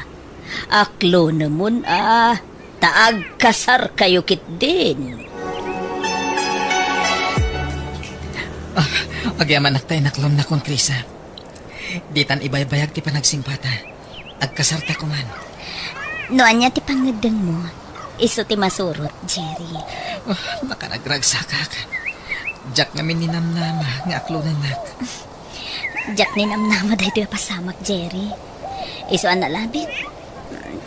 Aklonemon a, ta agkasarkayo ketdin. Ah, agyamanak ta inaklonnakon, Krisa. Ditan ibaybayag ti panagsingpata. Agkasarta koman. No ania ti pangngeddengmo, isu ti masurot, Jerry. Ah, makaragragsakak. Diak ngamin ninamnama nga aklonennak. Diak ninamnama daytoy a pasamak, Jerry. Isu a nalabit,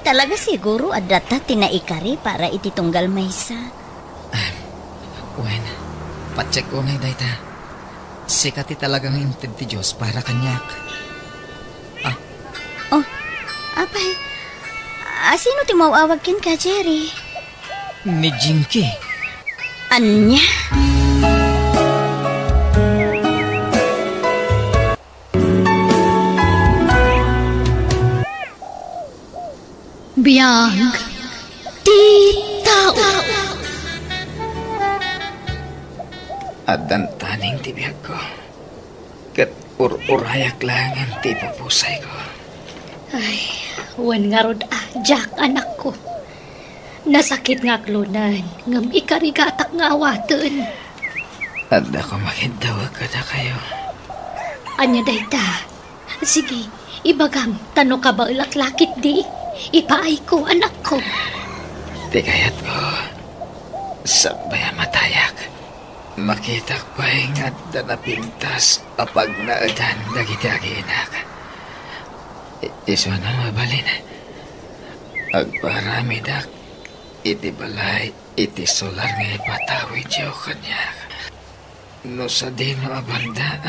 talaga siguro adda ta ti naikari para iti tunggal maysa. Ah, wen, patsek unay dayta. Sika ti talagang inted ti Dios para kaniak. Ah. Oh, apay, a, sino ti maw-awag kenka, Jerry? Ni Jinky. Ania? Biag ti tao. Addan taning ti biagko, ket ur-urayak laengen ti ipupusayko. Ay, wen ngarud a, Jack, anakko. Nasakit nga aklonen, ngem ikarigatak nga awaten. Adda koma kiddawek kadakayo. Ania dayta? Sige, ibagam, ta no kabaelak la ketdi, ipaayko, anakko. Ti kayatko, sakbay a matayak, makitak pay nga adda napintas a pagnaedan dagiti aginak. I-, isu a mabalin, agparamidak iti balay iti solar nga ipatawidyo kaniak. No sadino a banda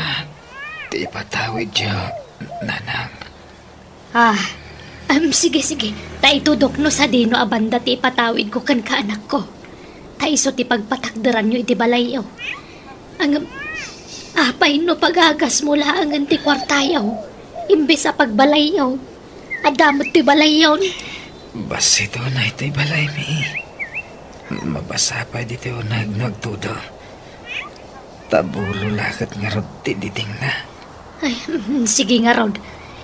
ti ipatawidyo, nanang? Ah, em, sige, sige. Ta itudok no sadino a banda ti ipatawidko kenka, anakko. Ta isu ti pagpatakderanyo iti balayyo. Ngem, apay no pagagasmo laengen ti kuartayo, imbes a pagbalayyo? Adda met ti balayyon. Bassit unay ti balaymi. Mabasa pay ditoy uneg no agtudo. Tabulo la ket ngarud ti didingna. Ay, mm, sige ngarud.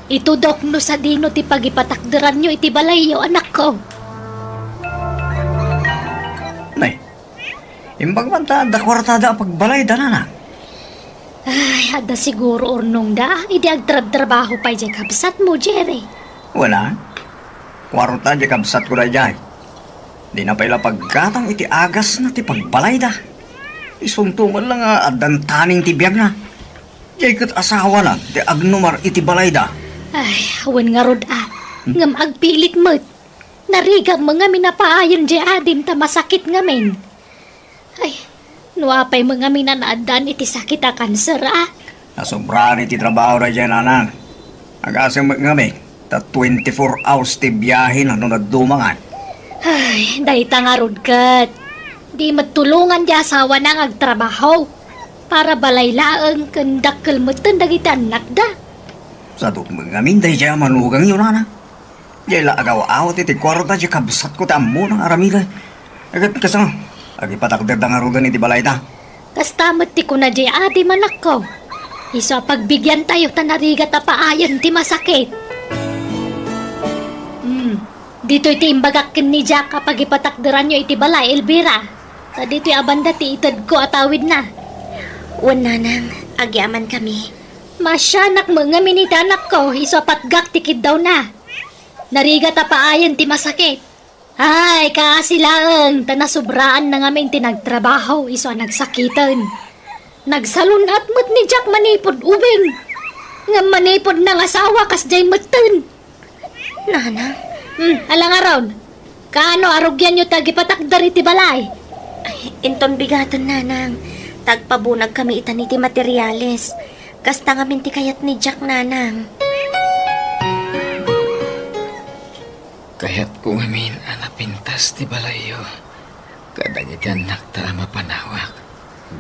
Itudok no sadino ti pagipatakderanyo iti balayyo, anakko. Nay, imbag man ta adda kuartada a pagbalayda, nanang? Ay, adda siguro urnongda idi agtrabtrabaho pay diay kabsatmo, Jerry. Wala. Kuarta diay kabsatko daydiay. Dina pay la paggatang iti agasna ti pagbalayda. Isunto met la nga addan taning ti biagna. Diay ket asawana ti agnumar iti balayda. Ay, wen ngarud a. Ngem agpilit met. Narigam ngamin a paayen diay adim ta masakit ngamin. Ay, no apay met ngamin a naaddaan iti sakit a kanser a? Nasobraan iti trabaho daydiay, nanang. Agasem met ngamin ta twenty-four hours ti biahena no nadumangan. Ay, dayta ngarud ket. Di met tulongan ti asawana nga agtrabaho. Para balay laeng ken dakkel metten dagiti annakda. Sadut met ngamin daydiay a manugangyo, nanang. Diay la agaw-awat iti kuarta diay kabsatko ti ammona nga aramiden. Ket kasano, agipatakderda ngaruden iti balayda? Kasta met ti kuna diay adim, anakko. Isu a pagbigiantayo ta narigat a paayen ti masakit. Hmm, ditoy ti imbagak ken ni Jack a pagipatakderanyo iti balay, Elvira. Ta ditoy a banda ti itedko a tawidna. Wen, nanang, agyamankami. Maasianak met ngamin iti anakko, isu a patgak ti kiddawna. Narigat a paayen ti masakit. Ay, kaasi laeng, ta nasobraanna ngamin ti nagtrabaho isu a nagsakiten. Nagsalun-at met ni Jack manipud ubing. Ngem manipud nangasawa, kasdiay metten. Nanang. Hmm, ala ngarud. Kaano a rugianyo ti agipatakder iti balay? Ay, inton bigaten, Nanang. Ta agpabunag kami itan iti materiales. Kasta ngamin ti kayat ni Jack, Nanang. Kayatko ngamin a napintas ti balayyo kadagiti annakta a mapanawak.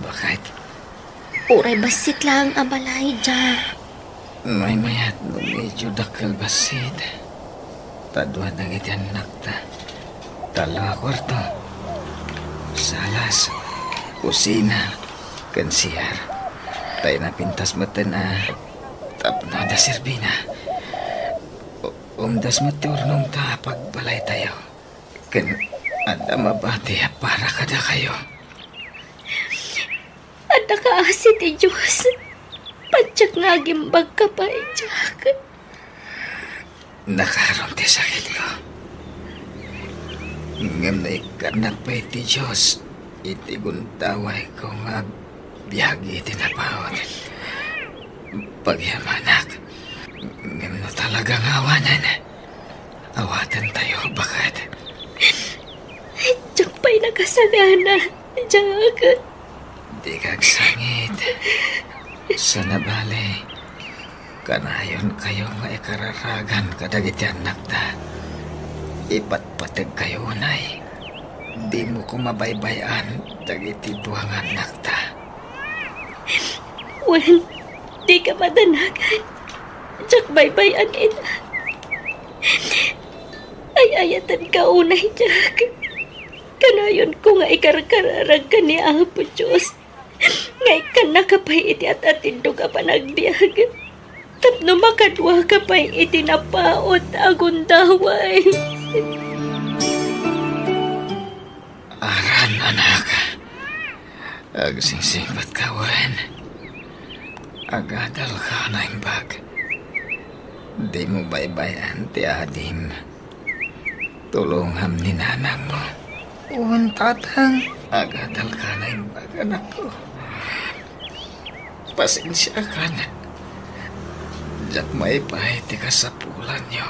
Baket. Uray bassit laeng a balay, Jack. Maymayat no medyo dakkel bassit. Ta dua dagiti annakta. Tallo a kuarto. Salas, kusina, ken C R. Tay napintas metten a tapno adda serbina. U-, umdas met ti urnongta a pagbalaytayo. Ken adda mabati a para kadakayo. Adda kaasi ti Dios. Patiek nga agimbagka pay, Jack. Nakaron ti sakitko. Ngem naikkannak pay ti Dios iti gundawayko nga agbiag iti napaut. Pagyamanak, ngem no talaga nga awanen, awatentayo, baket. Diak pay nakasagana, Jack. Dika agsangit. Sana bale, kanayonkayo nga ikararagan kadagiti annakta. Ipatpategkayo unay. Dimo koma baybay-an dagiti dua nga annakta. Wen, dika madanagan. Diak baybay-an ida. Ay-ayatenka unay, Jack. Kanayonko nga ikarkararagka ni Apo Dios nga ikkannaka pay iti at-atindog a panagbiag tapno makaduaka pay iti napaut a gundaway. Aran, anak. Agsingsingpetka wen. Agadalka a naimbag. Dimo baybay-an ti adim. Tulongam ni nanangmo. Wen, tatang. Agadalka a naimbag, anakko. Pasensiakan. Diak maipaay ti kasapulanyo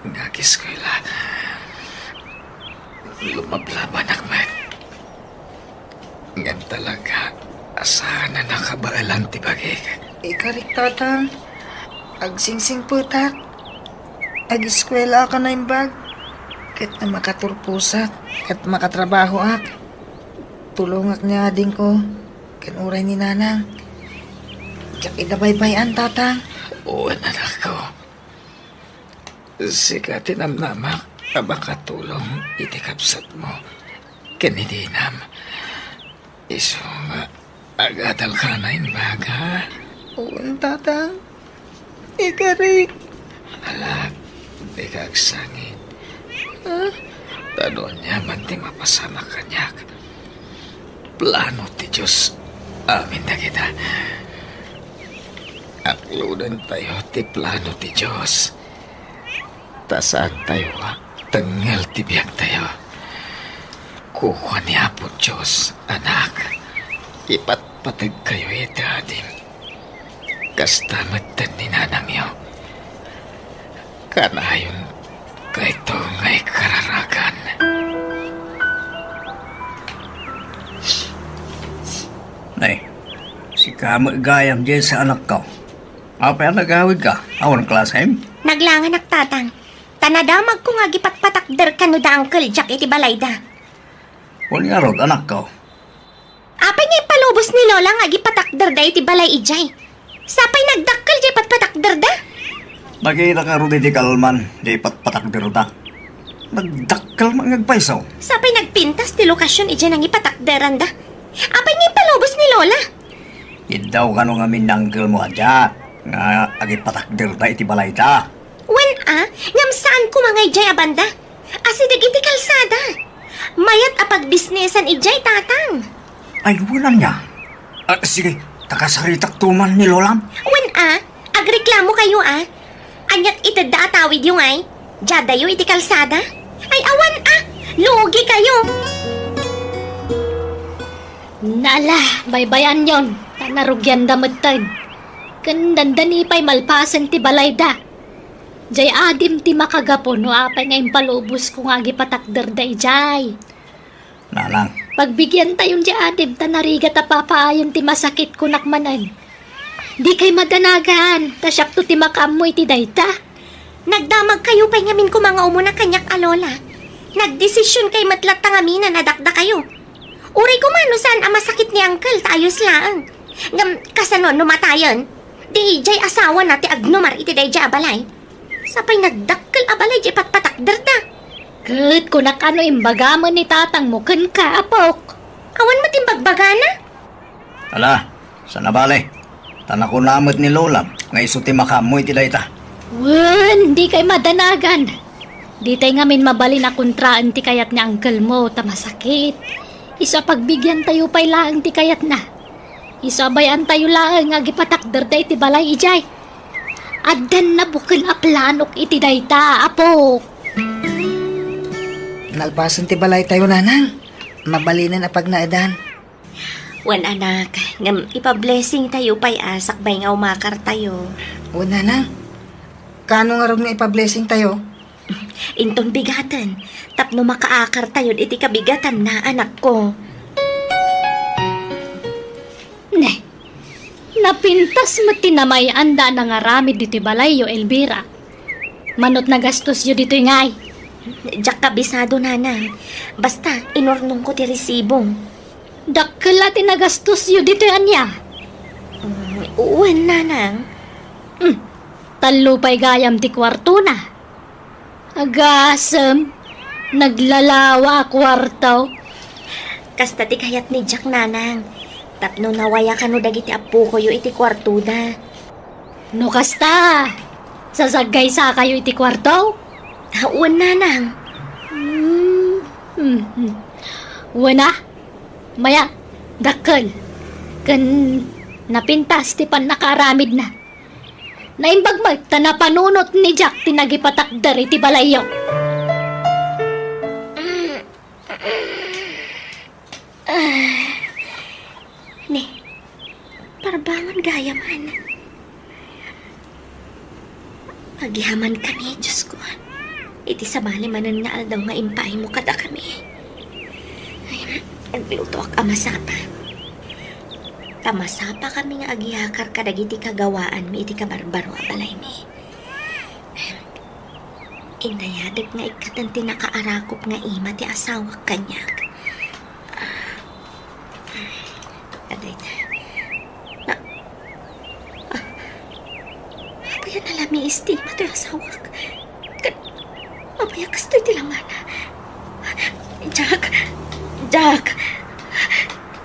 nga agiskwela. Lumablabanak met. Ngem talaga a saan a nakabaelan ti bagik. Ikarik, tatang, agsingsingpetak. Agiskwelaak a naimbag. Ket no makaturposak ket makatrabahoak, tulongak ni adingko ken uray ni nanang. Diak ida baybay-an, tatang. Wen, anakko. Sika ti namnamak a makatulong iti kabsatmo ken iti inam. Isu nga agadalka a naimbag, ha? Wen, tatang. Ikarik. Ala, dika agsangit. Ha? Ta no aniaman ti mapasamak kaniak, plano ti Dios amin dagita. Aklodentayo ti plano ti Dios. Ta saantayo a tengngel ti biagtayo. Kukua ni Apo Dios, anak, ipatpategkayo iti adim. Kasta metten ni nanangyo. Kanayon kayto nga ikararagan. Nay, sika met gayam, Jessa, anakko. Apay a nagawidka? Awan klasem? Naglanganak, tatang. Ta nadamagko nga agipatpatakderka no da Uncle Jack iti balayda. Wen ngarud, anakko. Apay nga impalubos ni Lola nga agipatakderda iti balay idiay? Sapay nagdakkel diay patpatakderda? Nakitaka rod iti kalman diay patpatakderda. Nagdakkel met nga agpayso. Sapay nagpintas ti lokasion idiay nangipatakderanda. Apay nga impalubos ni Lola? Iddaw kano ngamin ni uncle mo a Jack nga agipatakderda iti balayda. Wen a, ngem saan koma nga idiay a banda. Asideg iti kalsada. Mayat a pagbisnesan idiay, tatang. Ay, wen ania? Ah, sige, ta kasaritakto man ni Lolam. Wen a, agreklamokayo a. Aniat itedda a tawidyo ngay? Diadayo iti kalsada? Ay, awan a, lugikayo. Nala, baybay-anyon. Narugianda metten. Ken dandani pay malpasen ti balayda. Jay adim ti makagapu no apay nga impalubosko nga agipatakderda idiay. Nanang. Pagbigiantayon jay adim ta narigat a papaayen ti masakit kunak manen. Dikay madanagan, ta siakto ti makaammo iti dayta. Nagdamagkayo pay ngamin koma nga umuna kaniak a lola. Nagdesisionkay met latta ngamin a dakdakayo. Uray koma no saan a masakit ni uncle ta ayos laeng. Ngem kasano no matayen? Di jay asawana ti agnumar iti dayjay a balay. Sapay nagdakkel a balay jay patpatakderda. Ket kunak a no imbagamen ni tatangmo kenka, apok. Awan met imbagbagana. Ala, saan a bale. Ta nakuna met ni lolam nga isu ti makaammo iti dayta. Wen, dikay madanagan. Ditay ngamin mabalin a kontraen ti kayat ni uncle mo ta masakit. Isu a pagbigiantayo pay laeng ti kayatna. Isu a bay-antayo laeng nga agipatakderda iti balay idiay. Addan nabukel a planok iti dayta, apok. Nalpasen ti balaytayo, nanang. Mabalinen a pagnaedan. Wen, anak, ngem ipa-blessingtayo pay a sakbay nga umakartayo. Wen, nanang. Kaano ngarud nga ipa-blessingtayo? Inton bigaten, tapno makaakartayo iti kabigatanna, anakko. Ne, napintas met ti namay-anda a nangaramid ditoy balayyo, Elvira. Manot nagastosyo ditoy ngay? Diak kabisado, nanang. Basta, inurnongko ti resibo. Dakkel a ti nagastosyo ditoy ania? Mm, wen, nanang. Mm, tallo pay gayam ti kuartona. Agasem, naglalawa a kuarto. Kasta ti kayat ni Jack, nanang. Tapno nawaya kano dagiti appokoyo iti kuartoda. No kasta, sasaggaysakayo iti kuarto? Ah, wen, nanang. Mm, mm, mm. Wen a, maya, dakkel. Ken napintas ti pannakaaramidna. Naimbag met ta napanunot ni Jack ti nagipatakder iti balayyo. Ah, ne, parbangon gayam. Agyamankami, Diosko, iti sabali manen nga aldaw nga impaaymo kadakami. Ay, aglutoak a masapa. Ta masapakami nga agyakar kadagiti kagawaanmi iti kabarbaro a balaymi. Inayadek nga ikkaten ti nakaarakop nga ima ti asawak kaniak. Adayta. Na, ah, apay a nalamiis ti ima toy asawak? Ket apay a kastoy ti langana? Jack! Jack!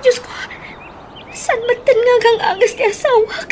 Diosko, saan metten nga agang-agas ti asawak?